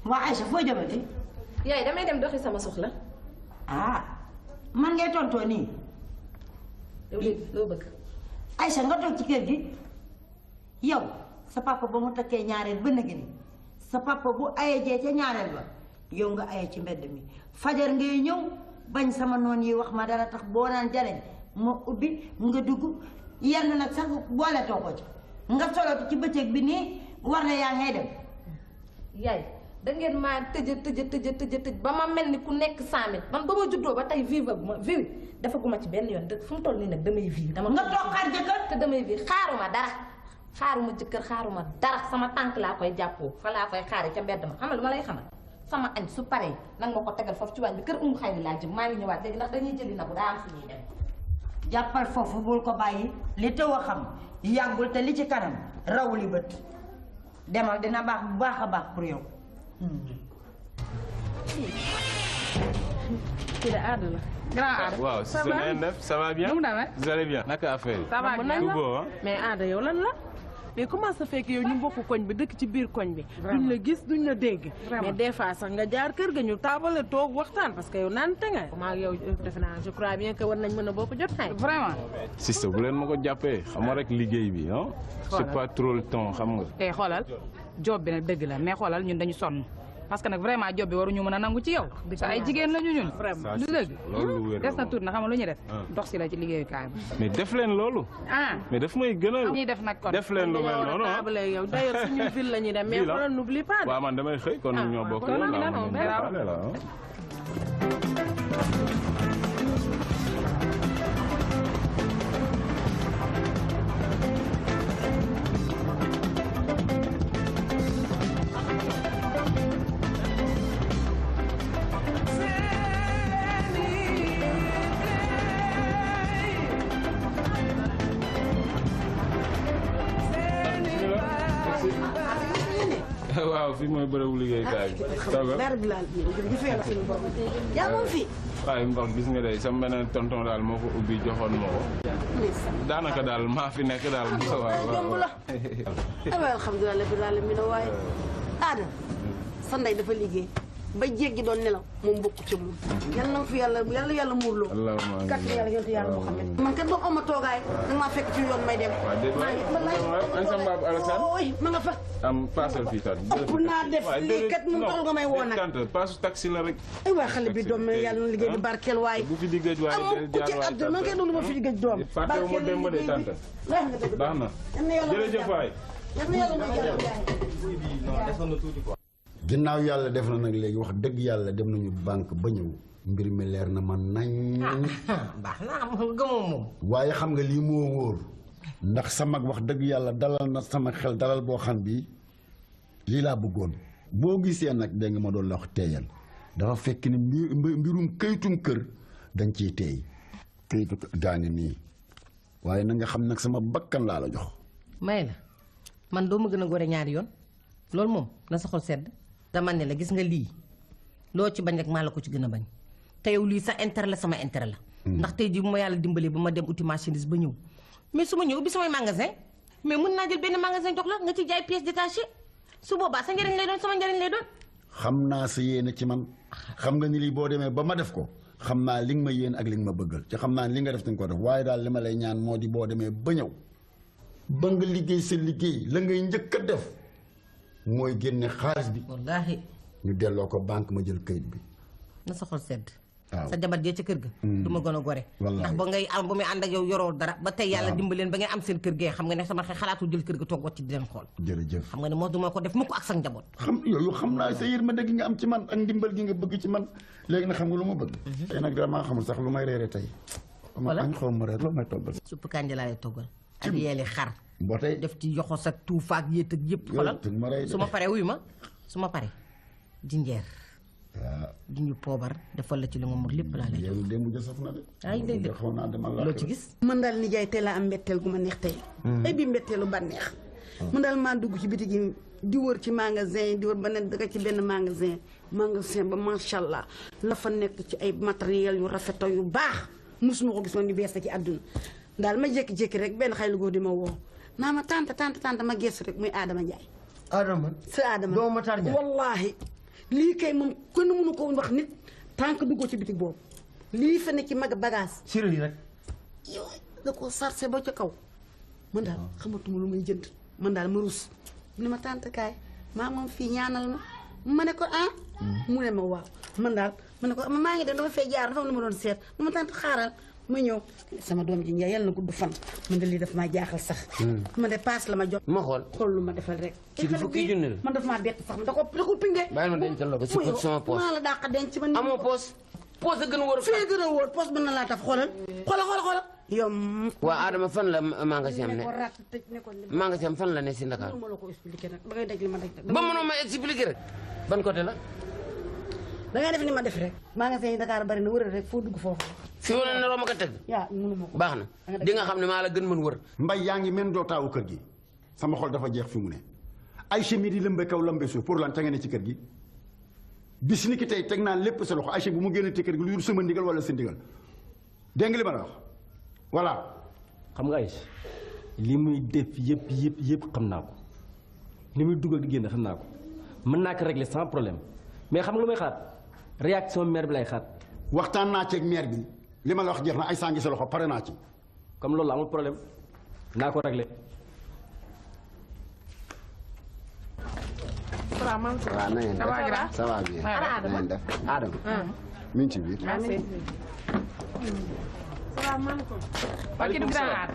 waa Aïcha foo jëmati.
yaay damay dem doxi sama soxla.
man ngay tontoo nii.
yow léegi loo bëgg.
Aïcha nga toog ci kër gi yow sa papa ba mu takkee ñaareel ba nag ni sa papa bu ayee jee ca ñaareel ba yow nga ayee ci mbedd mi fajar ngay ñëw bañ sama noon yi wax ma dara tax boo naan jariñ ma ubbi nga dugg yenn nag sax boole too ko ci nga solatu ci bëccëg bi nii war na yaa ngay dem
yaay da ngeen maa tëj ba ma mel ni ku nekk 100 000 man ba ma juddoo ba tey vive ma vie defaguma ci benn yoon fu mu toll nii nag damay vie dama
nga toog xaar jëkkër
te damay vie xaaruma jëkkër xaaruma dara sama tànk laa koy jàppoo fa laa koy xaare ca mbedd ma xam nga lu ma lay xamal sama añ su paree nag ma ko tegal foofu ci waañ bi kër umu xay bi laa jëm maa ngi ñëwaat léegi ndax dañuy jëli na bu daa am fu ñuy dem
jàppal foofu bul ko bàyyi li tëw a xam yàggul te li ci kanam raw li bët demal dina baax bu baax a baax pour yow
kii de aada la grand aada.
waaw si sa ngeen def ça va bien.
nu mu demee.
vous allez bien. naka affaire yi.
ça va bien
tout beau hein.
mais aada yow lan la. mais comment ça fait que yow ñu bokk koñ bi dëkk ci biir koñ bi. duñ la gis duñ la dégg. mais des fois sax nga jaar kër ga ñu taabale toog waxtaan parce que yow naan te nga. maa yow defe naa je crois bien que war nañ mën a bokk jotaay. vraiment.
Sista bu leen ma ko jàppee xam nga rek liggéey bi ah. c'est pas trop le temps xam nga.
te xoolal job bi nag dëgg la mais xoolal ñun dañu sonn parce que nag vraiment job bi waruñu mën a nangu ci yow. sa ay jigéen lañu ñun. vraiment du dëgg.
loolu wér
des na tuut na xam nga lu ñuy def. dox si la ci liggéeyukaay bi.
mais def leen loolu. mais daf may gënal.
ñuy def nag kon
def leen lu mel noonu ah.
yow d'ailleurs suñu ville la ñuy dem mais xoolal n'oublie pas.
waaw man damay xëy kon ñoo bokk.
kon nag
waaw fii mooy bërëbu liggéeykaay bi.
dara bi laal bi fi yàlla suñu borom yaa moom fii.
waaye mbax gis nga day sama beneen tonton daal moo ko ubbi joxoon ma ko. daanaka daal maa fi nekk daal. waaw
jomb la. alhamdulilah rabbil alamin waaye aada sa ndey dafa liggéey ba jéeg gi doon nelaw moom bokk ci moom. yal na fi yàlla muurloo.
allahumma
kat yàlla yontu yàlla moo xam ne. man kat boo xaw ma toogaay da maa fekk ci yoon may dem.
waaw dégg nga
ooy ma nga fa.
am paasal fii kat.
ëpp naa def lii kat mu toll nga may woo nag.
tante paasu taxi la rek.
ay waay xale bi doom yàlla na liggéey di barkeel waay.
bu fi di géej waay del
ku ci àdduna ma ngay doon ma fi di géej doom.
fàttewu ma dem ba de tante. baax na jërëjëf waay.
ginnaaw yàlla def na nag léegi wax dëgg yàlla dem nañu banque ba ñëw mbir mi leer na man nañ.
baax na am nga gëmoo moom.
waaye xam nga lii moo wóor ndax sama wax dëgg yàlla dalal na sama xel dalal boo xam bi lii laa bëggoon boo gisee nag dégg nga ma doon la wax teeyal dafa fekk ni mbirum këyitum kër dañ ciy teey këyitu daani nii waaye na nga xam nag sama bakkan laa la jox.
may la man doo ma gën a gore ñaari yoon loolu moom na sa xol sedd. dama ne la gis nga lii loo ci bañ rek maa la ko ci gën a bañ te yow lii sa intérêt la sama intérêt la. ndax tey jii bu ma yàlla dimbalee ba ma dem uti marchandise ba ñëw mais su ma ñëw ubbi samay magasin mais mun naa jël benn magasin jox la nga ci jaay pièces détachées su boobaa sa njëriñ lay doon sama njëriñ lay doon.
xam naa sa yéene ci man xam nga ni lii boo demee ba ma def ko xam naa li nga ma yéen ak li nga ma bëggal ci xam naa li nga def dañ ko def waaye daal li ma lay ñaan moo di boo demee ba ñëw ba nga liggéey sa liggéey la ngay njëkk a def mooy génne xaalis bi.
wallaahi.
ñu delloo ko banque ma jël kayit bi.
na sa xol sedd.
waaw
sa jabar jee ca kër ga. du ma gën a gore. ndax ba ngay am ba muy ànd ak yow yoroo dara ba tey yàlla dimbaleen ba ngay am seen kër gee xam nga ne sama xel xalaatu jël kër ga toog wàcc di leen xool.
jërëjëf
xam nga ne moo du ma ko def mukk ak sa njaboot.
xam yooyu xam naa sa yërmande gi nga am ci man ak ndimbal gi nga bëgg ci man léegi nag xam nga lu ma bëgg. tey nag damaa xamul sax lu may reere tey.
voilà
añ xaw ma reer loo may toggal.
suppu kànja laa lay toggal. ak yeeli xar.
boo tey
def ci yoxos ak tuufaak yéet ak yëpp. xoolal su ma paree wuyu ma su ma paree jinjeer di ñu poobar defal la ci li nga mën lépp laa lay jox.
démb saf na de.
ay dégg
xaw naa demal
loo ci gis.
man daal nijaay tey laa am mbetteel gu ma neex tey. ay bi mbetteelu bànneex. man daal maa dugg ci biti gi di wër ci magasin yi di wër ba ne dëkk ci benn magasin ba macha allah la fa nekk ci ay matériel yu rafetoo yu baax mosuma ko gis woon yu bees ci àdduna daal ma jékki-jékki rek benn xale lu góor di ma woo naa ma tante ma gestu rek muy Adama Ndiaye.
Adama
sa Adama
doo Matar Ndiaye
wallaahi lii kay moom kenn mënu ko wax nit tant que duggoo ci bitig boobu lii fa ne ci mag bagage.
siré yi rek.
yow da koo sarse ba ca kaw man daal xamatuma lu may jënd man daal ma rus mu ne ma tante kaay maa moom fii ñaanal ma ne ko mu ne ma waaw man daal ma ne ko maa ngi dem dama fay jaar dafa am lu ma doon seet ma tante xaaral ma ñëw sama doom ji Ndiaye yàlla na gudd fan man de lii daf maa jaaxal sax. man de paas la ma jox.
ma xool
lu ma defal rek.
ci du fukki junni la.
man daf maa bett sax da ko pingee.
bàyyi ma dencal la ko si ko sama poos.
maa la dàq denc man.
amoo poos. poos a gën a wóor.
fii gën a wóor poos mën na laa taf xoolal. xoolal. yow.
waa Adama fan la magasin am ne. magasin am fan la ne si Ndakaaru.
ma la ko expliqué rek da ngay daj li ma daj.
ba mënoo ma expliqué rek. ban côté la.
da ngay def ni ma def rek. magasin yi Dakar bari na wër rek foo dugg foofu.
fi wala ne ma ko teg.
yaa mënu ma ko.
baax na di nga xam ne maa la gën mën wër.
mbay yaa ngi men doo taawu kër gi sama xol dafa jeex fi mu ne ay chemi di lëmbe kaw lëmbe suuf pour lan te nga ne ci kër gi bis ni ki tey teg naa lépp sa loxo Aïcha bu mu génne ci kër gi lu dul sama ndigal wala sa ndigal dégg nga li ma la wax voilà.
xam nga Aïcha li muy def yëpp xam naa ko li muy dugal di génn xam naa ko mën naa ko régler sans problème mais xam nga lu may xaat réaction mère bi lay xaat.
waxtaan naa ci ak mère bi li ma la wax jeex na ay saa ngi sa loxo pare naa ci.
comme loolu amul problème naa ko régler.
salaamaaleykum. waaw na ngeen def ça va bien. na ngeen def Adama. mi ngi ci biir.
salaamaaleykum.
waaleykum salaam.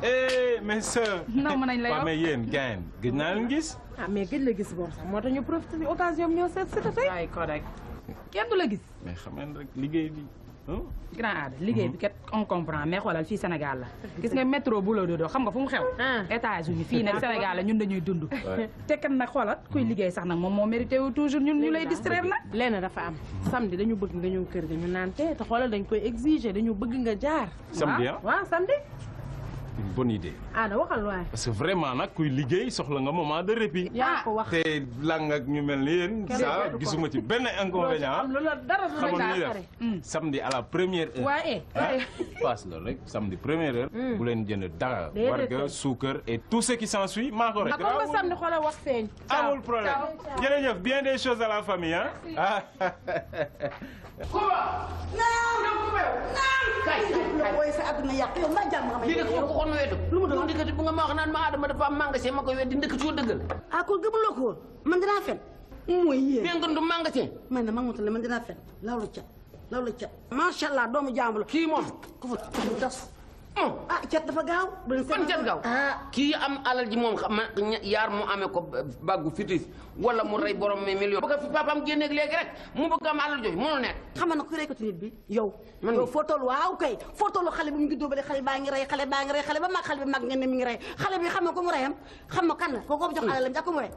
mes sœurs.
non mën nañ la
waaw mais yéen gain gëj naa leen gis.
ah mais gëj la gis boobu sax moo tax ñu profité ci occasion bi ñëw seet si tey.
waay correct kenn du la gis.
mais xam ngeen rek liggéey bi.
grand aada liggéey bi kat on comprend mais xoolal fii Sénégal la gis nga métro boulot dodo xam nga fu mu xew États-Unis fii nag Sénégal la ñun dañuy dund te kat nag xoolal kuy liggéey sax nag moom moo mérité wu toujours ñun ñu lay distraire nag
lenn dafa am samedi dañu bëgg nga ñëw kër ga ñu naan te xoolal dañ koy exiger dañu bëgg nga jaar
samedi
waaw samedi
une bonne idée.
Ada waxal waay.
parce que vraiment nag kuy liggéey soxla nga moment de répit.
yaa ko wax
te lang ak ñu mel ni yéen. ça gisuma ci benn inconvénient. xamoon ñu def samedi à la première heure.
waaye.
passe la rek samedi première heure. bu leen jënd dara. warga suukar et tout ce qui s'ensuit maa ko rek.
ak comme samedi xoolal wax feeñ.
amul problème jërëjëf bien des choses à la famille ah.
Kuba. naam kay kay sa àdduna yàq yow maa jàmm nga may.
lii ko xoon weddu lu mu doon ndekati bu nga ma wax naan ma Adama dafa am magasin ma koy weddi ndekati yoo dëggal.
ah kon gëmuloo ko woon man dinaa fen. mooy yéen
bien nga du magasin.
man de man dinaa fen lawlu cat. macha allah doomu jàmbur la.
kii moom
ku fa tas. ah cat dafa gaaw.
kon cat gaaw kii am alal ji moom xam yaar mu amee ko baggu fitis wala mu rey borom mi million. bëgg a fi papaam génneeg léegi rek mu bëgg am alal jooju mënu nekk.
xam nga ku rey ko ci nit bi yow. yow foo toll waaw kay foo toll xale bi mu ngi dóobale xale baa ngi rey xale ba mag xale bi mag ngeen ne mi ngi rey xale bi xam nga ko mu reyam xam nga kan la koo ko jox alalam ak ko mu rey.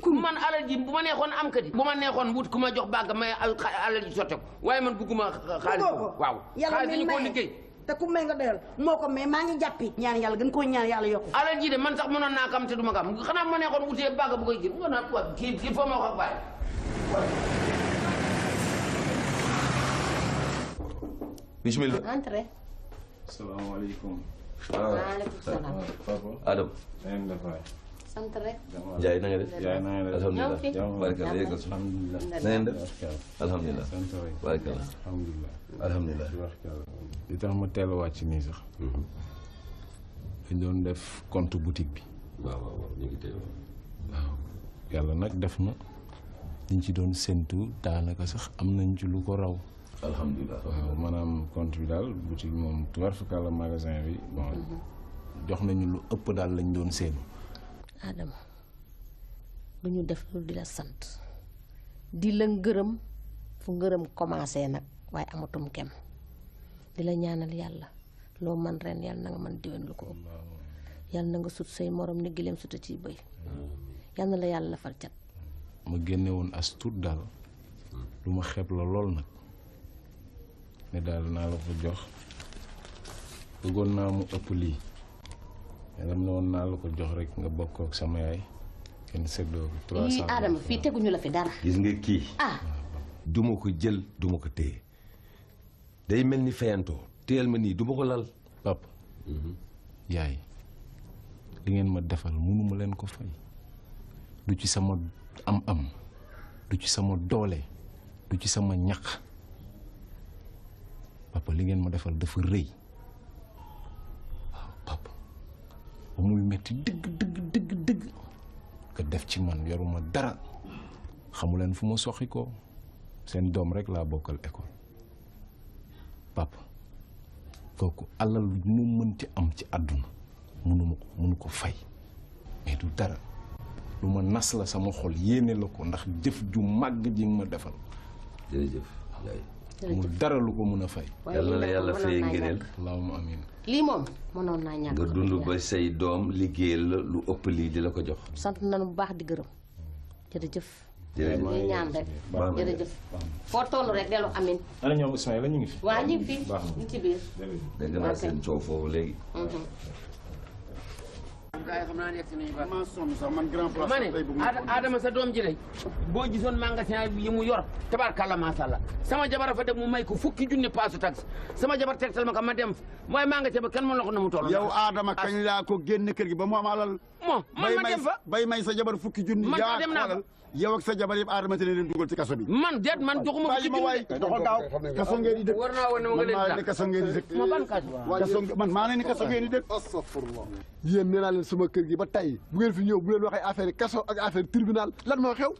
man alal ji bu ma neexoon am kadi bu ma neexoon wut ku ma jox bàgg may alal ji sotte ko waaye man bugguma xaalis waaw xaalis dañu ko liggéey
te ku may nga doyal moo ko may maa ngi jàppi ñaan yàlla gën koo ñaan yàlla yokku
alal ji de man sax mënoon naa kam te du ma kam xanaa ma neexoon wutee bàgg bu koy gën nga naan quoi kii foo ma wax ak bàyyi
bismillah
entrez.
salaamaaleykum.
waaleykum salaam.
Papa Adam.
sant rek.
Ndiaye na nga def.
Ndiaye na nga def.
alhamdulilah barikalla yëgal alhamdulilah na ngeen def. alhamdulilah barikalla alhamdulilah.
li tax ma teel a wàcc nii sax. dañ doon def compte boutique bi.
waaw ñu ngi teel.
waaw yàlla nag def na liñ ci doon séntu daanaka sax am nañ ci lu ko raw.
alhamdulilah
waaw maanaam compte bi daal boutique moom tubaar fakala magasin bi bon jox nañu lu ëpp daal lañ doon séenu.
Adama lu ñu def lu di la sant di la ngërëm fu ngërëm commencé nag waaye amatum kem di la ñaanal yàlla loo man ren yàlla na nga mën déwén lu ko ëpp yàlla na nga sut say morom ni gileem suta ciy bëy yàlla na la yàlla lafal cat.
ma génne woon as tuut daal lu ma xeeb la lool nag ne daal naa la ko jox bëggoon naa mu ëpp lii mais dama ne woon naa la ko jox rek nga bokk ak sama yaay kenn seddoo ko 300.
Adama fii teguñu la fi dara.
gis nga kii. duma ko jël duma ko téye day mel ni fayantoo téyel ma nii duma ko lal.
pap yaay li ngeen ma defal mënuma leen ko fay du ci sama am-am du ci sama doole du ci sama ñaq papa li ngeen ma defal dafa rëy waaw papa ba muy metti dëgg nga def ci man yoruma dara xamuleen fu ma soxi ko seen doom rek laa bokkal école papa kooku alal mu mënti am ci àdduna mënu ko fay mais du dara lu ma nas la sama xol yéene la ko ndax jëf ju màgg ji nga ma defal.
jërëjëf yaay.
mu dara lu ko mën a fay.
yàlla na yàlla fay ngëneel.
allahumma amiin.
lii moom mënoon naa ñàkk.
nga dund ba say doom liggéeyal la lu ëpp lii di la ko jox.
sant nañu bu baax di gërëm jërëjëf.
jërëjëf
ñuy ñaan rek jërëjëf. foo toll rek dellu amin.
ana ñoom Ismaïla ñu ngi fi.
waa ñu ngi fi ñu ci biir.
dégg naa seen coow foofu léegi.
gaay xam naa ne yegg si nañu ba.
maa sonn sax man grand place.
ma ne Adama sa doom ji lay boo gisoon magasin yi mu yor tabarkalla macha allah sama jabar fa dem mu may ko fukki junni paasu tax sama jabar tegtal ma ko ma dem waaye magasin ba kenn mën la ko na mu toll.
yow Adama kañ laa ko génn kër gi ba mu am alal.
man ma dem fa
bay may sa jabar fukki junni.
man fa dem naa fa
yow ak sa jabar yëpp Adama te ne leen dugal ci kaso bi.
man déet man joxuma fukki junni
waay doxal gaaw kaso ngeen di dëkk.
war naa woon ne ma nga leen
man kaso ngeen di dëkk.
ma ban kaso
man maa ne ni kaso ngeen di dëkk.
astafurlah yéen nee naa leen sama kër gi ba tey bu ngeen fi ñëw bu leen waxee affaire kaso ak affaire tribunal lan moo xew.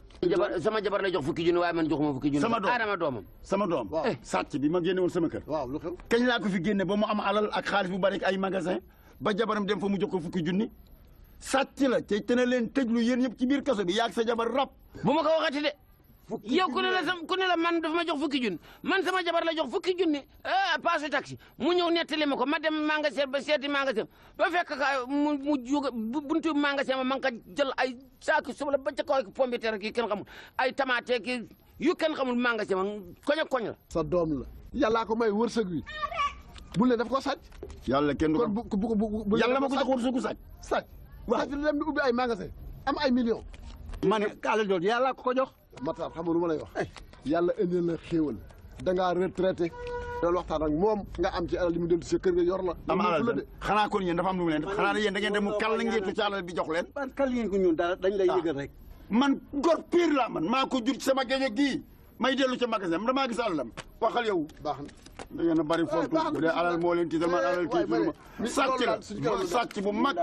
sama jabar la jox fukki junni waaye man joxuma fukki junni.
sama doom
Adama doomam.
sama doom. sàcc bi ma génne woon sama kër.
waaw lu xew.
kañ laa ko fi génne ba mu am alal ak xaalis bu bari ak ay magasin ba jabaram dem fa mu jox ko fukki junni sàcc la te te na leen tëjlu yéen ñëpp ci biir kaso bi yaag sa jabar rab.
bu ma ko waxati de. yow ku ne la man dafa ma jox fukki junni man sama jabar la jox fukki junni passe taxi mu ñëw nettali ma ko ma dem magasin ba seeti magasin ba fekk ka mu jóge buntu magasin ma man ka jël ay saako soble ba ca kaw pomme de terre kii kenn xamul ay tomate kii yu kenn xamul magasin ma koñ ak koñ la.
sa doom la yàllaa ko may wërsëg wi bu leen daf ko sàcc.
yàlla kenn du ko
bu
yàlla ma ko jox wërsëgu sàcc.
sàcc waaw sàcc dem di ubbi ay magasin am ay millions.
ma ne kaale jooju yàlla ko jox.
Matar xam nga lu ma lay wax yàlla indil la xéewal da ngaa retraité doon waxtaan ak moom nga am ci alal li mu dellu si kër ga yor la.
am alal de xanaa kon yéen dafa am lu mu leen def xanaa yéen da ngeen dem mu kàll ngeetu ci alal bi jox leen.
kàll ngeen ko ñun daal dañ lay yëgal rek.
man gor pire la man maa ko jur ci sama géej gii may dellu ca magasin damaa gis alalam waxal yow.
baax na
da ngeen a bari fontu bu dee alal moo leen tiital man alal tiital ma sàcc la sàcc bu mag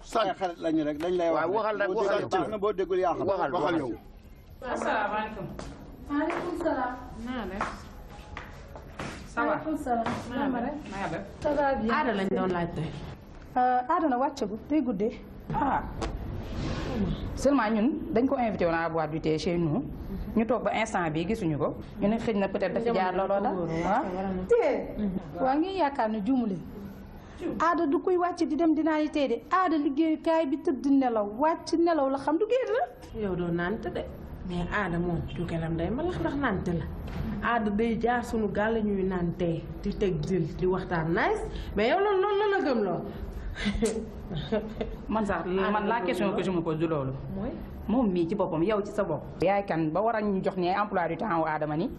sàcc
xarit lañu rek dañ lay wax.
waaw waxal rek waxal
baax na boo déggul yaa xam.
waxal yow.
asalaamaaleykum.
maaleykum salaam.
naa def. ça va
maaleykum salaam.
naa def.
ça va bien.
aada lañ doon laajte.
aada na wàccagu tey guddee.
seulement ñun dañ ko invité woon à boire du thé chez nous ñu toog ba instant bi gisuñu ko ñu ne xëj na peut-être dafa jaar looloo la waaw.
waa ngi yaakaar ne juumule aada du koy wàcc di dem dinaa yi tey de aada liggéeyukaay bi tëdd nelaw wàcc nelaw la xam du génn la.
yow doo nante de mais aada moom cukelam day malax ndax nante la aada day jaar sunu gàll ñuy nante di teg dil di waxtaan nice mais yow loolu la gëm loo.
man sax man la question que je me pose du loolu. moom mii ci boppam yow ci sa bopp. yaay kan ba war a ñu jox ne emploi du temps wu Adama ni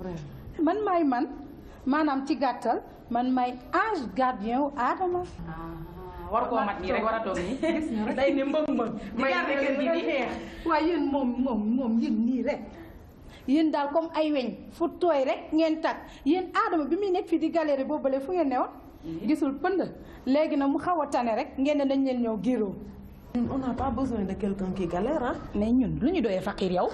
man maay man maanaam ci gàttal man maay ange gardien wu Adama.
war koo mat nii rek war a toog nii.
gis nga rek day ne mbëng-mbëng.
may kër gi di xeex.
waaye yéen moom yéen nii rek. yéen daal comme ay weñ fu tooy rek ngeen tag yéen Adama bi muy nekk fii di galéré boobale fu ngeen newoon. gisul pënd léegi nag mu xaw a tane rek ngeen ne dañ leen ñëw giro.
on n'a pas besoin de quelqu'un qui galère ah.
mais ñun lu ñu doyee fakir yow.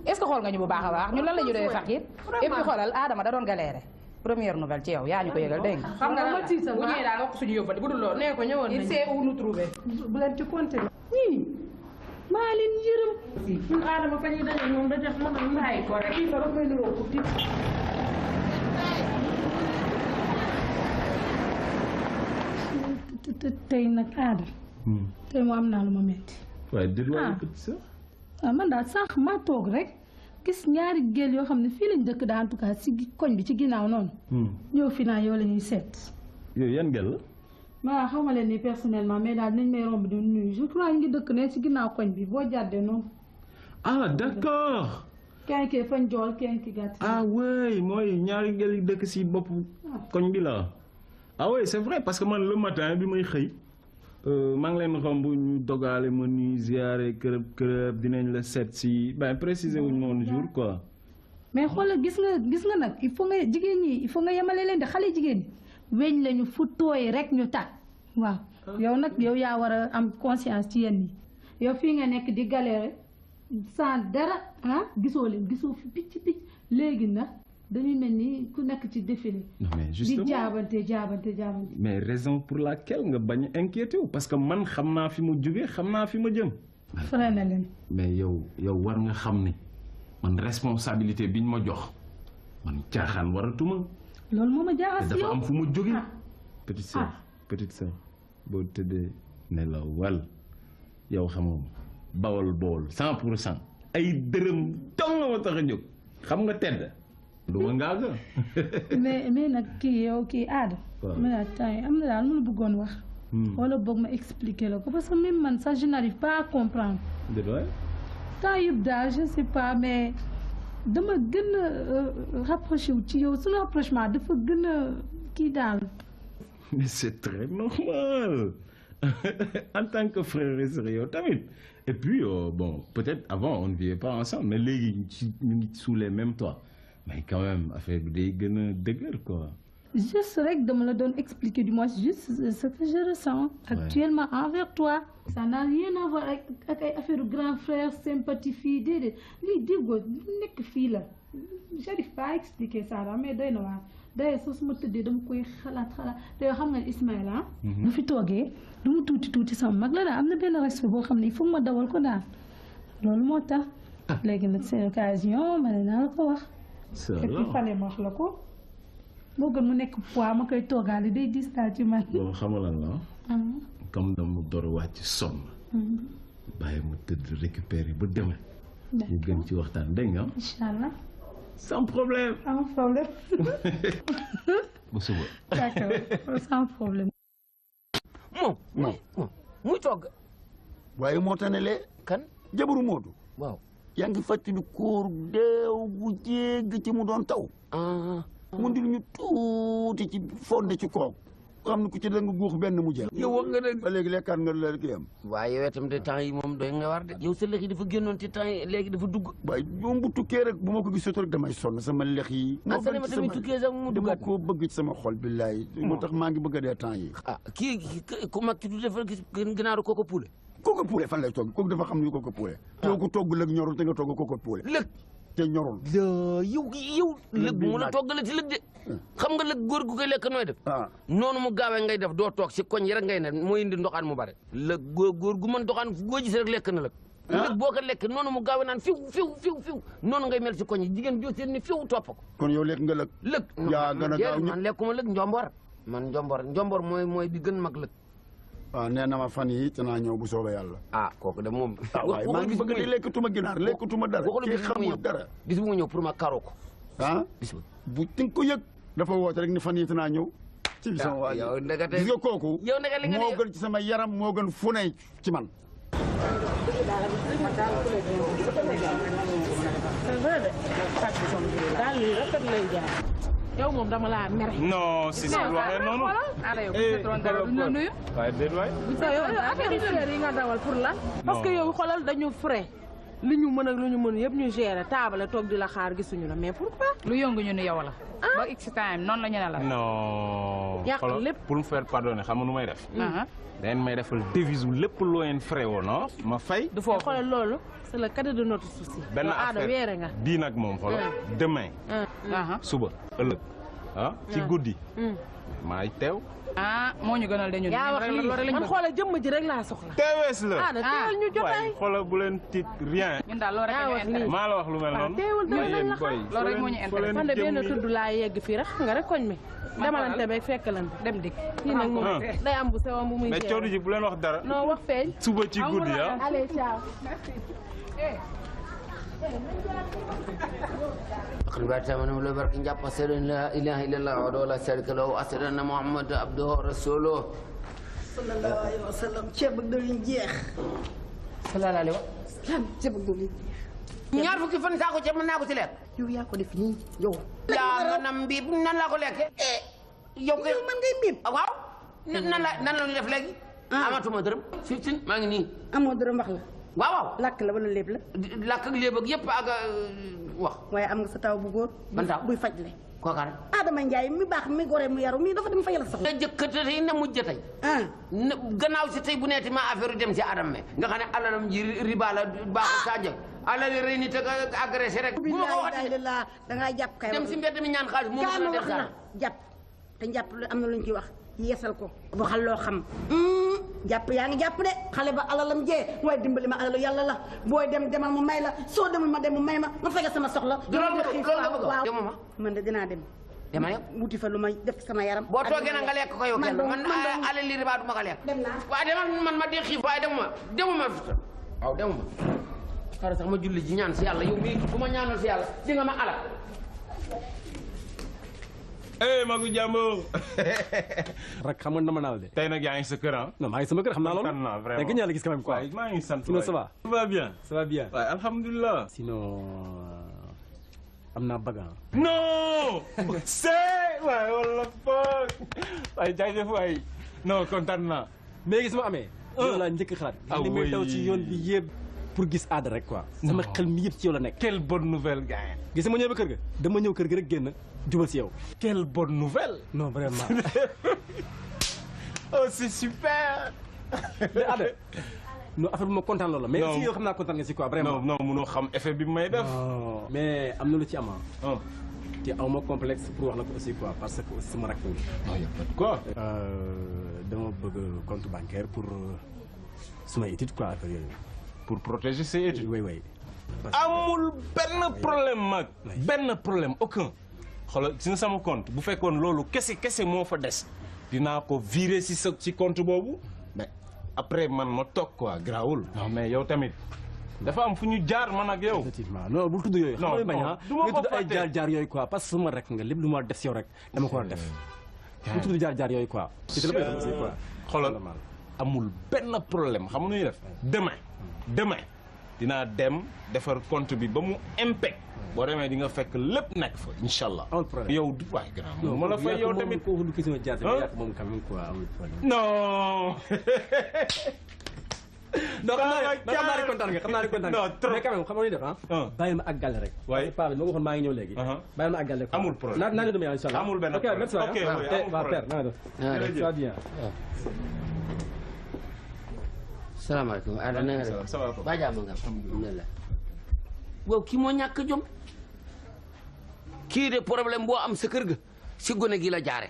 est-ce que xool nga ñu bu baax a baax ñun lan la ñu doyee fakir. et puis xoolal Adama da doon galéré. première nouvelle ci yow yaa ñu ko yëgal dégg nga. xam nga lan la bu ñëwee daal wax suñu yóbbal bu dul loolu.
nee ko ñëwoon nañu
il sait où nous trouver.
bu leen ci compter. oui maa leen yërëm.
ñun Adama fa ñuy daje moom da def mën a bàyyi ko rek.
kii fa daf may niroo ko tiit. tey nag aada. tey moo am naa lu ma metti.
waaye déglu waaye sa.
man daal sànq maa toog rek gis ñaari géel yoo xam ne fii lañ dëkk daal en tout cas si koñ bi ci ginnaaw noonu. ñëw fi naa yow la ñuy seet.
yow yan gel la.
maa xaw ma leen ni personnellement mais daal dinañ may romb di nuyu je crois ñu ngi dëkk ne si ginnaaw koñ bi boo jàddee noonu.
ah d'accord.
kenn ki fañ jool kenn ki gàtt.
ah oui mooy ñaari gel yi dëkk si bopp koñ bi la. ah oui c'est vrai parce que man le matin bi may xëy maa ngi leen romb ñu dogaale ma nuyu ziare kërëb dinañ la seet si ben préciser wuñ moon jour quoi.
mais xoolal gis nga nag il faut nga jigéen ñi il faut nga yemale leen de xale jigéen ñi weñ lañu fu tooy rek ñu tàkk waaw. yow nag yow yaa war a am conscience ci yéen ñi yow fii nga nekk di galérer sans dara ah gisoo leen gisoo fi picc léegi nag dañuy mel ni ku nekk ci défilé.
non mais justement
di jaabante.
mais raison pour laquelle nga bañ a inquiété wu parce que man xam naa fi mu jóge xam naa fi ma jëm.
freiné na leen.
mais yow war nga xam ni man responsabilité biñ ma jox man caaxaan waratuma.
loolu moo ma jaaxal si yow
dafa am fu ma jóge. petite sœur boo tëddee ne la wal yow xamoo bawol bool 100% ay dërëm dong nga ma tax a jóg xam nga tedd du ma ngaaga.
mais nag kii yow kii aada.
waaw
mais nag temps yi am na daal lu ma bëggoon wax. wala boog ma expliquer la ko parce que même man ça je n'arrive pas à comprendre.
déedéet.
temps yëpp daal je sais pas mais dama gën a rapproché wu ci yow suñu rapprochement dafa gën a kii daal.
mais c'est très normal en tant que frère et sœur yow tamit et puis bon peut-être avant on ne vivait pas ensemble mais léegi ñu ngi sous les mêmes toits mais quand même affaire bi day gën a dëgër quoi.
juste rek dama la doon expliquer du moins juste ce que je ressens actuellement envers toi. ça n'a rien à voir ak ay affaire grand frère sympathie fii déedéet lii déggoo nekk fii la j'arrive pas à expliquer ça là mais doy na waar d'ailleurs soo su ma tëddee dama koy xalaat te yoo xam nga ne Ismaïla bu fi toogee lu mu tuuti sama mag la daal am na benn respect boo xam ne il faut ma dawal ko daal loolu moo tax léegi nag c'est l'occasion ma ne naa la ko wax et puis fallait ma wax la ko moo gën mu nekk poids ma koy toogaale day dis daal ci man.
bon xamalal la comme dama door wàcc sonn bàyyi ma tëdd récupérer ba demain ñu gën ci waxtaan dégg nga.
Inch'Allah.
sans problème.
sans problème.
bu suba.
d'accord sans problème.
moom
muy togg.
waaye moo tanelee kan jabaru Moodu.
waaw
yaa ngi fàttali kóor deew gu jégg ci mu doon taw. mu ndil ñu tuuti ci fonde ci kooku. xam ne ku ci da nga guux benn mu jeex.
yow wax nga dëgg.
ba léegi lekkaat nga la kii am.
waaye yow itam de temps yi moom doy nga war de. yow sa lex yi dafa génnoon ci temps yi léegi dafa dugg.
waaye moom bu tukkee rek bu ma ko gisatoo rek damay sonn sama lex yi.
moo bëgg ci sama tukkee sax mu
dama koo bëgg ci sama xol billaay. moo tax maa ngi bëgg a dee temps yi.
kii ku mag ki du defal gis ginaaru koko poulet.
koko poulet fan lay togg kooku dafa xam ni koko poulet. yow ko togg lëg ñorul te nga togg koko poulet.
lëg
te ñorul.
yow lëg bu mu la toggalee ci lëg de. xam nga lëg góor gu koy lekk nooy def. noonu mu gaawee ngay def doo toog si koñ yi rek ngay ne mooy indi ndoxaan mu bare. lëg góor gu mën ndoxaan goo gis rek lekk na lëg. lëg boo ko lekk noonu mu gaawee naan fiw noonu ngay mel si koñ yi jigéen joo seen ni fiw topp ko.
kon yow lekk nga lëg.
lëg
yaa gën a gaaw
man lekkuma lëg njombor mooy bi gën mag lëg.
waaw nee na ma fan yi te naa ñëw bu soobee yàlla.
kooku de moom.
waaye maa ngi bëgg di lekkatuma ginaar lekkatuma dara. kii xamul dara
bis bu mu ñëw pour ma karo ko. bis
bu tinga ko yëg dafa woote rek ni fan yi te naa ñëw. ci sama waa ji gis nga kooku. moo gën ci sama yaram moo gën fu ne ci man.
yow moom dama laa mere.
non si waxee noonu. waaye déet waay.
affaire yi nga dawal pour lan. parce que yow xoolal dañu frais. li ñu mën ak lu ñu mën yëpp ñu gérer taabale toog di la xaar gisuñu la mais pourquoi.
lu yëngu ñu ne yow la. ba x time noonu la ñu ne la.
non.
yàq lépp
pour me faire pardonner xam nga nu may def. dañ may defal devise wu lépp loo leen frais woon non ma fay.
du foofu xoolal loolu c'est le cadet de notre souci.
benn affaire bii nag moom xoolal demain. suba ëllëg ci guddi. maay teew.
moo ñu gënal de ñun.
yaa wax lii man xoolal jëmm ji rek laa soxla.
teewees la
teewal ñu jotaay.
xoolal bu leen tiit rien.
ñun daal loolu rek ñu
maa la wax lu mel noonu.
teewul nañ la xam
loolu rek moo ñu intéressé.
man de benn tudd laa yegg fii rek xam nga rek koñ mi. demalante beeg fekkalante
dem dikk.
kii nag moom day am bu sewam bu muy.
mais coono ji bu leen wax dara.
non wax feeñ.
suba ci guddi
allez ciao.
أخبرت من أولو برك جاب أسر لا إله إلا الله ولا شريك له وأسر أن محمد عبده ورسوله
صلى الله عليه وسلم ceeb ak diwlin jeex.
sallallahu alayhi wa sallam
ceeb ak diwlin.
ñaar fukki fan saako ceeb mën naa ko ci lekk.
yow yaa ko def nii yow.
yaa mën a mbiib nan laa ko lekkee. yow kay
man ngay mbiib.
waaw nan la ñu def léegi. amatuma dërëm. si maa ngi nii.
amoo dërëm wax la.
waaw.
làkk la wala léeb la.
làkk ak léeb ak yëpp ak wax.
waaye am nga sa taw bu góor.
ban taw
buy fajle.
kooka rek.
Adama Ndiaye mi baax mi gore mu yaru mi dafa dem fa yàlla sax.
na jëkkate tey na mujj tey. gannaaw si tey bu neeti ma affaire dem si Adama nga xam ne alalam ji riba la baaxul saa njëg alal rëy nit ak agressé rek bu ma ko waxati
la da ngaa jàpp kay
dem si mbedd mi ñaan xaalis moo
kaa
ma
ma
def
wax
dara
la jàpp te jàpp am na lu ñu ciy wax yeesal ko waxal loo xam jàpp yaa ngi jàpp de xale ba alalam jee waaye dimbali ma alalu yàlla la booy dem demal mu may la soo demul ma dem mu may ma ma fekk sama soxla waaw
demuma
man de dinaa dem
dama yow
wuti fa lu may def sama yaram
boo toogee na nga lekk ko yow kenn man alal li riba du ma ko lekk waaw demal man ma dee xiif waaye demuma waaw demuma xara sax ma julli ji ñaan si yàlla yow mii bu ma ñaanal si yàlla di nga ma alal
magu jàmbur.
rak xam nga nama naa la de.
tey nag yaa ngi sa kër ah.
non maa ngi sama kër xam naa loolu.
kontaan naa vraiment
mais gën la gis quand même quoi.
maa ngi sant
sinon ça va.
ça va bien.
ça va bien.
waaye alhamdulilah.
sinon am naa bëgg ah.
non. c'est waaye wala foog. waaye jaajëf waay. non kontaan naa.
mais gis ma amee. yow laa njëkk xalaat.
ah oui
li may daw ci yoon bi yëpp pour gis aada rek quoi. sama xel mi yëpp ci yow la nekk.
quelle bonne nouvelle gars.
gis nga ma ñëw ba kër ga dama ñëw kër ga rek génn jubal si yow.
quelle bonne nouvelle.
non vraiment.
oh c'est super.
mais Ada non affaire bi ma kontaan loolu la. mais aussi yow xam naa kontaan nga si quoi vraiment.
non munoo xam effet bi may def.
mais am na lu ci am te aw ma complexe pour wax la ko aussi quoi parce que aussi sama rakk
non y a pas de quoi.
dama bëgg compte bancaire pour suma étude quoi affaire yooyu.
pour protéger ses études.
oui oui.
amul benn problème mag. benn problème aucun. xoolal si sama compte bu fekkoon loolu kese moo fa des dinaa ko virer si sa ci compte boobu mais après man ma toog quoi grawul. non mais yow tamit dafa am fu ñu jaar man ak yow.
effectivement non bul tudd yooyu.
non
xam nga
du ma ko
tudd ay jaar yooyu quoi parce que suma rek nga lépp lu ma def si yow rek dama ko war a def. bul tudd jaar yooyu quoi. ci la bëgg aussi quoi.
xoolal amul benn problème xam nga nu ñuy def. demain dinaa dem defar compte bi ba mu impec. boo demee di nga fekk lépp nekk fa incha allah.
amul problème
yow du waay grand ma la fay yow tamit.
kooku du question jaar moom quand même quoi amul problème.
non.
non xam naa ne kontaan nga xam naa ne kontaan nga.
non trop
mais quand même xam nga lu ñuy def bàyyi ma ak gàlle rek.
waay
parce que paa bi ma waxoon maa ngi ñëw léegi. bàyyi ma ak gàlle.
amul problème
naa ñu demee incha allah.
amul benn
ok merci waay.
ok
waaw père na nga def. ça va bien.
salaamaaleykum Ada na nga def.
ça va
ba jàmm nga alhamdulilah. waaw kii moo ñàkk jom kii de problème boo am sa kër ga si gone gi la jaare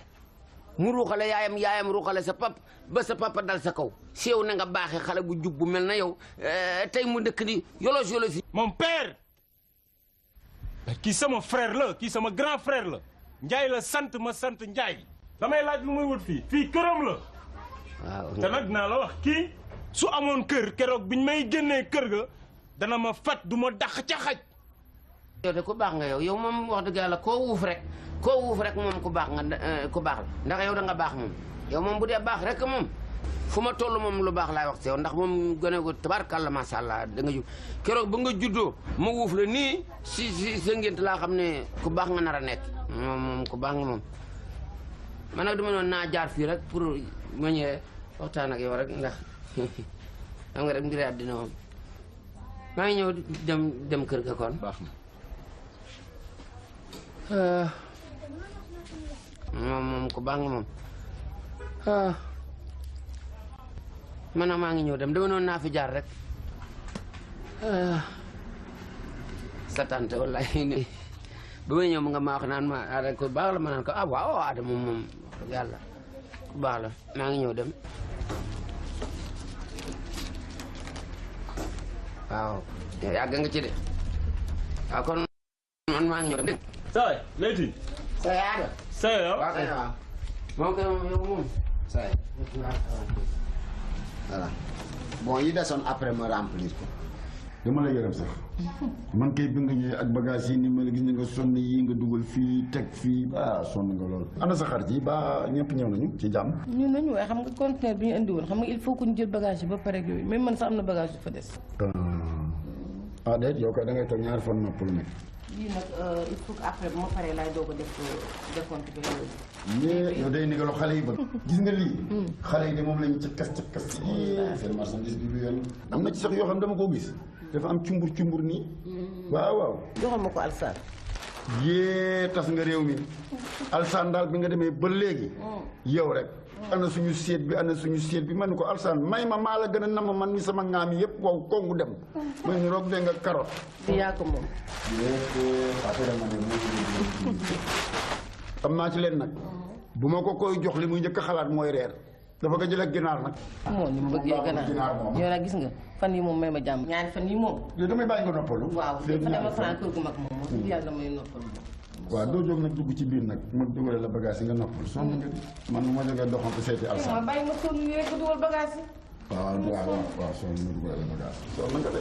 mu ruuxale yaayam ruuxale sa pap ba sa papa dal sa kaw si yow na nga baaxee xale bu jub bu mel na yow tey mu dëkk di yolos yi.
mon père kii sama frère la kii sama grand frère la Njaay la sant ma sant Njaay damay laaj lu muy wut fii këram la.
waaw
te nag naa la wax kii su amoon kër keroog biñ may génnee kër ga dana ma fat du ma dàq ca xaj.
yow de ku baax nga yow moom wax dëgg yàlla koo wuuf rek moom ku baax nga ku baax la ndax yow da nga baax moom yow moom bu dee baax rek moom fu ma toll moom lu baax laay wax si yow ndax moom gone ko tabarkàlla macha allah da nga jub keroog ba nga juddoo ma wuuf la nii si sa ngént laa xam ne ku baax nga nar a nekk moom ku baax nga moom. man nag dama noon naa jaar fii rek pour ma ñëwee waxtaan ak yow rek ndax xam nga rek mbiri àddina moom maa ngi ñëw dem kër ga kon.
baax
na moom ku baax nga moom man nag maa ngi ñëw dem dama noonu naa fi jaar rek sa tante wallahi ni ba may ñëw mu nga ma wax naan ma Ada ku baax la ma naan ko ah waaw Ada moom yàlla ku baax la maa ngi ñëw dem waaw yàgg nga ci de waaw kon man maa ngi ñëw dem.
Saay Leyti.
Saay Ada.
Saay yow.
waaw kay waaw. moom kay yow moom.
Saay. voilà bon yi desoon après ma remplir ko. dama la yërëm sax man kay bi nga ñëwee ak bagage yi ni ma la gis nga sonn yi nga dugal fii teg fii ah sonn nga lool. ana sa xarit yi ba ñëpp ñëw nañu ci jàmm.
ñun nañu waaye xam nga conteneur bi ñu indi woon xam nga il faut que ñu jël bagage yi ba pare ak yooyu même man sax am na bagage yu fa des.
ah déet yow kay da ngay toog ñaari fan noppalu nekk.
lii nag il faut que après bu ma paree laay doog a def décompte bi yooyu.
mais yow day nigaloo xale yi ba. gis nga lii. xale yi de moom la ñu ca kas. seen marchandise bi lu yoon. am na ci sax yoo xam dama koo gis. dafa am cumbur nii. waaw waaw.
joxal ma ko alsaan.
yee tas nga réew mi. Alsaan daal bi nga demee ba léegi yow rek ana suñu séet bi man ko Alsaan may ma maa la gën a nam man mi sama ŋaam yëpp wow kongu dem ma ñu roog dee nga carotte
yaa ko moom
xam naa ci leen nag bu ma ko koy jox li muy njëkk a xalaat mooy reer dafa ko jël ak ginaar nag
moo ni mu bëggee ganaar yow nag gis nga fan yi moom may ma jàmm ñaari fan yi moom
yow damay bàyyi nga noppalu
waaw dafa dema fanaan kër gu mag moom moom yàlla damay noppalu
waaw doo jóg nag dugg ci biir nag ma dugale la bagage yi nga noppal sonn nga di man ma jógee doxantu seeti Alsaan
ma bàyyi ma sonn nii rek dugal bagage yi
waaw sonn ma dugale la bagage sonn nga de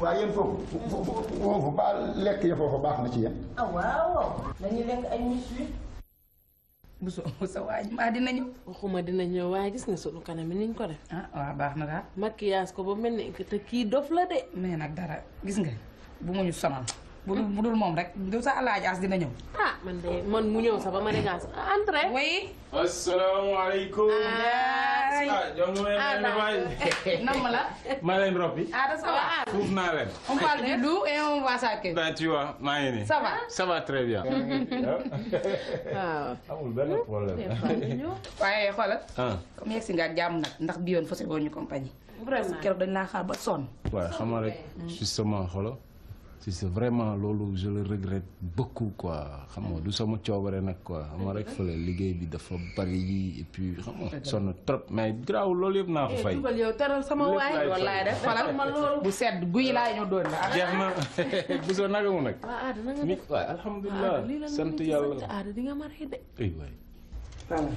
waaw yéen foofu ba lekk ya foofu baax na ci yéen
ah waaw dañuy lekk ay miche
bu sa waaj maa dina ñëw.
waxuma dina ñëw waaye gis nga sunu kanam mi niñ ko def.
ah waaw baax na daal.
maquillage ko ba mel ni te kii dof la de.
mais nag dara gis nga bu mu ñu sonal. bu dul moom rek du sa alaaji as dina ñëw.
ah man de man mu ñëw sax ba ma ne gaa sax entrée.
oui.
asalaamaaleykum.
nam la.
maa leen roppi.
ah ça va.
fuuf naa leen.
on parle du loup et on va s'arrêter.
ben tu vois maa ngi nii.
ça va.
ça va très bien.
waaw.
amul benn problème.
waaye xoolal.
ah.
comme yegg si nga jàmm nag ndax bi yoon fas woon ñu compagnie. vraiment keroog dañ laa xaar ba sonn.
waaw xam nga rek justement xoolal. si c'est vraiment loolu je le regrette beaucoup quoi xam nga du sama coobare nag quoi xam nga rek fële liggéey bi dafa bari yi et puis xam nga sonn trop mais graaw loolu yëpp naa ko fay.
dugal yow teral sama waay.
wallaay def falal bu sedd guy laa ñu doon la.
jeex na bu soo naka mu nag.
waaw Ada na nga
mi
def.
waay alhamdulilah sant yàlla.
Ada di nga ma rey de.
ay waay.
voilà.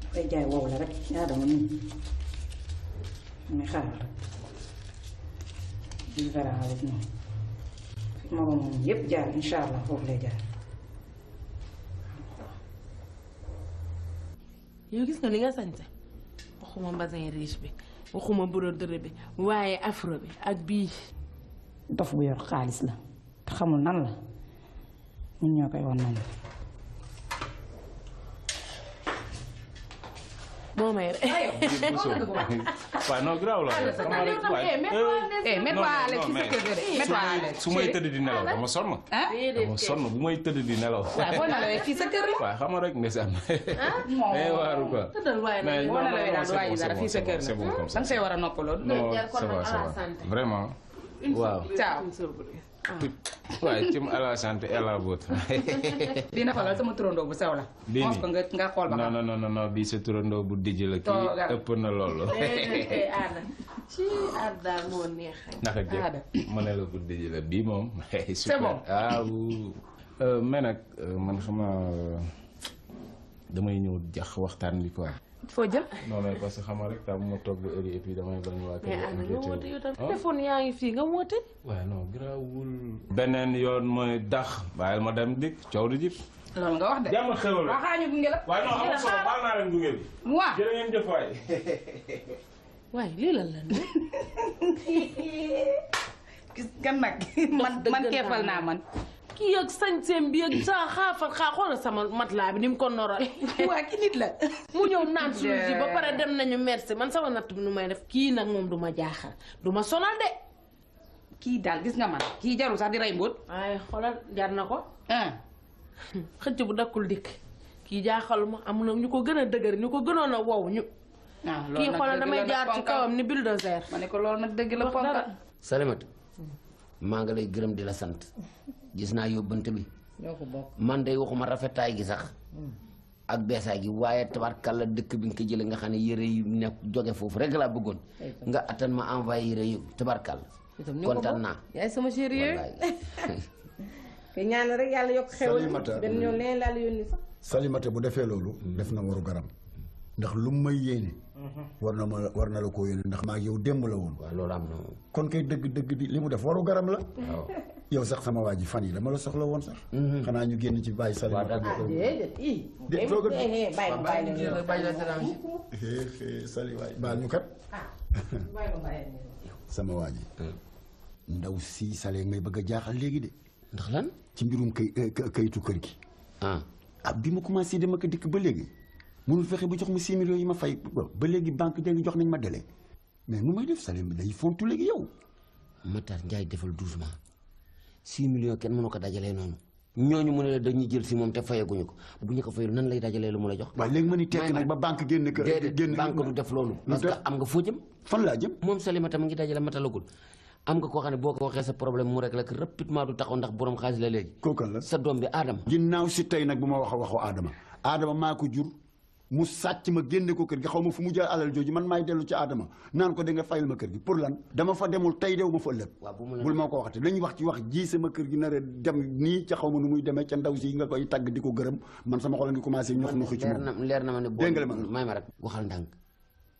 dafay jaay wow la rek yaa dama nii. mais xaaral rek. il verra avec nous. moom yëpp jaar incha allah foofu lay jaar.
yow gis nga li nga sañse waxuma mbasin riche bi waxuma broderie bi waaye afro bi ak bii.
dof bu yor xaalis la te xamul nan la ñun ñoo koy wan nan la.
moo may rek.
waaw non graaw la. su may tëdd di nelaw dama sonn. dama sonn bu may tëdd di nelaw.
waaw boo nelawee fii sa kër.
waaw xam nga rek ndeysaan. waaru quoi.
tëddal waaye nag
boo nelawee daal du wàññi dara fii sa kër la.
c'est bon comme ça.
da nga see war a noppaloo.
non ça va ça va vraiment. waaw.
ciao.
waaye cim à la santé et à la vôtre.
bii na xoolal sama turandoo bu sew la.
bii
mos ko nga xool ba
non non non bii sa turandoo bu dijj la kii ëpp na loolu.
Ada ci Ada daal moo neex.
naka jëkk ma ne la bu dijj la bii moom.
c'est bon
mais nag man xama damay ñëw jax waxtaan bi quoi.
foo jël.
non non parce que xam nga rek tam ma toog ba heure et puis damay bañ waa kër
mais Ada nga woote yow tam téléphone yaa ngi fii nga woote.
waaw non garaawul. beneen yoon mooy dax bàyyil ma dem dikk coow du jib.
loolu nga wax de.
jàmm xewal
waaw xaaral ñu gunge la.
waaye non amul solo baal naa leen gunge bi.
waaw
jërë ngeen jëf waay.
waaye lii lan la nii.
gis nga nag man keefal naa man.
kii ak sañseem bi ak saa xaafal xoolal sama matelas bi ni mu ko noral.
waa ki nit la.
mu ñëw naan suñu ji ba pare dem nañu merci man sama natt bi nu may def kii nag moom du ma jaaxal du ma sonal de.
kii daal gis nga man kii jarul sax di rey mbóot.
waaye xoolal jar na ko. xëcc bu dakkul dikk kii jaaxal ma am na ñu ko gën a dëgër ñu ko gënoon a wow ñu. kii xoolal damay jaar ci kawam ni bulldozer.
ma ne ko loolu nag dëgg la ponkal.
Salimata maa ngi lay gërëm di la sant gis naa yóbbante bi man day waxuma rafetaay gi sax ak beesaay gi waaye tabarkalla dëkk bi nga ko jëlee nga xam ne yére yu nekk jóge foofu rek laa bëggoon nga attan ma envoyé yére yu tabarkalla kontaan naa.
yaay sama chéri yooyu te ñaan rek yàlla yokk xewal benn ñoom leen laa la yónni sax.
Salimata bu defee loolu def na waru garam ndax lu mu may yéene war na la koo yéene ndax maa yow démb la woon.
waaw loolu am na
kon kay dëgg di li mu def waru garam la. waaw yow sax sama waa ji fan yi dama la soxla woon sax. xanaa ñu génn ci bàyyi Salimata.
déedéet
Sali waay baal ñu kat. sama waa ji ndaw si Sali may bëgg a jaaxal léegi de.
ndax lan
ci mbirum kayitu kër gi. bi ma commencé dama ko dikk ba léegi. mënul fexe bu jox ma 6 millions yi ma fay ba léegi banque ja ngi jox nañ ma délai mais nu may def Salim bi day fontu léegi yow.
Matar Ndiaye defal doucement 6 millions kenn mënu ko dajalee noonu ñooñu mu ne la dañuy jël si moom te fayaguñu ko bu ñu ko fayul nan lay dajalee lu mu la jox.
waaw léegi ma ni tekk nag ba banque génn kër génn
banque du def loolu. parce que am nga foo jëm.
fan laa jëm.
moom Salimata mu ngi dajale matalagul am nga koo xam ne boo ko waxee sa problème mu rek la rapidement du taxaw ndax borom xaalis la léegi.
kooku la
sa doom bi Adama.
ginnaaw si tey nag bu ma waxu Adama maa ko jur mu sàcc ma génne ko kër gi xaw ma fu mu jël alal jooju man maay dellu ci Adama naan ko da nga fayal ma kër gi pour lan dama fa demul tey dew ma fa ëllëg. bul ma ko waxati dañuy wax ci wax ji sama kër gi nar a dem nii ca xaw ma nu muy demee ca ndaw si nga koy tagg di ko gërëm man sama xol a ngi commencé ñox ñoxi ci moom.
leer na ma ne
dégg nga ma
may ma rek waxal ndànk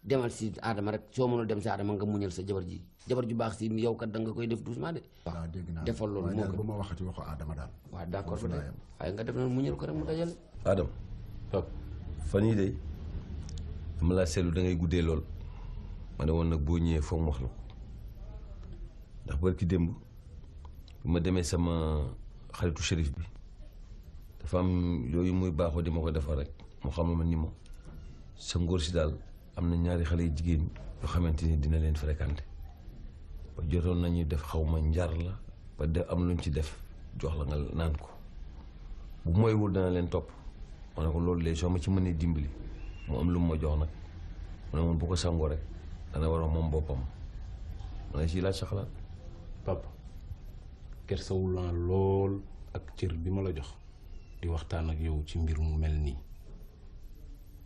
demal si Adama rek soo mënul dem si Adama nga muñal sa jabar ji baax si yow kat da nga koy def doucement de.
waaw dégg naa
defal loolu moo
bu ma waxati waxu Adama daal.
waaw d'accord waaye nga def na muñal ko rek mu dajale.
Adama fan yii de dama laa seetlu da ngay guddee lool ma ne woon nag boo ñëwee foog mu wax la ko ndax barki démb bu ma demee sama xaritu shérif bi dafa am yooyu muy baaxoo di ma ko defar rek mu xam ma ni ma sa ngóor si daal am na ñaari xale yu jigéen yoo xamante ni dina leen fréquenté ba jotoon nañu def xaw ma njar la ba def am luñ ci def jox la nga naan ko bu mooywul dana leen topp ma ne ko loolu léegi soo ma ci mënee dimbali mu am lu mu ma jox nag mu ne moom bu ko sangoo rek dana war a moom boppam ma ne si laaj sa xalaat.
papa kersawul naa lool ak cër bi ma la jox di waxtaan ak yow ci mbir mu mel nii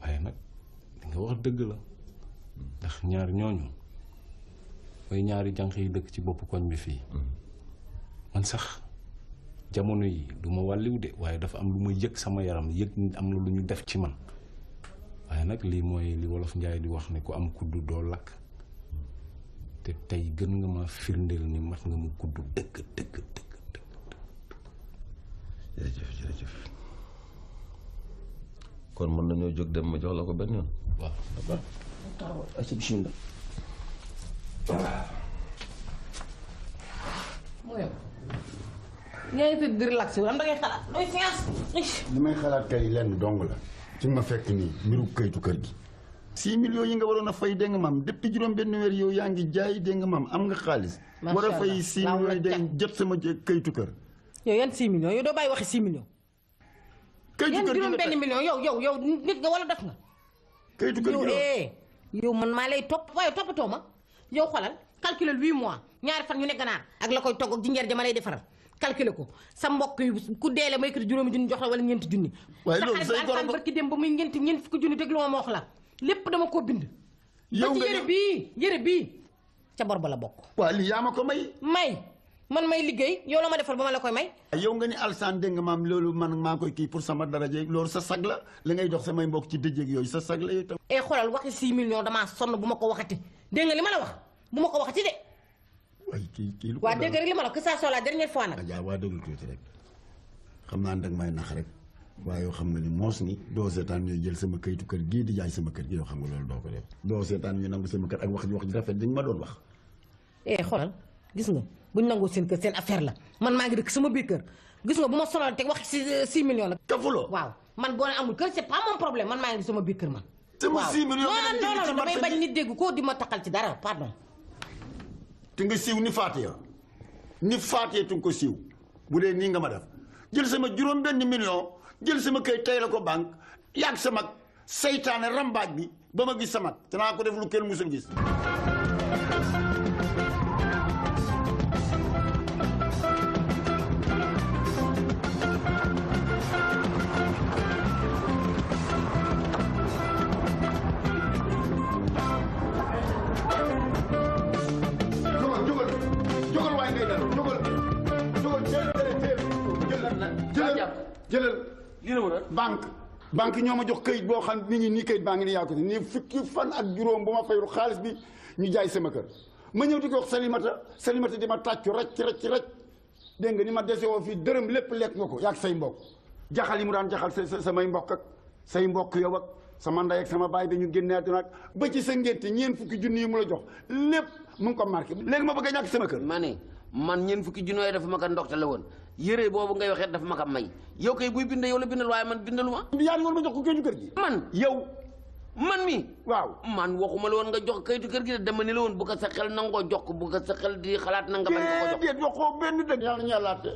waaye nag li nga wax dëgg la ndax ñaar ñooñu mooy ñaari jànq yi dëkk ci bopp koñ bi fii man sax jamono yi du ma wàlliw de waaye dafa am lu ma yëg sama yaram yëg am na lu ñu def ci man waaye nag lii mooy li wolof Njaay di wax ne ku am kuddu doo lakk te tey gën nga ma firndeel ni mat nga mu kuddu dëgg.
jërëjëf kon mën nañoo jóg dem ma jox la ko benn yoon.
waaw bismillah.
mooy ngay tëdd di relax am da ngay xalaat looy science.
li may xalaat kay lenn dong la ci ma fekk nii mbiru këytu kër gi 6 millions yi nga waroon a fay dégg nga maam depuis juróom benn weer yow yaa ngi jaay dégg nga maam am nga xaalis war a fay 6 millions yi dégg jot sama këytu kër
yow yan 6 millions yow doo bàyyi waxi 6 millions
këytu kër gi
juróom benn million yow nit nga wala def nga
këytu kër gi
yow man maa lay topp waaye toppatoo ma yow xoolal calculer 8 mois ñaari fan ñu ne ganaar ak la koy togg ak jinjeer jama lay defaral calculer ko sa mbokk yi ku deele may kër juróomi junni jox la wala ñeenti junni
waaye loolu
sa xarit bi barki dem ba muy ñeent fukki junni déglu ma wax la lépp dama koo bind
yow nga
yére bii ca bor ba la bokk
waaw lii yaa ma ko may
man may liggéey yow la ma defal ba ma la koy may
yow nga ni alsaan dégg nga maam loolu man maa koy kii pour sama daraje loolu sa sag la li ngay dox samay mbokk ci dëjëg yooyu sa sag la yow tam
xoolal waxi 6 millions damaa sonn bu ma ko waxati dégg nga li ma la wax bu ma ko waxati de
waaye kii lu ko
waa dégg rek li ma la que ça soit la dernière fois nag
waa déglu tuuti rek xam naa ndag may nax rek waaye yow xam nga ni moos ni doo seetaan ñooy jël sama këyitu kër gii di jaay sama kër gi yow xam nga loolu doo ko def doo seetaan ñu nangu sama kër ak wax ji rafet dañ ma doon wax
xoolal gis nga buñ nangoo seen kër seen affaire la man maa ngi dëkk sama biir kër gis nga bu ma sonal teg wax 6 millions nag
kafuloo
waaw man boo ne amul kër c'est pas mon problème man maa ngi sama biir kër man
sama 6 millions
non damay bañ nit dégg koo di ma taxal ci dara pardon
te nga siiw ni faatiya tu nga ko siiw bu dee nii nga ma def jël sama juróom benn million jël sama kay tey la ko banque yàgg sama seytaane rambaaj bi ba ma gis sama danaa ko def lu kenn musul gis jëlal banque ñoo ma jox këyit boo xam nit ñi nii këyit baa ngi ni yaa ko nii fukki fan ak juróom bu ma fayul xaalis bi ñu jaay sama kër ma ñëw di ko wax Salimata di ma tàccu racc dégg nga ni ma dese woo fii dërëm lépp lekk nga ko yaag say mbokk jaxal yi mu daan jaxal samay mbokk ak say mbokk yow ak sama ndey ak sama baay dañu génne àdduna ak ba ci sa ngénte ñeen fukki junni yi mu la jox lépp mu ngi ko marqué léegi ma bëgg a ñàkk sama kër
man ñeen fukki junni yooyu dafa ma ko ndoxte la woon yére boobu ngay waxee dafa ma ko may yow kay buy bind yow la bindal waaye man bindalu ma
yaa ngi woon ma jox ko këytu kër gi
man man mi waaw man waxuma la woon nga jox kayitu kër gi de dama ne la woon bu ko sa xel nangoo jox ko bu ko sa xel di xalaat na nga bañ ko ko jox.
déet waxoo benn dëgg. yàlla ñalaate.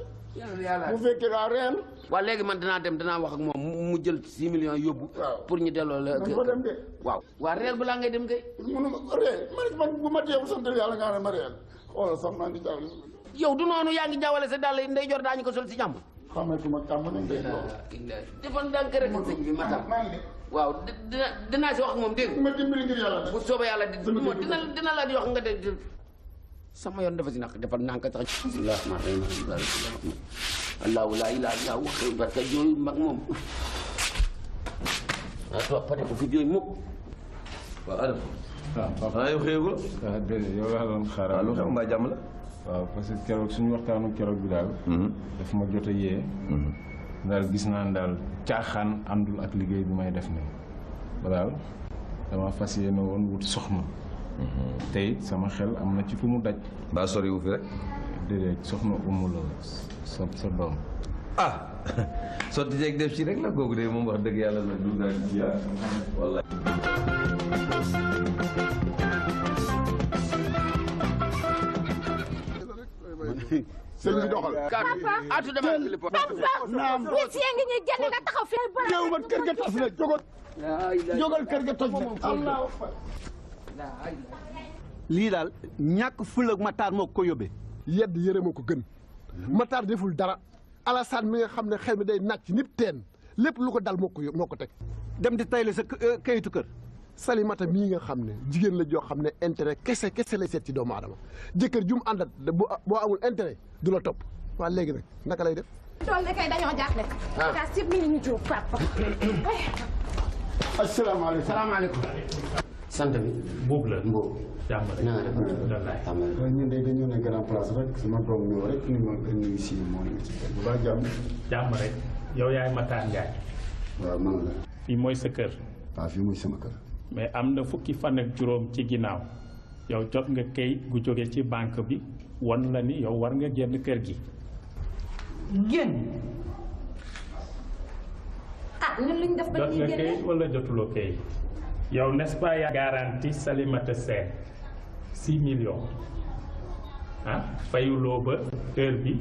bu fekkee daa reen.
waaw léegi man danaa wax ak moom mu jël 6 millions yóbbu. pour ñu delloo la.
ma dem de.
waaw waa réel balaa ngay dem kay.
mënuma réel man bu ma teewu sant yàlla nga ne ma réel xoolal sax maa ngi jàll.
yow du noonu yaa ngi jaawale sa dàll ndey jor daañu ko sol si jàmm.
xamatuma kàmm nañ de.
defal ndànk rek sëñ bi Matar. waaw dinaa si wax ak moom dégg
ma dimbali ngir yàlla.
bu soobee yàlla dina la di wax nga de sama yoon dafa si naq defal ndànk sax. bismillah allahu laa ilaaha illaa huwa xëy barka jooyu mag moom pare ko fi jooy mukk.
waaw Adama. waaw yow xëyagul.
waaw déedéet yow laa doon xaaral.
waaw lu xam mbaa jàmm la.
waaw parce que keroog suñu waxtaanu keroog bi daal. daf ma jot a yee. daal gis naa ne daal caaxaan àndul ak liggéey bi may def nii ba daal dama fas yéene woon wut soxna. tey sama xel am na ci fu mu daj.
mbaa soriwu fi rek.
déedéet soxna umu la sa doom.
ah sotti jeeg def ci rek la kooku de moom wax dëgg yàlla la du daal ci yaa wallaay.
sëñ bi doxal.
atu dama
naam nit yaa ngi ñuy génn nga taxaw fi.
teew ma kër ga tas na jógal kër ga toj na.
lii daal ñàkk fula Matar moo ko yóbbee.
yedd yërëma ko gën. Matar deful dara. Alassane mi nga xam ne xel mi day nàcc nit teen lépp lu ko dal moo ko teg.
dem di tayle sa kayitu kër.
Salimata mii nga xam ne jigéen la joo xam ne intérêt kese lay seet ci doomu aadama jëkkër ju mu àndat boo amul intérêt du la topp waa léegi nag naka lay def.
tool ne kay dañoo jaaxle. daa sib mi ñu jóg papa.
asalaamaaleykum.
salaamaaleykum. sant bi.
Mbuub la
Mbuub.
jàmm rek.
na nga def
waaw ñun de dañoo ne grand place rek sama doom ñëw rek ni ma nuyu si moo nekk ci kër bu baax jàmm.
jàmm rek yow yaay Matar Ndiaye.
waaw man la.
fii mooy sa kër.
waaw fii mooy sama kër.
mais am na fukki fan ak juróom ci ginnaaw yow jot nga kayit gu jóge ci banque bi wan la ni yow war nga génn kër gi.
génn. ah ñun liñ def ba
jot
ñuy
nga
génne.
kayit wala jotuloo kayit yow n'est-ce pas yaa garanti Salimata Sène 6 millions ah fayuloo ba heure bi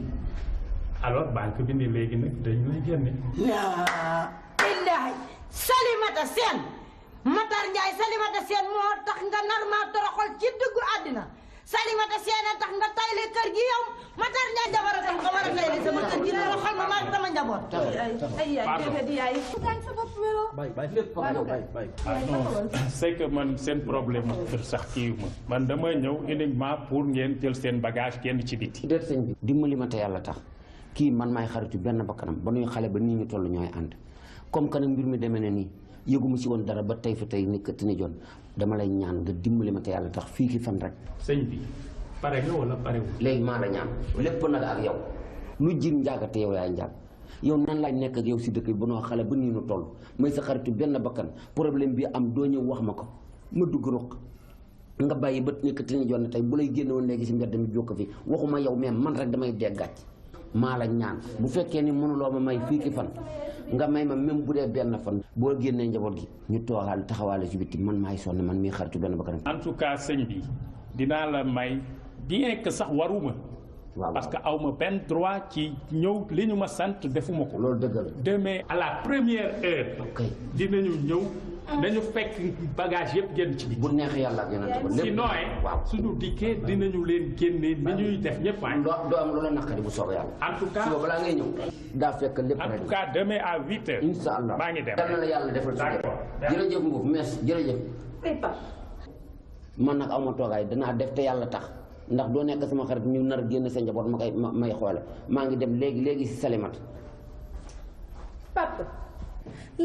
alors banque bi ni léegi nag dañu lay génne.
laa illaahi Salimata Sène Matar Ndiaye Salimata Sène moo tax nga nar maa toroxal ci duggu àddina Salimata Sène a tax nga tayle kër gi yow Matar Ndiaye jabar a tax nga war a tayle sama kër gi toroxal ma maa sama njaboot.
ay yaay déedéet yaay. gaañ sa bopp wéro.
bay non c'est que man seen problème kër sax kii man dama ñëw uniquement pour ngeen jël seen bagage kenn ci biti.
déet sëñ bi dimbali ma te yàlla tax kii man maay xaritu benn bakkanam ba nuy xale ba nii ñu toll ñooy ànd comme que nag mbir mi demee na nii yëguma si woon dara ba tey fa tey ni këtt ni jon dama lay ñaan nga dimbali ma te yàlla tax fii ki fan rek.
sëñ bi pare nga wala pare wu.
léegi maa la ñaan lépp nag ak yow lu jir njaaga te yow yaay njaag yow nan laaj nekk ak yow si dëkk bi ba noo xale ba nii nu toll may sa xaritu benn bakkan problème bi am doo ñëw wax ma ko ma dugg roq nga bàyyi ba ni këtt ni jon tey bu lay génne woon léegi si mbedd mi jokk fi waxuma yow mais man rek damay dee gàcc maa la ñaan bu fekkee ni mënuloo ma may fii ki fan nga may ma même bu dee benn fan boo génnee njaboot gi ñu toogaal taxawaale ci bitti man maay sonn man mii xaritu benn bakkanam.
en tout cas sëñ bi dinaa la may bien que sax waruma. parce que aw ma benn droit ci ñëw li ñu ma sant defuma ko.
loolu dëgg la.
demain à la première heure. dinañu ñëw. nañu fekk bagage yëpp génn ci bi.
bu neex yàlla ak yonent ba lépp
sinon suñu dikkee dinañu leen génne ni ñuy def ñëpp waay.
doo am loola naqari bu soobee yàlla.
en tout cas
suba balaa ngay ñëw daa fekk lépp
en tout cas demain à 8 heures.
incha allah
maa ngi dem.
yal na la yàlla defal ci jërëjëf Mbow merci jërëjëf. man nag aw ma toogaay danaa def te yàlla tax ndax doo nekk sama xarit ñu nar a génn sa njaboot ma koy may xoole maa ngi dem léegi si Salimata.
papa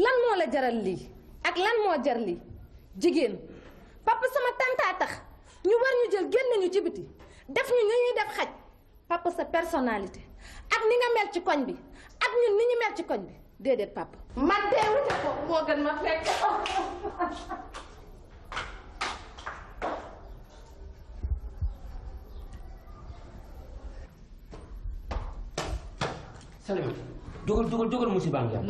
lan moo la jaral lii ak lan moo jar lii jigéen papa sama tàntaa tax ñu war ñu jël génn ñu ci biti def ñu ñuy def xaj papa sa personnalité ak ni nga mel ci koñ bi ak ñun ni ñu mel ci koñ bi déedéet papa. man teewute ko moo gën ma fekk.
Salimata jógal musiba ngi am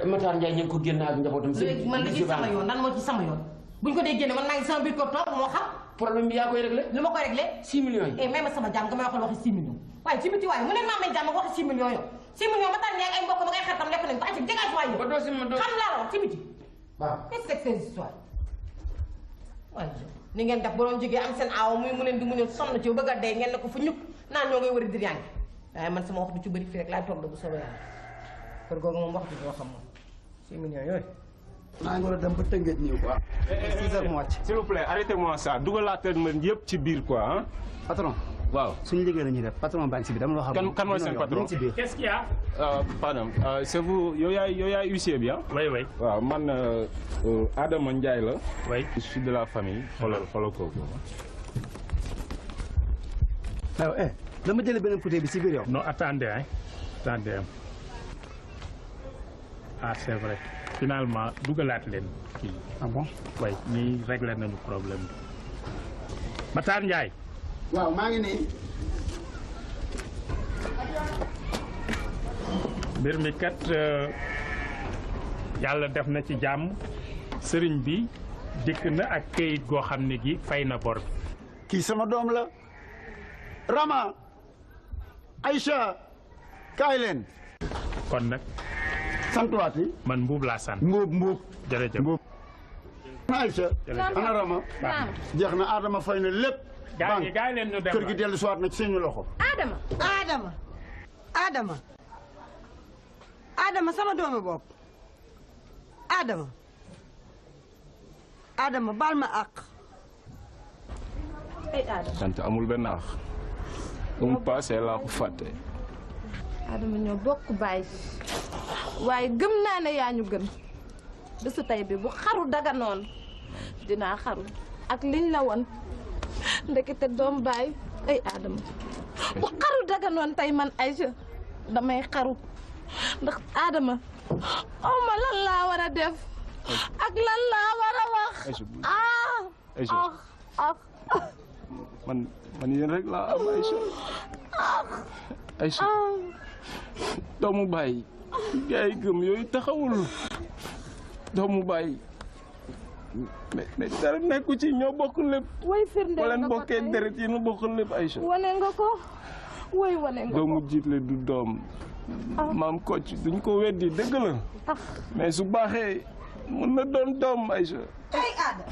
Matar Ndiaye ñu ngi ko génn ak njabootam.
léegi man li ci sama yoon nan moo ci sama yoon buñ ko dee génne man maa ngi sama biir kër toog moo xam.
problème bi yaa koy réglé.
lu ma koy réglé.
6 millions yi.
eh may ma sama jàmm nga may waxal waxi 6 millions waaye ci biti waaye mu ne maa may jàmm nga waxi 6 millions yow 6 millions Matar Ndiaye ay mbokk ma ngay xaritam lekk nañ ko ay dégage waay yow.
ba doo si ma doo
xam laa la wax ci biti.
waaw
qu'est-ce que c'est cette histoire waaye ni ngeen def borom jógee am seen aaw muy mu leen di mu ñëw sonn ci bëgg a dee ngeen ne ko fu ñukk naan ñoo ngay war a dir yaa ngi waaye man sama wax du ci bëri fii rek laay toog bu soobee yàlla kër googu moom wax du boo xam moom 6 millions yooyu.
maa ngi war a dem ba Tëngéej ñëw quoi. 6 heures mu wàcc.
s'il vous plaît arrêtez-moi ça dugalaatal ma yëpp ci biir quoi ah.
patron.
waaw
suñu liggéey la ñuy def patron baa ngi si biir dama loo xam.
kan mooy seen patron qu'est-ce qu'il y a. pardon c'est vous yow yaay huissier bi ah. oui oui. waaw man Adama Ndiaye la. oui je suis de la famille. xoolal kooku.
waaw dama jëlee beneen fauteuil bi si biir yow.
non attendez hein attendez. ah c'est vrai finalement dugalaat leen kii.
ah bon.
oui ñii réglé nañu problème bi. Matar Ndiaye.
waaw maa ngi nii.
mbir mi kat yàlla def na ci jàmm sëriñ bi dikk na ak këyit goo xam ne gi fay na bor bi.
kii sama doom la. Rama. Aïcha. kaay leen.
kon nag.
santuwaati.
man mbuub laa sant.
mbuub.
jërëjëf.
mbuub. Aïcha. ana Rama. jeex na Adama fay na lépp.
gaay leen ñu dem
kër gi dellu si waat na ci suñu loxo.
Adama sama doomu bopp Adama baal ma àq.
ay Adama.
sant amul benn àq. mu paasee laa ko fàtte.
Adama ñoo bokk bàyyi waaye gëm naa ne yaa ñu gën bésu tey bi bu xaru daganoon dinaa xaru ak liñ la won ndekete doom baay ay Adama bu xaru daganoon tey man Aïcha damay xaru ndax Adama oh ma lan laa war a def ak lan laa war a wax
man yéen rek laa am Aïcha doomu baay gaay gëm yooyu taxawul doomu baay mais dara nekku ci ñoo bokk lépp.
way firnde
wala bokkee deret yi nu bokk lépp Aïcha.
wane nga ko way wane nga ko
doomu jiitle du doom. maam Kocc duñ ko weddi dëgg la. mais su baaxee mën na doon doom Aïcha.
ay Ada